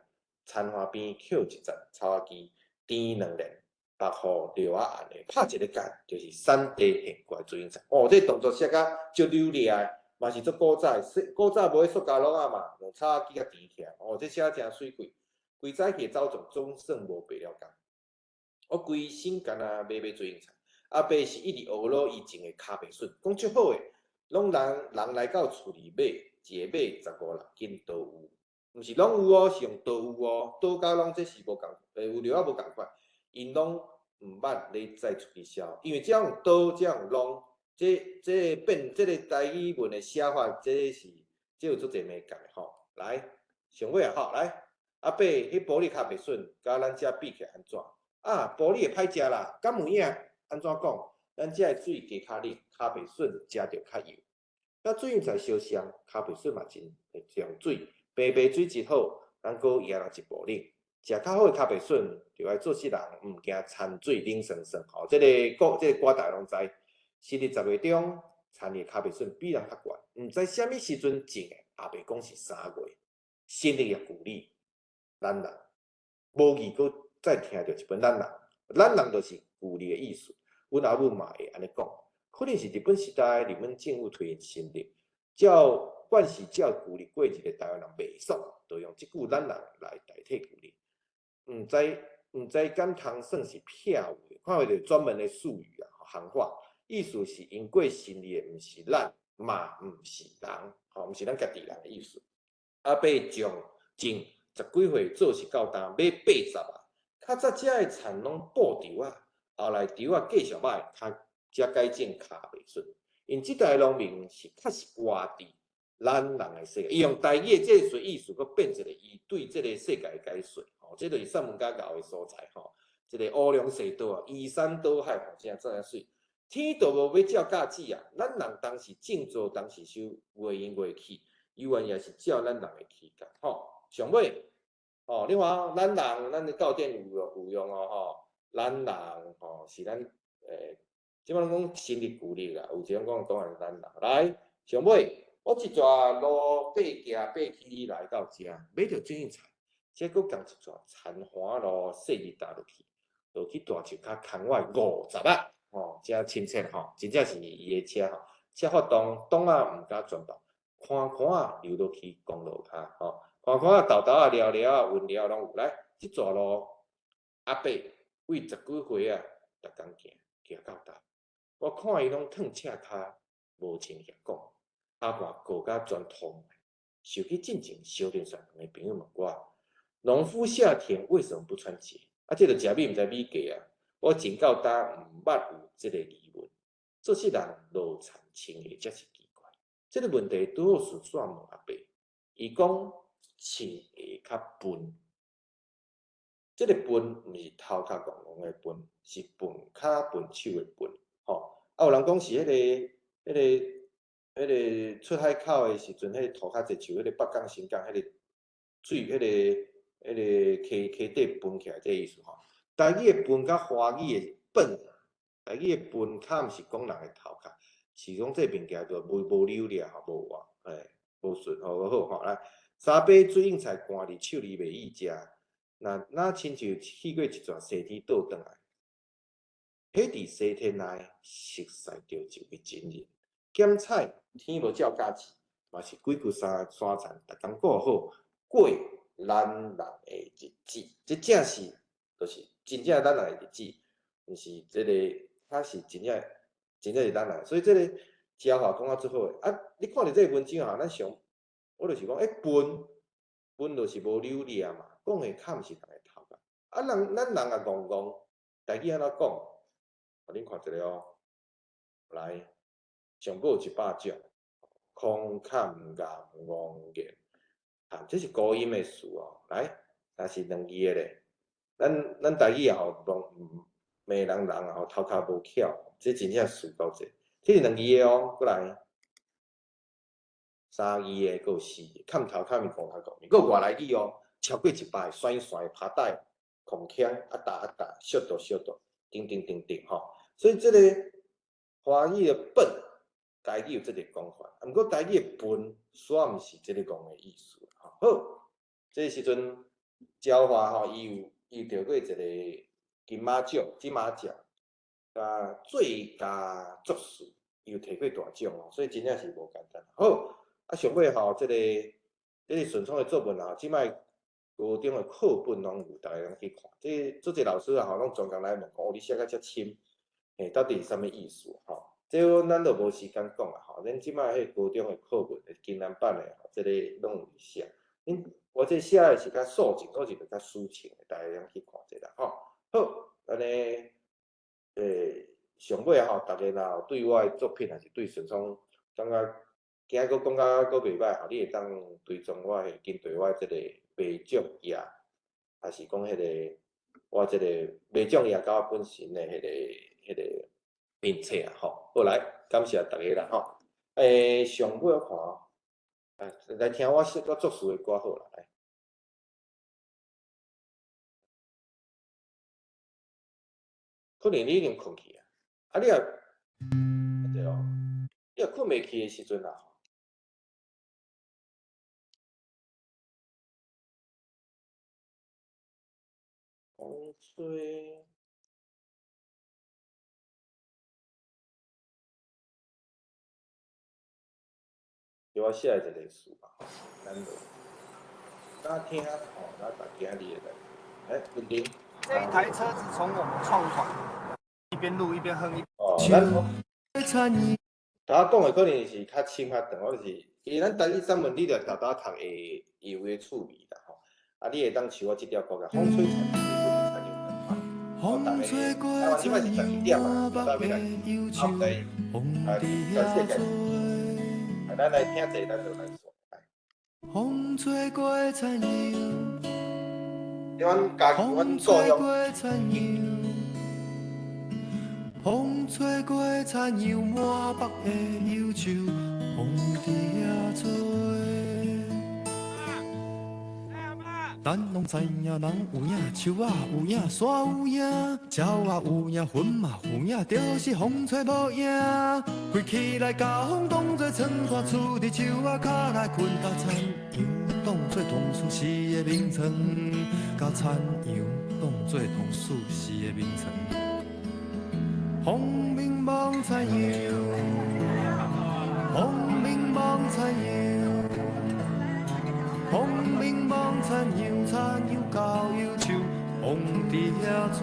田華邊抾一節草仔枝，甜兩連，縛予尿仔按的，拍一个結，就是產地現掛水莺菜。哦，這動作寫甲足流利的，嘛是足古早的，古早無彼塑膠籠仔嘛，用草仔枝共纏起來。哦，這寫真媠氣。規早起的走狀總算無白了工。我規身敢若欲買水莺菜。阿伯是一直學魯伊種的跤白筍，講足好的，攏人人來到厝裡買，一个買十五六斤都有，毋是攏有哦，是用都有哦，都佮攏這是無仝，有料仔無仝款，𪜶攏毋捌咧再出去銷，因為這用都，這用攏，這這變這個台語文的寫法，這是這有足濟眉角的吼。來，上尾啊吼，來，阿伯，彼埔里跤白筍，佮咱遮比起來按怎？啊，埔里會歹食啦，敢有影？按怎講？咱遮的水加較冷，跤白筍食著較幼。佮水莺菜相像，跤白筍嘛真會重水，白白水質好，咱閣壓落一步冷。食較好的跤白筍，就愛做世人毋驚田水冷酸酸。吼，這個歌，這個歌大家攏知。是佇十月中，田裡的跤白筍比人較懸，毋知啥物時陣種的，也袂講是3月。新曆的舊曆，咱人無意閣再聽著一本咱人，咱人就是舊曆的意思。阮阿母嘛會按呢講，可能是日本時代，日本政府推行新曆，照慣勢照舊曆過日的台灣人袂爽，就用這句咱人來代替舊曆。毋知毋知敢通算是騙話，看袂著專門的術語啊，行話，意思是𪜶過新曆的毋是咱，嘛毋是人，吼，毋是咱家己人的意思。阿伯種種十幾歲做事到今，欲80啊，較早遮的田攏布稻仔。後來稻仔繼續歹，較才改種跤白筍。𪜶這代農民是確實活佇咱人的世界，伊用台語的這個說意思，閣變一個伊對這個世界的解說。吼，這就是散文家𠢕的所在吼。這個烏龍隧道啊，移山倒海，吼，真真媠。天都無欲照教子啊，咱人當時種作，當時收月用月去，猶原也是照咱人的起價。吼，上尾，吼，你看咱人，咱的教典有用有用哦，吼。咱人吼是咱這擺攏講新曆舊曆啦，有一種講講是咱人。來，上尾，我這逝路爬行爬起來到遮，買著水莺菜，這閣仝一逝田環路細日踏落去，落去大樹跤牽我50仔，吼，遮親切吼，真正是伊的車吼，車發動，擋仔毋敢全放，寬寬仔流落去公路跤吼，寬寬仔豆豆仔寮寮仔雲寮攏有。來，這逝路阿伯為十幾歲仔，逐工行行到噠，我看伊攏褪赤跤，無穿鞋講，阿婆過甲全塗，想起進前小電線兩个朋友問我，農夫下田為什麼不穿鞋？啊，這個食米毋知米價啊！我真到今毋捌有這個疑問。做世人落田穿鞋才是奇怪。這個問題拄好順紲問阿伯，伊講穿鞋較笨。這個笨毋是頭殼戇戇的笨，是笨跤笨手的笨。吼，啊有人講是彼個出海口的時陣，彼個塗較濟樹，彼個北港新港，彼個水，彼個溪底分起來，這個意思吼。台語的笨佮華語的笨，台語的笨較毋是講人的頭殼，是講這物件就無溜掠吼，無活，無順吼，無好吼。來，三杯水莺菜乾佇手裡袂意食，若若親像去過一逝西天倒轉來，彼佇西天內熟似著一位真人。檢採天無照教子，嘛是幾句三山田，逐工顧好過咱人的日子。這正是，就是真正咱人的日子，毋是這個，它是真正真正是咱人。所以這個佳話講啊足好的。啊，你看著這個文章啊，咱想，我就是講，笨笨就是無溜掠嘛，講的較毋是人的頭殼。啊，人咱人也戇戇，台語按怎講？予恁看一下哦，來，上閣有100種，空、坎、岩、戇、言，啊，這是高音的詞哦。來，若是兩字的咧，咱台語也吼，攏罵人人啊吼，頭殼無巧，這真正詞夠濟。這是兩字的哦，閣來，三字的，閣有四字，坎頭坎面，戇頭戇面，閣有外來語哦，超過100個，酸酸趴底，空腔，啊噠啊噠，小度小度，叮叮叮叮吼。所以這個華語的笨，台語有這個講法，啊，毋過台語的笨，煞毋是這個戇的意思。吼，好，這個時陣，昭華吼，伊有得過一個金馬獎、金馬獎，佮最佳作詞，伊有提過大獎哦，所以真正是無簡單。好，啊，上尾吼，這個順暢的作文啊，這擺高中的课本攏有，逐家攏去看。這足濟老師啊吼，攏專工來問講，哦，你寫甲遮深，嘿，到底是啥物意思吼？這咱就無時間講啦吼。恁這擺彼高中的課本，艱難版的吼，這个攏有寫。恁我這寫的是較抒情，我是較抒情的，逐家攏去看者啦吼。好，按呢，上尾吼，逐家若有對我的作品，抑是對順聰感覺今仔閣講甲閣袂䆀吼，你會當追蹤我的，針對我這个賣獎頁，抑是講彼个我這個賣獎頁佮我本身的彼个面冊啊吼。好來，感謝逐家啦吼。上尾我看，來聽我寫我作詞的歌好啦，來。可能你已經睏去啊，啊你若，對哦，你若睏袂去的時陣啊，風吹，叫我寫一個詞嘛，吼，咱就，咱聽吼，咱大家今日來，來，文婷。這一台車子從我們創團，一邊錄一邊哼一。哦，咱頭講的可能是較深較長，我就是，因為咱台語散文，你著沓沓讀會有的趣味啦吼。啊，你會當像我這條歌，風吹殘陽，風吹過殘陽，滿北的憂愁，風佇遐吹。咱來聽者，咱就來說。風吹過殘陽。阮家己，阮故鄉。風吹過殘陽，滿北的憂愁，風佇遐吹。咱攏知影，人有影，樹仔有影，山有影，鳥仔有影，雲嘛有影，就是風吹無影。飛起來，共風當作床單，厝佇樹仔跤內睏甲田羊，當作同事時的眠床，共田羊當作同事時的眠床。風眠望田羊，風眠望田羊，風眠望田羊，田羊到憂愁，風佇遐吹。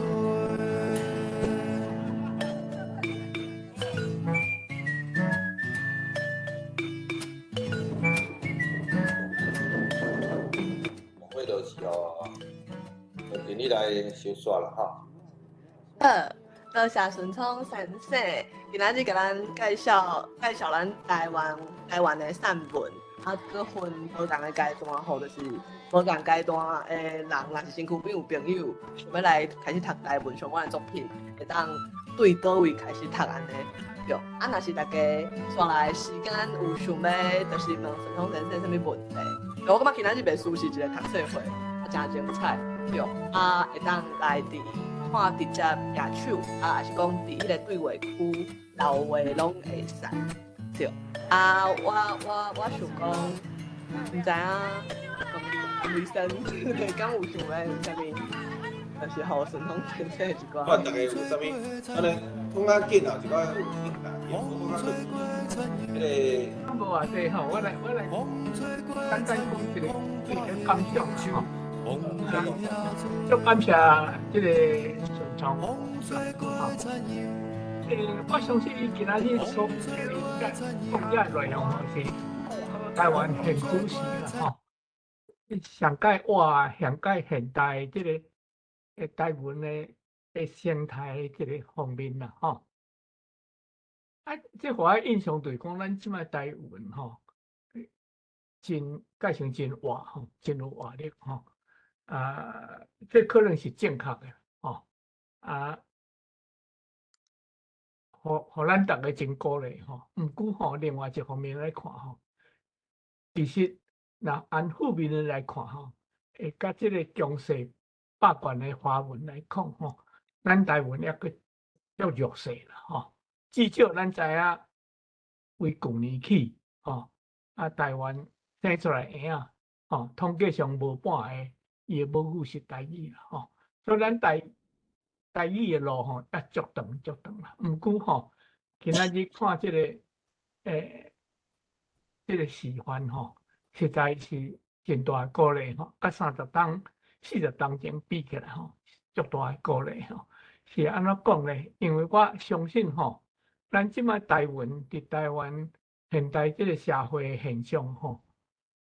我就是哦，就你來收煞啦，吼。好，多謝順聰先生，今仔日共咱介紹介紹咱台灣的散文，啊，閣分無仝的階段吼，就是無仝階段的人，若是身軀邊有朋友想欲來開始讀台文相關的作品，會當對佗位開始讀按呢。對，啊，若是大家紲來時間有想欲，就是問順聰先生啥物問題，我感覺今仔日袂輸是一個讀冊會，啊，誠精彩，對，啊，會當來佇看直接舉手，啊，抑是講佇彼個對話區留話攏會使，對。啊，我想講，毋知影，醫生敢有想欲有啥物，就是予順聰先生一寡。看逐家有啥物，按呢講較緊啊，一寡有緊啦，我感覺彼个。無偌濟吼，我來簡單講一个一个感想吼。足感謝這个順聰，吼。我相信伊今仔日所講遮內容吼，是台灣現主時啦吼，上蓋活、上蓋現代這个台灣的生態這个方面啦吼。啊，這予我印象就是講，咱這擺台灣吼，真蓋成真活吼，真有活力吼。啊，這可能是正確的吼。啊，予咱逐家真鼓勵吼。毋過吼，另外一方面來看吼，其實若按負面的來看吼，會佮這个強勢霸權的華文來講吼，咱台灣猶閣足弱勢啦吼。至少咱知影，為舊年起吼，啊，台灣生出來嬰仔吼，統計上無半个伊的母語是台語啦吼，所以咱台語的路吼，猶足長足長啦。毋過吼，今仔日看這个示範吼，實在是真大的鼓勵吼，佮30冬、40冬前比起來吼，足大的鼓勵吼。是按怎講咧？因為我相信吼，咱這擺台灣佇台灣現代這個社會現象吼，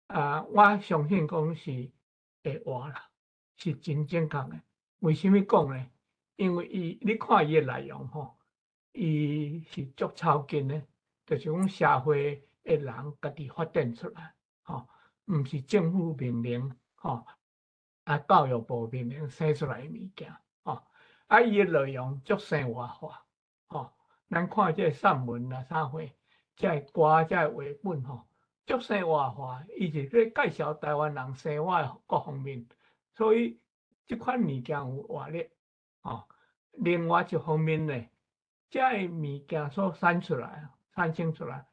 啊，我相信講是會活啦，是真正確的。為啥物講咧？因為伊，你看伊的內容吼，伊是足抽筋的，就是講社會的人家己發展出來，吼，毋是政府命令，吼，啊，教育部命令生出來的物件，吼，啊，伊的內容足生活化，吼，咱看這個散文啊，啥貨，這个歌，這个繪本，吼，足生活化，伊是咧介紹台灣人生活的各方面，所以這款物件有活力，吼。另外一方面呢，這个物件所產出來、產生出來，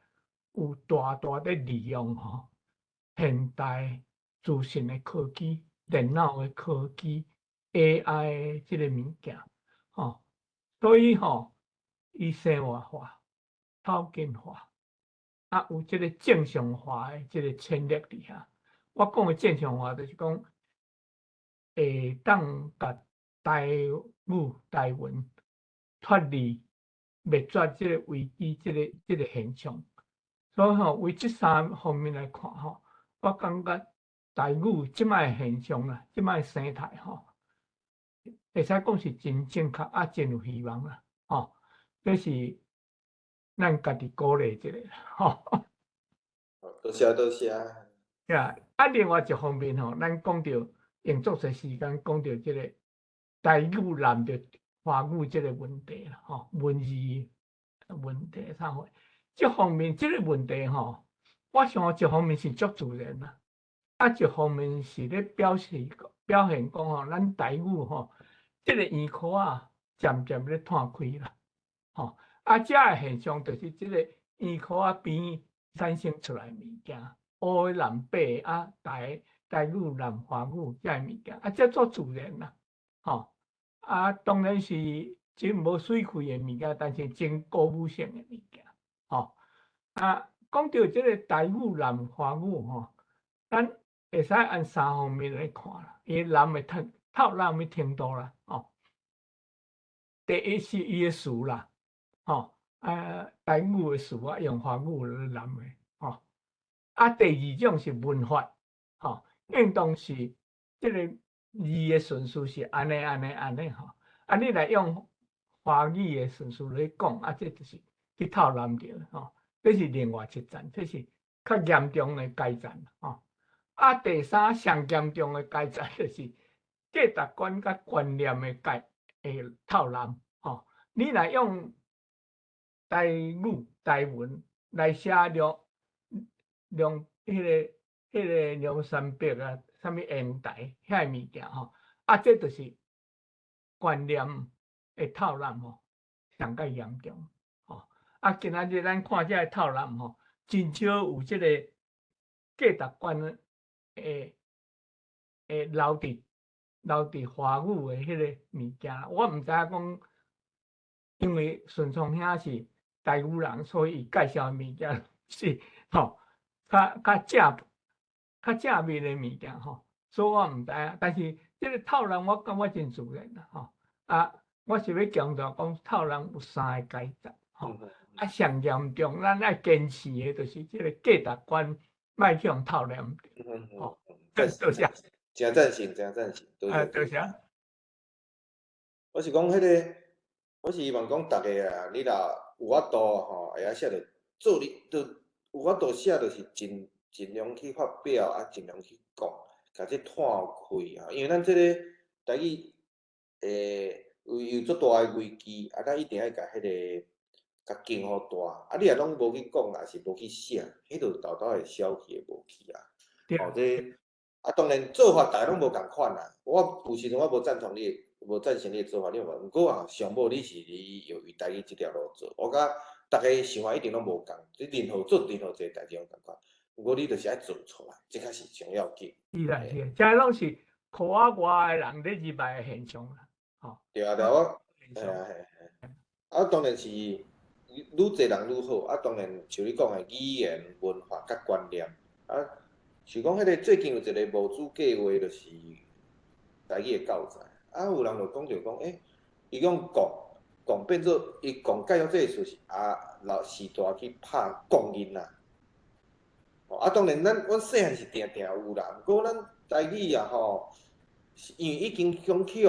有大大的利用吼，現代資訊的科技、電腦的科技、AI 的這个物件，吼，所以吼，伊生活化、透近化，啊，有這个正常化的這个潛力佇遐。我講的正常化，就是講會當共台語、台文脫離滅絕這个危機、這個現象。所以吼，為這三方面來看吼，我感覺台語這擺的現象啦，這擺的生態吼，會使講是真正確啊，真有希望啦，吼，這是咱家己鼓勵一下吼。多謝多謝。呀，啊，另外一方面吼，咱講著用足濟時間講著這个台語濫著華語這个問題啦，吼，文字問題啥貨？這方面這個問題吼，我想一方面是足自然啦，啊，一方面是咧表示表現講吼，咱台語吼，這個耳殼啊，漸漸咧斷開啦，吼，啊，這个現象就是這個耳殼仔邊產生出來物件，烏濫白啊，台語濫華語這个物件，啊，這足自然啦，吼，啊，當然是真無媠氣的物件，但是真鼓舞性的物件，吼，啊，講著這個台語濫華語吼，咱會使按三方面來看啦，伊濫的透透濫的程度啦，吼。第一是伊的詞啦，吼，啊，台語的詞啊，用華語來濫的，吼。啊，第二種是文法，吼，應當是這個字的順序是按呢按呢按呢吼，啊，你來用華語的順序來講，啊，這就是去透濫著，吼，這是另外一層，這是較嚴重的階層，吼。啊，第三上嚴重的階層就是價值觀佮觀念的界的透濫，吼。你若用台語、台文來寫梁彼個梁山伯啊，啥物煙台遐个物件吼，啊，這就是觀念的透濫吼，上較嚴重吼。啊，今仔日咱看這个透濫吼，真少有這個價值觀會留佇華語的彼個物件。我毋知影講，因為順昌兄是台語人，所以伊介紹的物件是吼較正面的物件吼，所以我毋知影。但是這個透濫，我感覺真自然啦吼。啊，我是欲強調講透濫有三个階層吼。啊，上嚴重，咱愛堅持的，就是這個價值觀莫去予透濫。吼，多謝。真贊成，真贊成，多謝。多謝。我是講彼個，我是希望講逐个啊，你若有法度吼，會曉寫著做你，就有法度寫，就是盡量去發表，啊，盡量去講，共這斷開啊。因為咱這個台語，有足大的危機，啊，咱一定愛共彼个共經予大。啊，你若攏無去講，抑是無去寫，彼就沓沓會消去會無去啊。吼，這啊，當然做法逐个攏無仝款啦。我有時陣我無贊同你的，無贊成你的做法，你有無？毋過啊，上無你是你用台語這條路做，我感覺逐个想法一定攏無仝，你任何做任何一个代誌攏仝款。毋過你就是愛做出來，這才是上要緊。是啦是啦，這攏是科仔外的人咧入來的現象啦，吼。對啊對啊，我，嘿啊嘿嘿。啊，當然是愈濟人愈好。啊，當然像你講的語言、文化佮觀念，啊，像講彼個最近有一個無主計劃，就是台語的教材，啊，有人就講著講，欸，伊講講講變做伊講解這個詞是啊，老時代去拍講囡仔。哦，啊，當然咱阮細漢是定定有啦，毋過咱台語啊吼，因為已經講去予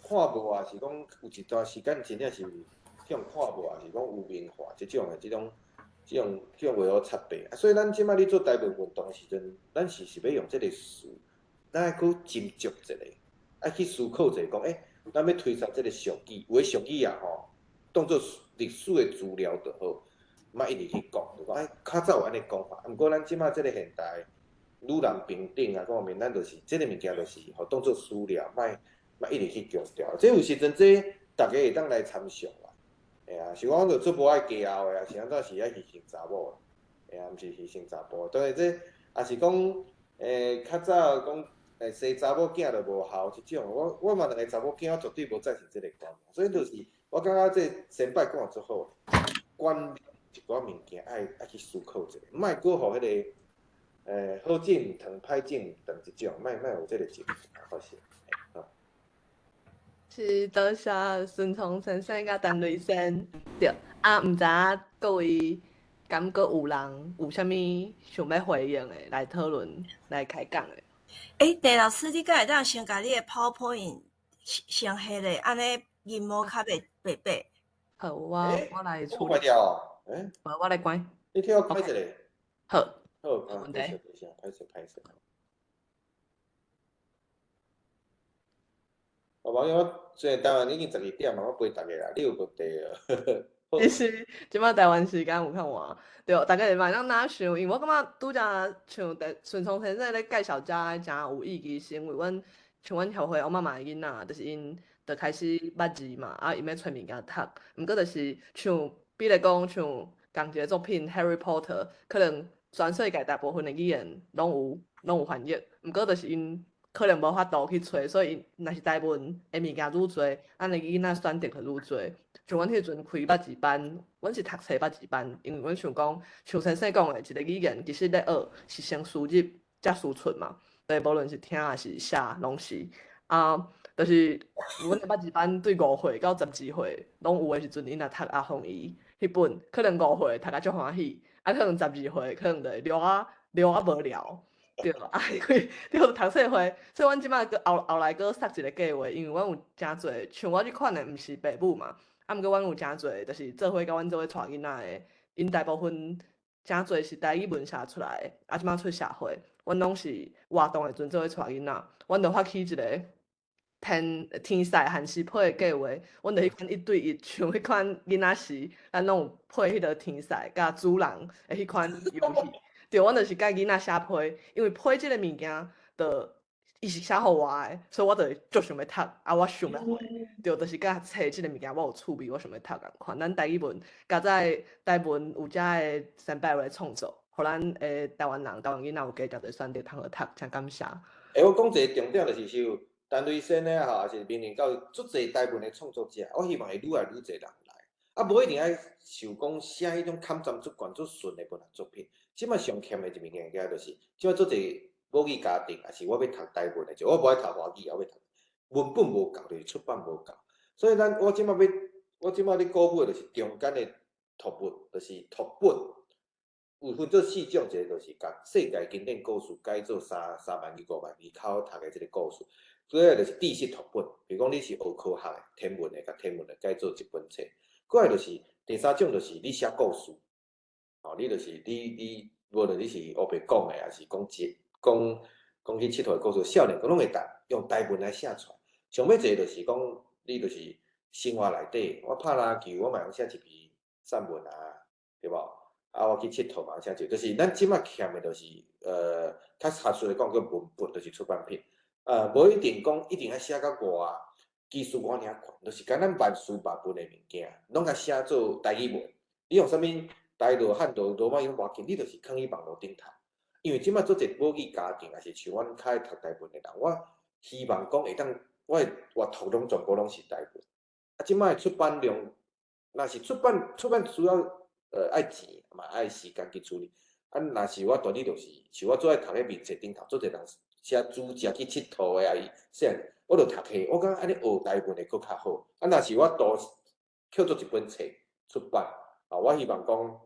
看無啊，是講有一段時間真正是去予看無啊，是講污名化這種的這種。這種這種話好插白，啊，所以咱這擺咧做台文運動的時陣，咱是是欲用這個詞，咱愛閣斟酌一下，愛去思考一下，講，欸，咱欲推捒這個俗語，有的俗語啊吼，當做歷史的資料就好，莫一直去講，就講欸，較早有按呢講法，毋過咱這擺這個現代，女男平等啊，各方面，咱就是這個物件就是予當做史料，莫莫一直去強調，這有時陣這逐家會當來參詳啦。嘿啊，像講就足無愛嫁後的啊，是按怎是愛犧牲查某的，嘿啊，毋是犧牲查埔。當然這也是講，欸，較早講，欸，生查某囝就無孝這種，我我嘛兩个查某囝，我絕對無贊成這個觀念。所以就是，我感覺這先輩講得足好，觀一寡物件愛愛去思考一下，莫閣予彼個，欸，好景毋長，歹景毋長這種，莫莫有這個情形發生。是多謝孫聰先生佮陳雷先對，啊，毋知影各位敢閣有人有啥物想欲回應的來討論來開講的？欸，鄭老師，你敢會當先共你的 PowerPoint 先彼咧，按呢螢幕較袂白白。好，我我來處理。欸，無，我來關。你替我開一下。好。好，無問題。歹勢歹勢。我無因我雖然台灣已經12點嘛，我陪逐家啦，你有問題哦。其實這擺台灣時間有較晚，對，逐家會當哪想，因為我感覺拄才像順聰先生咧介紹遮誠有意義，是因為阮像阮協會王媽媽的囡仔，就是𪜶就開始捌字嘛，啊，𪜶欲揣物件讀，毋過就是像比如講像仝一个作品《Harry Potter》，可能全世界大部分的語言攏有翻譯，毋過就是𪜶可能無法度去揣，所以若是台文的物件愈濟，咱的囡仔選擇就愈濟。像阮彼陣開捌字班，阮是讀冊捌字班，因為阮想講，像先生講的，一個語言其實咧學是先輸入才輸出嘛，對，無論是聽抑是寫，攏是。啊，就是阮的捌字班對5歲到12歲攏有的時陣，𪜶若讀阿鳳姨彼本，可能5歲讀甲足歡喜，啊，可能12歲可能就會聊啊聊啊無聊。對啊，因為對讀冊會，所以阮這擺閣後後來閣設一個計劃，因為阮有誠濟像我這款的，毋是爸母嘛，啊，毋過阮有誠濟，就是做伙佮阮做伙帶囡仔的，𪜶大部分誠濟是台語文寫出來的，啊，這擺出社會，阮攏是活動的時陣做伙帶囡仔，阮就發起一個天天賽限時配的計劃，阮就彼款一對一，像彼款囡仔時，咱攏有配彼个天賽佮主人的彼款遊戲。對，阮就是佮囡仔寫批，因為批這個物件，就伊是寫予我的，所以我就會足想欲讀，啊，我想欲會，對，就是佮冊這個物件，我有趣味，我想欲讀仝款。咱台語文，佳哉台文有遮个先輩來創作，予咱的台灣人、台灣囡仔有加誠濟選擇通好讀，誠感謝。欸，我講一個重點就是像陳雷先的吼，抑是明年到足濟台文的創作者，我希望會愈來愈濟人來，啊，無一定愛想講寫彼種坎站足懸足順的文學作品。這擺上欠的一物件，就是，這擺足濟母語家庭，抑是我欲讀台文的，就我無愛讀華語，我欲讀文本無夠，就是出版無夠。所以咱我這擺欲，我這擺咧鼓舞的就是中間的讀物，就是讀本，有分做四種，一个就是共世界經典故事改做3萬字、5萬字較好讀的這个故事。主要就是知識讀本，比如講你是學科學的、天文的，共天文的改做一本冊。過來就是第三種，就是你寫故事。哦，你就是你你，無論你是烏白講的，抑是講這講講去𨑨迌的故事，少年攏會當用台文來寫出來。上尾一个就是講，你就是生活內底，我拍籃球，我嘛會寫一篇散文啊，對無？啊，我去𨑨迌嘛寫一個，就是咱這擺欠的，就是較學術來講叫文本，就是出版品。無一定講一定愛寫甲偌技術偌爾懸，就是敢若萬事萬物的物件，攏共寫做台語文。你用啥物？台羅、漢羅、羅馬音無要緊，你就是囥佇網路頂頭。因為這擺足濟母語家庭，抑是像阮較愛讀台文的人，我希望講會當，我的閱讀攏全部攏是台文。啊，這擺出版量，若是出版出版需要愛錢嘛，愛時間去處理。啊，若是我蹛伫就是像我最愛讀彼面冊頂頭，足濟人寫主食去𨑨迌的啊，伊細漢我就讀彼，我感覺按呢學台文會閣較好。啊，若是我多扣做一本冊出版，啊，我希望講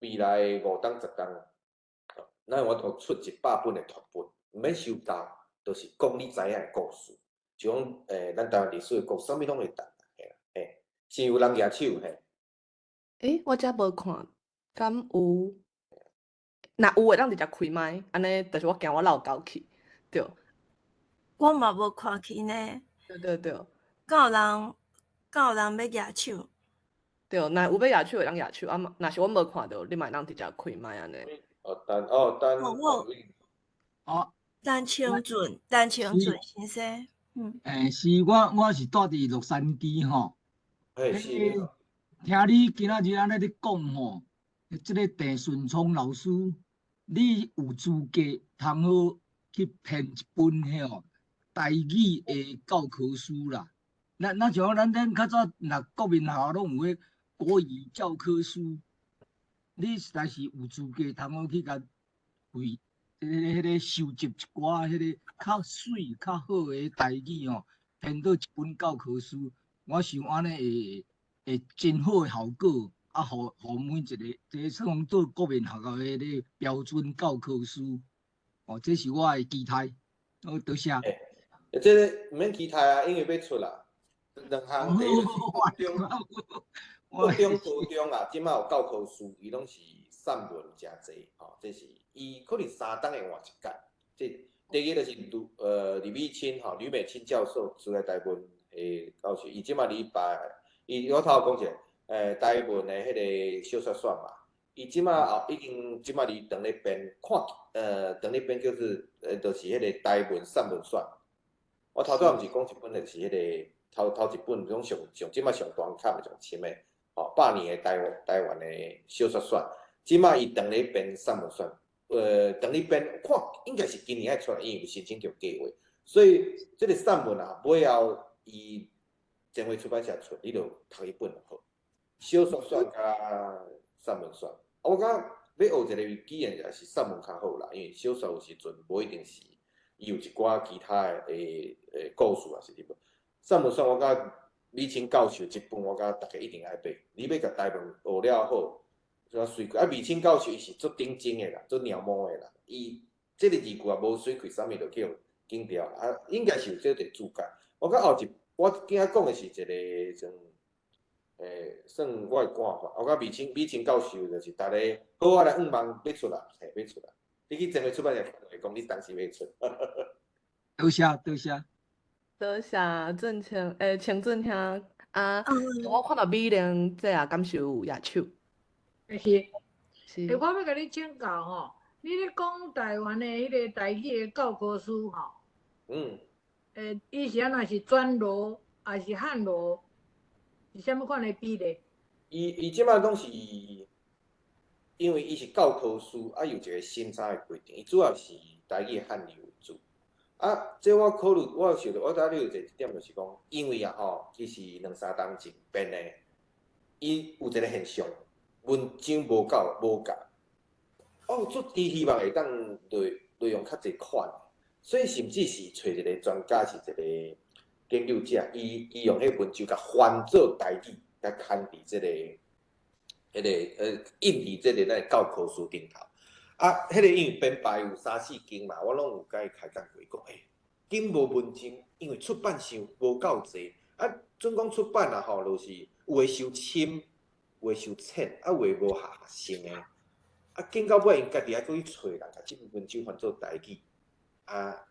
未來5冬10冬，咱有法度出100本的讀本，毋免收教，就是講你知影的故事，就講咱台灣歷史的故事，啥物攏會當，嘿啦，嘿，是有人舉手嘿。欸，我遮無看，敢有？若有會當直接開麥，按呢，就是我驚我漏交去，對。我嘛無看去呢。對對對。敢有人欲舉手？對，若有欲舉手會當舉手，啊，若是我無看著，你嘛會當直接開麥按呢。哦，等哦等。我哦，陳清俊，陳清俊先生，嗯。欸，是我是蹛佇洛杉磯吼。嘿，是。聽你今仔日按呢咧講吼，這个鄭順聰老師，你有資格通好去編一本彼吼台語的教科書啦。咱像咱較早若國民學校攏有彼國語教科書，你實在是有資格通好去共為彼個收集一寡彼个較媠較好的台語吼，編做一本教科書，我想按呢會真好的效果，啊，予予每一個，這個算講做國民學校的彼个標準教科書，哦，這是我的期待。好，多謝。欸，這个毋免期待啊，因為欲出啦。兩項，第一就是國中、國中、高中啊，這馬有教科書，伊攏是散文誠濟，吼，這是伊可能3冬會換一屆。這第一就是呂美清吼，呂美清教授出來台文的教授，伊這馬禮拜，伊我頭講一下，台文的彼个小說選嘛，伊這馬哦已經這馬佇當咧編，看，當咧編叫做，就是彼个台文散文選。我頭拄毋是講一本，就是彼个頭頭一本，攏上上這馬上大刊的上深的，吼，100年的台灣的小說選，這馬伊當咧編散文選，當咧編，看應該是今年愛出來，因為有申請著計劃，所以這个散文啊，尾後伊前衛出版社出，你就讀一本就好。小說選佮散文選，我感覺欲學一個語言也是散文較好啦，因為小說有時陣無一定是伊有一寡其他的故事啊，是點。散文選我感覺美清教授這本，我感覺逐家一定愛買。你欲共台文學了好，就水氣啊，美清教授伊是足頂真的啦，足鳥毛的啦。伊這个字句也無水氣，啥物就去予剪掉啊，應該是有這個注解。我感覺後一，我今仔講的是一个算，算我的看法。我感覺美清教授就是逐家好啊來向望欲出啦，嘿，欲出啦。你去前衛出版社會講，你當時欲出。多謝多謝。多謝俊清，清俊兄啊，我看到美玲姐啊，敢是有舉手？是，是。欸，我欲共你請教吼，你咧講台灣的彼个台語的教科書吼？欸，伊是按怎是轉羅，還是漢羅？是啥物款的比例？伊這擺攏是，因為伊是教科書，啊，有一個審查的規定，伊主要是台語漢字為主。啊，這我考慮，我有想著，我拄仔你有一點就是講，因為啊吼，其實兩三冬前編的，伊有一個現象，文章無夠無夠，哦，足伊希望會當內容較濟款，所以甚至是揣一個專家是一個研究者，伊用彼文章共翻做台語，共刊佇這個、彼個印佇這个咱的教科書頂頭。啊，彼個因為編排有三四間嘛，我攏有共伊開講過，講欸，緊無文章，因為出版社無夠濟。啊，準講出版啊吼，就是有的傷深，有的傷淺，啊有的無合學生的。啊，緊到尾𪜶家己愛閣去揣人，共這篇文章翻做台語，啊，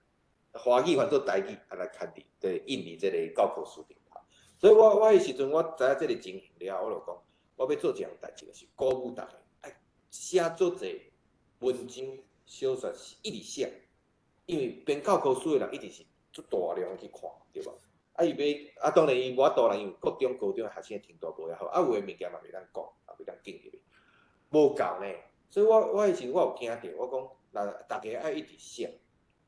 華語翻做台語，啊來刊佇，對，印佇這个教科書頂頭。所以我彼時陣我知影這个情形了，我就講，我欲做一項代誌，就是鼓舞逐家，愛寫足濟文章小說是一直寫，因為編教科書的人一定是足大量去看，對無？啊，伊欲啊，當然伊無法度啦，因為國中、高中的學生程度無遐好，啊，有的物件嘛袂當講，也袂當進入去，無夠呢。所以我彼時我有驚著，我講，若逐家愛一直寫，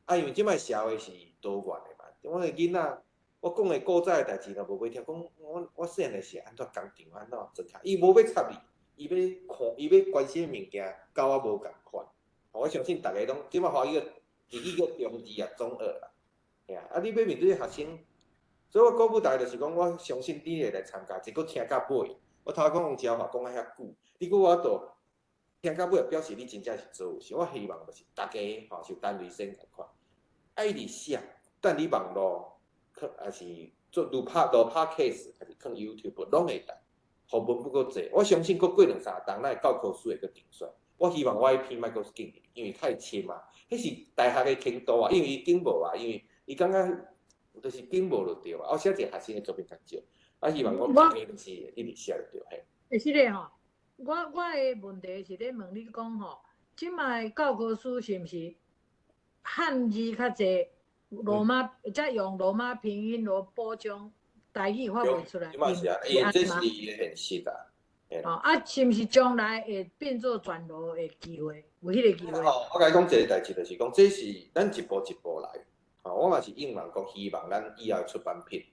啊，因為這擺社會是多元的嘛，我的囡仔，我講的古早的代誌若無欲聽，講我細漢時按怎工廠按怎裝卡，伊無欲插你。伊欲看，伊欲關心的物件，佮我無仝款。我相信逐家攏這擺華語日語叫中二啊，中二啦。嘿啊，啊你欲面對學生，所以我鼓舞逐家就是講，我相信你會來參加，這閣聽到尾。我頭仔講用這話講甲遐久，你閣有法度聽到尾，表示你真正是做有心。我希望就是逐家吼，像陳瑞生仝款，愛佇寫，等你網路，抑是做錄拍錄 podcast，抑是放 YouTube，攏會當。予文本閣濟，我相信閣過兩三冬，咱的教科書會閣定出來。我希望我彼篇莫閣進去，因為太深啊，彼是大學的程度啊，因為伊經無啊，因為伊感覺就是經無就對啊。我寫一個學生的作品較少，啊，希望我逐家就是一直寫就對嘿。欸，是的吼，我的問題是咧問你講吼，這擺教科書是毋是漢字較濟，羅馬才用羅馬拼音來補充台語發袂出來，這嘛是啊，因為這是伊的現實啊。哦，啊，是毋是將來會變做轉羅的機會？有彼個機會？哦，我共你講一個代誌，就是講這是咱一步一步來。哦，我嘛是應望講，希望咱以後出版品，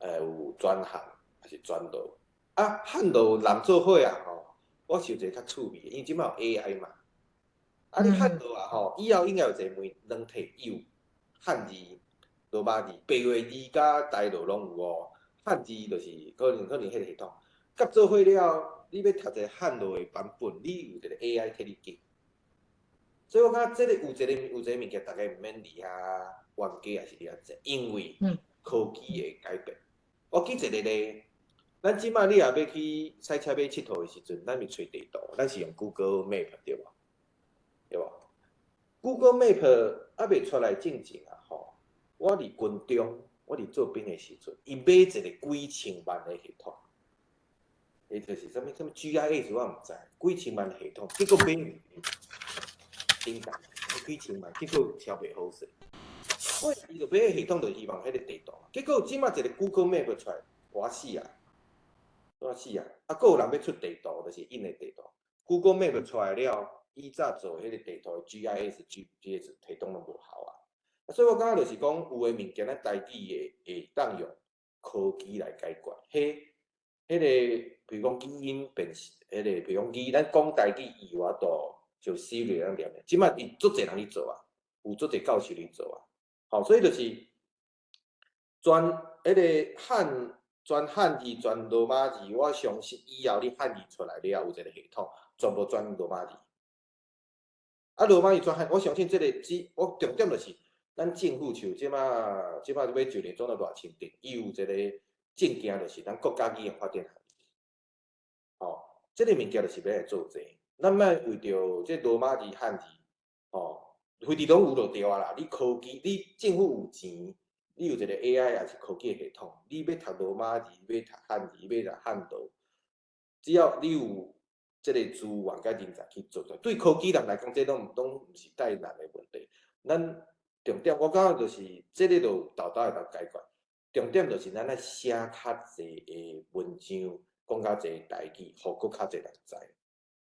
有轉漢抑是轉羅。啊，漢羅人做伙啊吼，我想一個較趣味的，因為這擺有 AI 嘛。啊，你漢羅啊吼，以後應該有一個媒軟體有漢字、羅馬字、白話字佮台羅攏有哦。漢字就是可能彼個系統，佮做伙了，你欲讀一個漢羅的版本，你有一個 AI 替你記。所以我感覺這個有一個物件，逐家毋免佇遐冤家，抑是佇遐爭，因為科技會改變。我舉一個例，咱這擺你若欲去駛車欲𨑨迌的時陣，咱欲揣地圖，咱是用 Google Map 對無？對無？Google Map 猶未出來進前啊吼，我佇軍中，我佇做兵的時陣，伊買一個幾千萬的系統，伊就是啥物啥物 GIS 我毋知，幾千萬的系統，結果買頂檔幾千萬，結果超袂好勢。我伊就買系統，就希望彼個地圖，結果這擺一個 Google Map 出來，我死啊！我死啊！啊，閣有人欲出地圖，就是印的地圖。Google Map 出來了，以早做彼個地圖的 GIS、GPS 系統攏無效啊。所以我感覺就是講，有的物件咱台語的會當用科技來解決。彼個，比如講語音辨識，彼個比如講語，咱講台語伊有法度就 Siri 通念的。這擺伊足濟人咧做啊，有足濟教授咧做啊。吼，所以就是轉彼個漢轉漢字轉羅馬字，我相信以後你漢字出來了，有一個系統全部轉羅馬字。啊，羅馬字轉漢，我相信這個只我重點就是，咱政府像這擺欲就任總統賴清德，伊有一個政見，就是咱國家語言發展學。吼，這個物件就是欲來做這個，咱莫為著這羅馬字漢字，吼，非佇攏有就對啊啦。你科技，你政府有錢，你有一個 AI 抑是科技系統，你欲讀羅馬字，欲讀漢字，欲讀漢羅，只要你有這個資源佮人才去做，對科技人來講，這攏毋是太難的問題。咱重點，我感覺就是這個就沓沓會當解決。重點就是咱愛寫較濟的文章，講較濟台語，予閣較濟人知。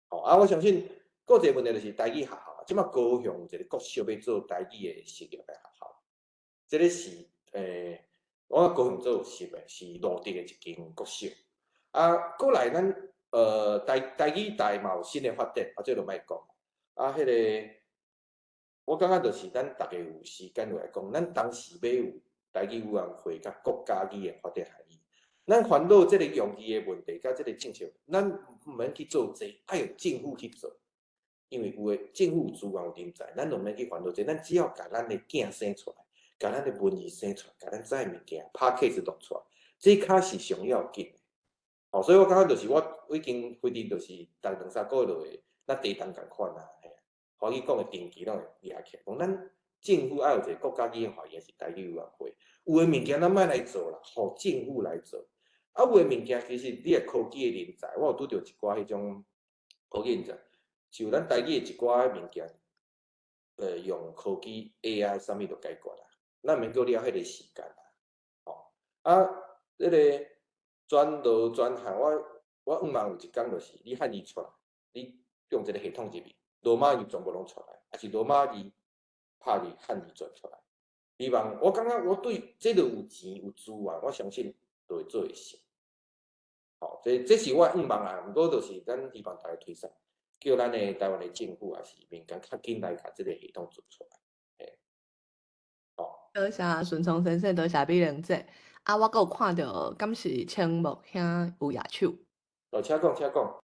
吼啊！我相信，閣一個問題就是台語學校，這擺高雄有一個國小欲做台語的實驗的學校，這個是我高雄做有熟的，是蘆竹的一間國小。啊，過來咱台語台嘛有新的發展，啊，這就莫講。啊，彼個我感覺就是咱逐家有時間落來講，咱當時欲有台語委員會佮國家語言發展協議，咱煩惱這個用字的問題佮這個政策，咱毋免去做這個，愛用政府去做，因為有的政府有資源有人才，咱就毋免去煩惱這個，咱只要共咱的囝生出來，共咱的文字生出來，共咱知的物件 podcast 錄出來，這較是上要緊的。吼，所以我感覺就是我已經規定就是逐兩三個月就會，咱地動仝款啊，嘿，華語講的定期攏會掠起來，講咱政府愛有一個國家語言法，抑是台語委員會，有的物件咱莫來做啦，予政府來做。啊，有的物件其實你若科技的人才，我有拄著一寡彼種科技人才，像咱台語的一寡物件，用科技 AI 啥物就解決啦，咱毋免閣了彼個時間啦。吼，啊，彼個轉羅轉漢，我向望有一工就是你漢字出來，你用一個系統入去，羅馬字全部攏出來，抑是羅馬字拍入漢字轉出來。希望我感覺我對這個有錢有資源，我相信就會做會成。吼，這是我願望啦，毋過就是咱希望大家推捒，叫咱的台灣的政府抑是民間較緊來共這個系統做出來。嘿，吼。多謝順聰先生，多謝美玲姐。啊，我閣有看著，敢是青木兄有舉手？哦，請講，請講。